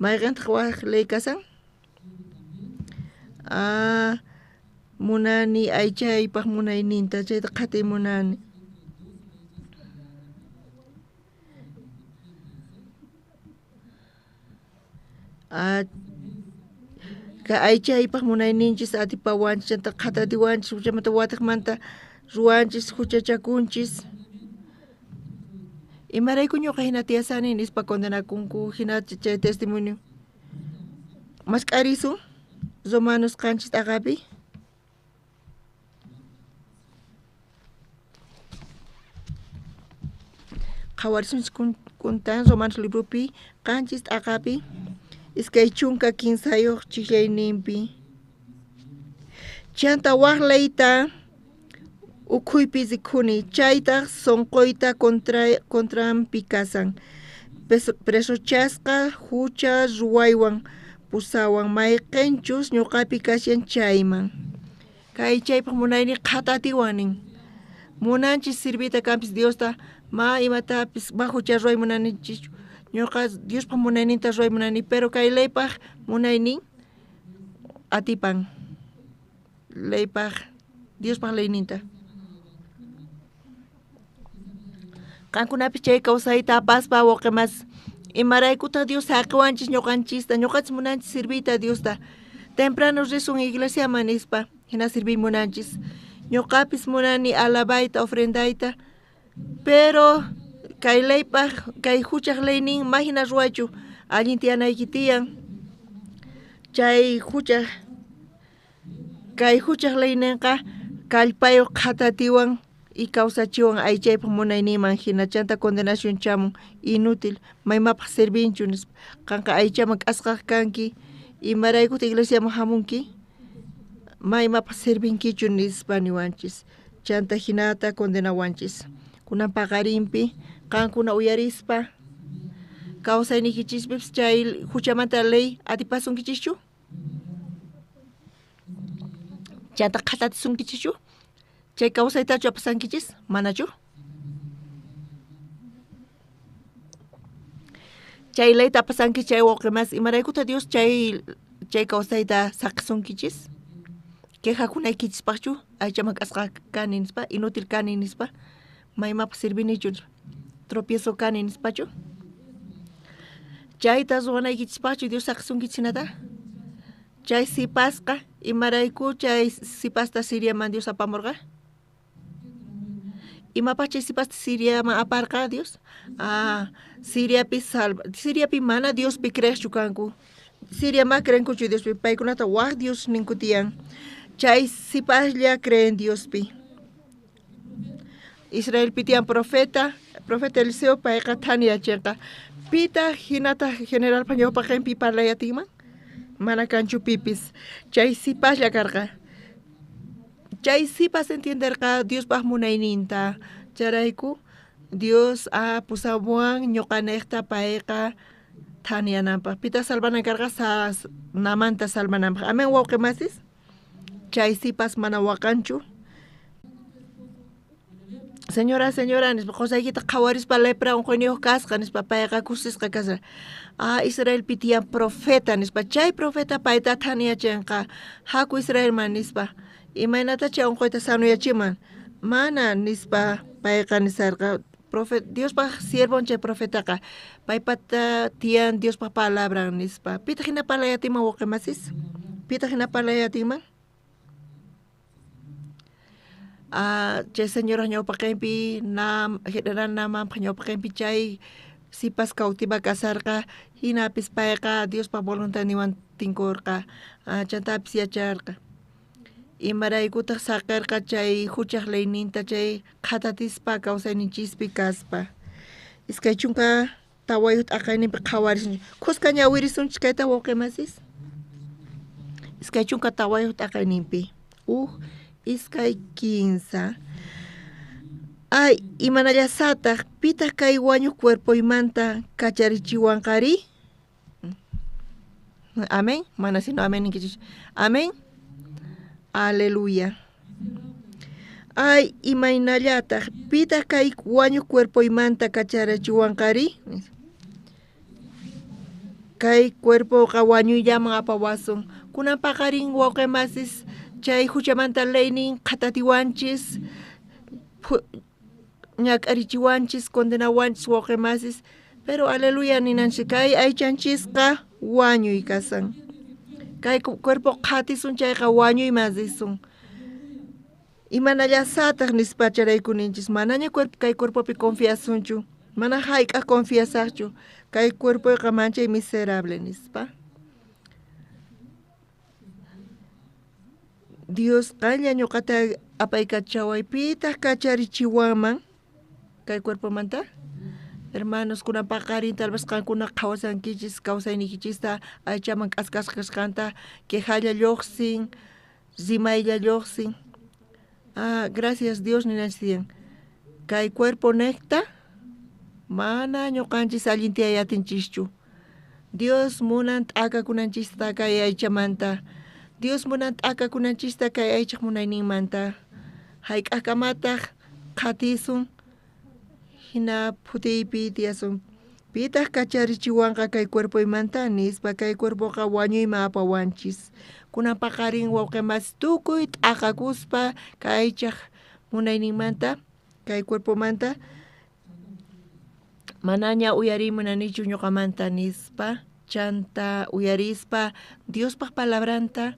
Mayqintaq waj ley kasan? Munani aychaypaj munayninta, chayta qhatiy munani. Ka aychaypaj munayninchis atipawanchis, chanta qhatatiwanchis, huchamanta watiqmanta ruwanchis, huchachakunchis. Imarayku ñuqa hina tiyasani nispa condenakunku, hina chay testimonio. Mask'arisun Romanos 7 t'aqapi. Qhawarisunchis kuntan Romanos libropi 7 t'aqapi 23 chijllayninpi. Chanta waj leyta ukhuypi rikhuni, chaytaj sunquyta contranpi kasan. Presochasqa hucha ruwaywan pusawan mayqinchus ñuqapi kashan chayman. Kay chaypaj munayni qhatatiwan nin. Munanchis sirvita kanpis Diosta, ma imatapis ma hucha ruway munaninchischu. Ñuqa Diospaj munayninta ruway munani, pero kay leypaj munaynin atipan. Leypaj Diospaj leyninta. Qankunapis chay kawsayta apaspa wawqimas, imaraykutaq Dios saqiwanchis ñuqanchista, ñuqanchis munanchis sirviyta Diosta. Temprano risun iglesiaman nispa, hina sirviy munanchis. Ñuqapis munani alabayta, ofrendayta, pero kay leypaj, kay huchaj leynin ma hina ruwaychu, allin tiyanayki tiyan. Chay huchaj, kay huchaj leyninqa kallpayuq qhatatiwan y kawsachiwan aychaypaj munayninman hina, chanta condenación chamun, inútil, maymapaj sirvinchu nispa. Qanqa aychaman k'asqaq kanki, imaraykutaq iglesiaman hamunki, maymapaj sirvinkichu nispa niwanchis. Chanta hinata condenawanchis. Kunan paqarinpi qankuna uyarispa kawsayniykichispis chay huchamanta ley atipasunkichikchu? Chanta qhatatisunkichikchu? Chay kawsaytachu apasankichis? Manachu? Chay leyta apasanki chay wawqimas, imaraykuta Dios chay kawsayta saqisunkichis? Quejakunaykichispaqchu? Aychaman k'asqa kani nispa, inútil kani nispa, maymapaq sirvinichu nispa, tropiezo kani nispachu? Chayta ruwanaykichispaqchu Dios saqisunkichis hinata? Chay sipasqa, imarayku chay sipasta Siriaman Dios apamurqa? Imapaq chay sipasta Siriaman aparqa Dios? Siriapi salva, Siriapi mana Diospi creeqchu kanku. Siria ma creenkuchu Diospi, paykunata waj Dios ninku tiyan. Chay sipaslla creen Diospi. Israelpi tiyan profeta Eliseo payqa thaniyachinqa. Pitaq hinataq generalpa ñawpaqinpi parlayatinman? Mana kanchu pipis. Chay sipaslla karqa. Chay sipas entienderqa Diospaj munayninta. Chayrayku Dios pusamuwan ñuqaniqta payqa thaniyananpaq. Pitaq salvanan karqa? Naamanta salvananpaq. Amén, wawqimasis. Chay sipas mana waqanchu. Señora, señora, nispa qosaykita qhawarispa lepra unquyniyuq kasqa nispa payqa kusisqa kasqa. Ah, Israelpi tiyan profeta nispa chay profeta payta thaniyachinqa. Haku Israelman nispa. Imaynata chay unquyta sanoyachiman? Mana nispa payqa nisarqa. Profeta Diospaq siervon chay profetaqa paypata tiyan Diospaq palabran nispa. Pitaq hina parlay atinman wawqi masis? Pitaq hina parlay atinman? Ah, chay señoraj ñawpaqenpi nam general Naamanpaq ñawpaqenpi chay sipas cautiva kasarqa hinapis payqa Diospaq voluntadninwan tinkurqa chantapis yacharqa imaraykutaq saqerqa chay huchaq leyninta chay qhatatispa kawsayninchispi kaspa. 24 t'aqayninpi qhawarisun khuska ñawirisunchis kayta wawqi masis 24 t'aqayninpi 1 2 3. Ay, imanallasataq pitaq kay wañuq cuerpoymanta kacharichiwanqari? Amén. Mana sino amén ninkichis. Amén. Aleluya. Ay, imaynallataq pitaq kay wañuq cuerpoymanta kacharichiwanqari? Kay cuerpoqa wañuyllaman apawasun. Kunan paqarin wawqi masis chay huchamanta leynin qhatatiwanchis, ñak'arichiwanchis, condenawanchis wawqi masis, pero aleluya ninanchis kay aychanchisqa wañuy kasan. Kay cuerpo qhatisun chayqa wañuyman risun. Imanallasataq nispa charayku ninchis, manaña kay cuerpopi confiasunchu, mana hayk'aq confiasaqchu, kay cuerpoyqa manchay miserable nispa. Dios qanlla ñuqata apaykachaway, pitaq kacharichiwanman kay cuerpomanta? Hermanos, kunan paqarin tal vez qankuna qhawasankichis kawsaynikichista aychaman k'askasqa kasqanta, quejalla lluqsin, rimaylla lluqsin. Ah, gracias Dios ninanchis tiyan. Kay cuerpo necta mana ñuqanchis allin tiyay atinchischu. Dios munan t'akakunanchista kay aychamanta. Dios munan t'akakunanchista kay aychaq munayninmanta. Hayk'aqkamataq qhatisun hina phutiypi tiyasun. Pitaq kacharichiwanqa kay cuerpoymanta nispa kay cuerpoqa wañuyman apawanchis. Kunan paqarin wawqi masi tukuy t'aqakuspa kay aychaq munayninmanta kay cuerpomanta manaña uyariy munanichu ñuqamanta nispa chanta uyarispa Diospaq palabranta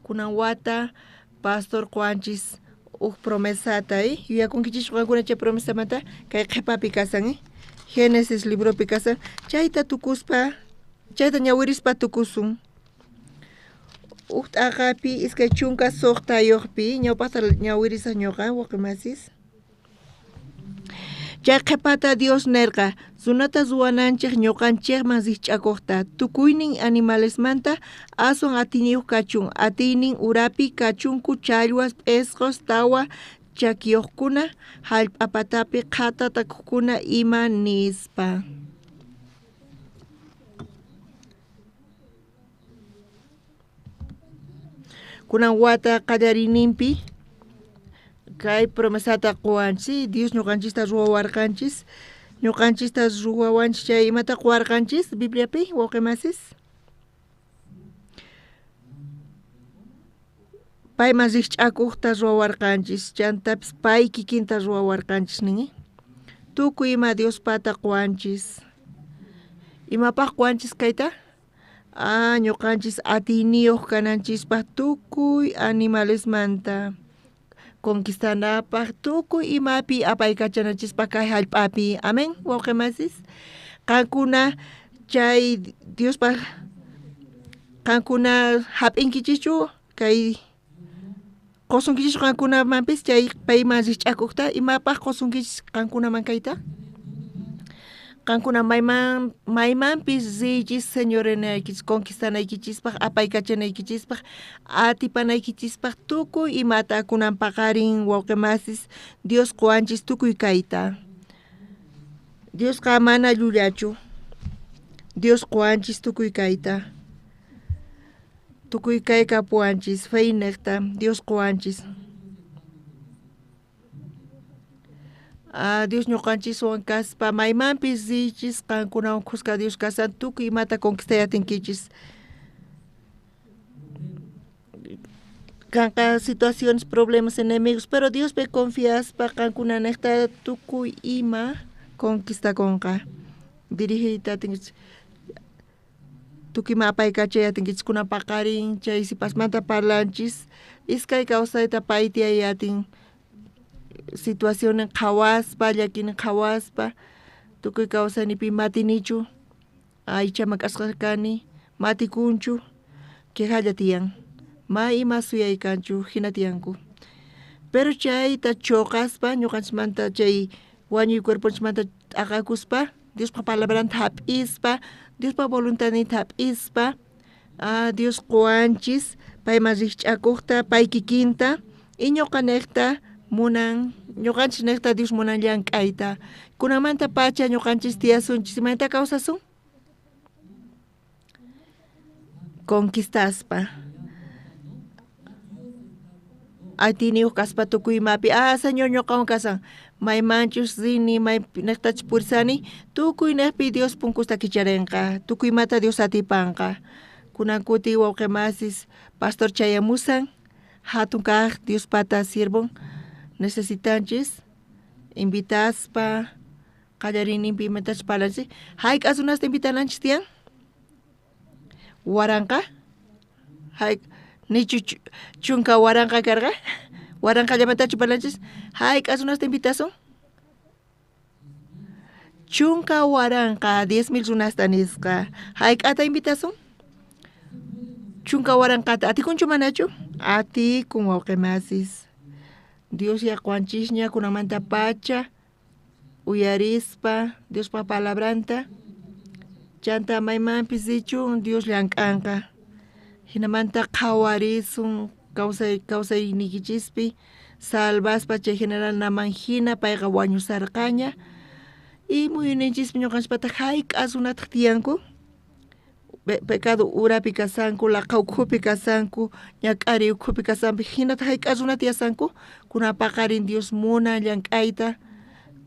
kunan wata pastor quwanchis uj promesata yuyakunkichis qankuna chay promesamanta kay qhipapi kasan Génesis libropi kasan chayta tukuspa chayta ñawirispa tukusun. Uj t'aqapi 26 ñawpaqta ñawirisaq ñuqa wawqi masis. Chay qhipata Dios nerqa runata ruwananchik ñuqanchikman rikch'akuqta tukuynin animalesmanta aswan atiyniyuq kachun atiynin urapi kachunku challwas p'isqos tawa chakiyuqkuna hallp'a patapi qhatatakuqkuna ima nispa. Kunan wata qallariyninpi kay promesata quwanchis Dios ñuqanchista ruwawarqanchis ñuqanchista ruwawanchis chay imata quwarqanchis Bibliapi wawqi masis payman rikch'akuqta ruwawarqanchis chantapis pay kikinta ruwawarqanchis nin tukuy ima Diospata quwanchis imapaq quwanchis kayta ah ñuqanchis atiyniyuq kananchispaq tukuy animalesmanta conquistanapaq tukuy imapi apaykachananchispaq kay hallp'api amén wawqi masis qankuna chay Diospaq qankuna hap'inkichischu kay qusunkichis qankunamanpis chay payman rikch'akuqta imapaq qusunkichis qankunaman kayta qankuna mayman maymanpis riychis señorenaykichis conquistanaykichispaq apaykachanaykichispaq atipanaykichispaq tukuy imata kunan paqarin wawqi masis Dios quwanchis tukuy kayta Diosqa mana llullachu Dios quwanchis tukuy kayta tukuy kay kapuwanchis feyniqta Dios quwanchis. Dios ñuqanchiswan kaspa maymanpis riychis qankunawan khuska Dios kasan tukuy imata conquistay atinkichis. Kanqa situaciones, problemas, enemigos, pero Diospi confiaspa qankunanejta tukuy ima conquistakunqa. Dirigiyta atinkichis. Tukuy ima apaykachay atinkichis kunan paqarin chay sipasmanta parlanchis iskay kawsayta pay tiyay atin situaciones qhawaspa llakinin qhawaspa tukuy kawsaynipi matinichu aycha mak'asqa kani matikunchu quejalla tiyan ma ima suyay kanchu hina tiyanku pero chayta chuqaspa ñuqanchikmanta chay wañuy cuerponchikmanta t'aqakuspa Diospa palabranta hap'ispa Diospa voluntadninta hap'ispa Dios quwanchis payman rikch'akuqta pay kikinta y ñuqanejta munan ñuqanchis nejta Dios munan llank'ayta kunanmanta pacha ñuqanchis tiyasunchis imaynata kawsasun conquistaspa atiyniyuq kaspa tukuy imapi Señor ñuqawan kasan maymanchus rini maypineqtachus purisani tukuy nejpi Dios punkusta kicharinqa tukuy imata Dios atipanqa kunan kuti wawqi masis pastor chayamusan hatun kaq Diospata siervon necesitanchis invitaspa qallariyninpi imatachus parlanchis hayk'a runasta invitananchis tiyan waranqa nichu chunka waranqa karqa waranqallamantachu parlanchis hayk'a runasta invitasun 10,000 10,000 runasta nisqa hayk'ata invitasun 10,000 atikunchu manachu atikun wawqi masis Dios yaquwanchisña kunanmanta pacha uyarispa Diospa palabranta chanta maymanpis richun Dios llank'anqa hinamanta qhawarisun kawsayniykichispi salvaspa chay general Naman hina payqa wañusarqaña y muyuyninchispi ñuqanchispata hayk'a runataq tiyanku pecado urapi kasanku laqa ukhupi kasanku ñak'ariy ukhupi kasanpi hinataq hayk'a runa tiyasanku kunan paqarin Dios munan llank'ayta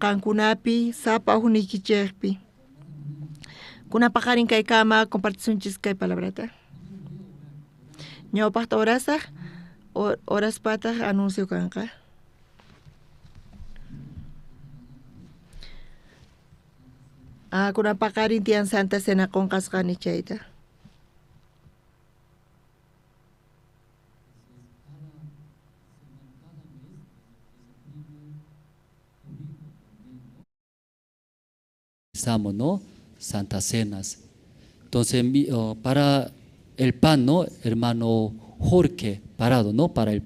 qankunapi sapa ujniykichikpi kunan paqarin kaykama compartisunchis kay palabrata ñawpaqta orasaq oraspataq anuncio kanqa kunan paqarin tiyan Santa Cena qunqasqani chayta. ¿No? Santa Cenas. Entonces, para el pan, ¿no? Hermano Jorge Parado, ¿no? Para el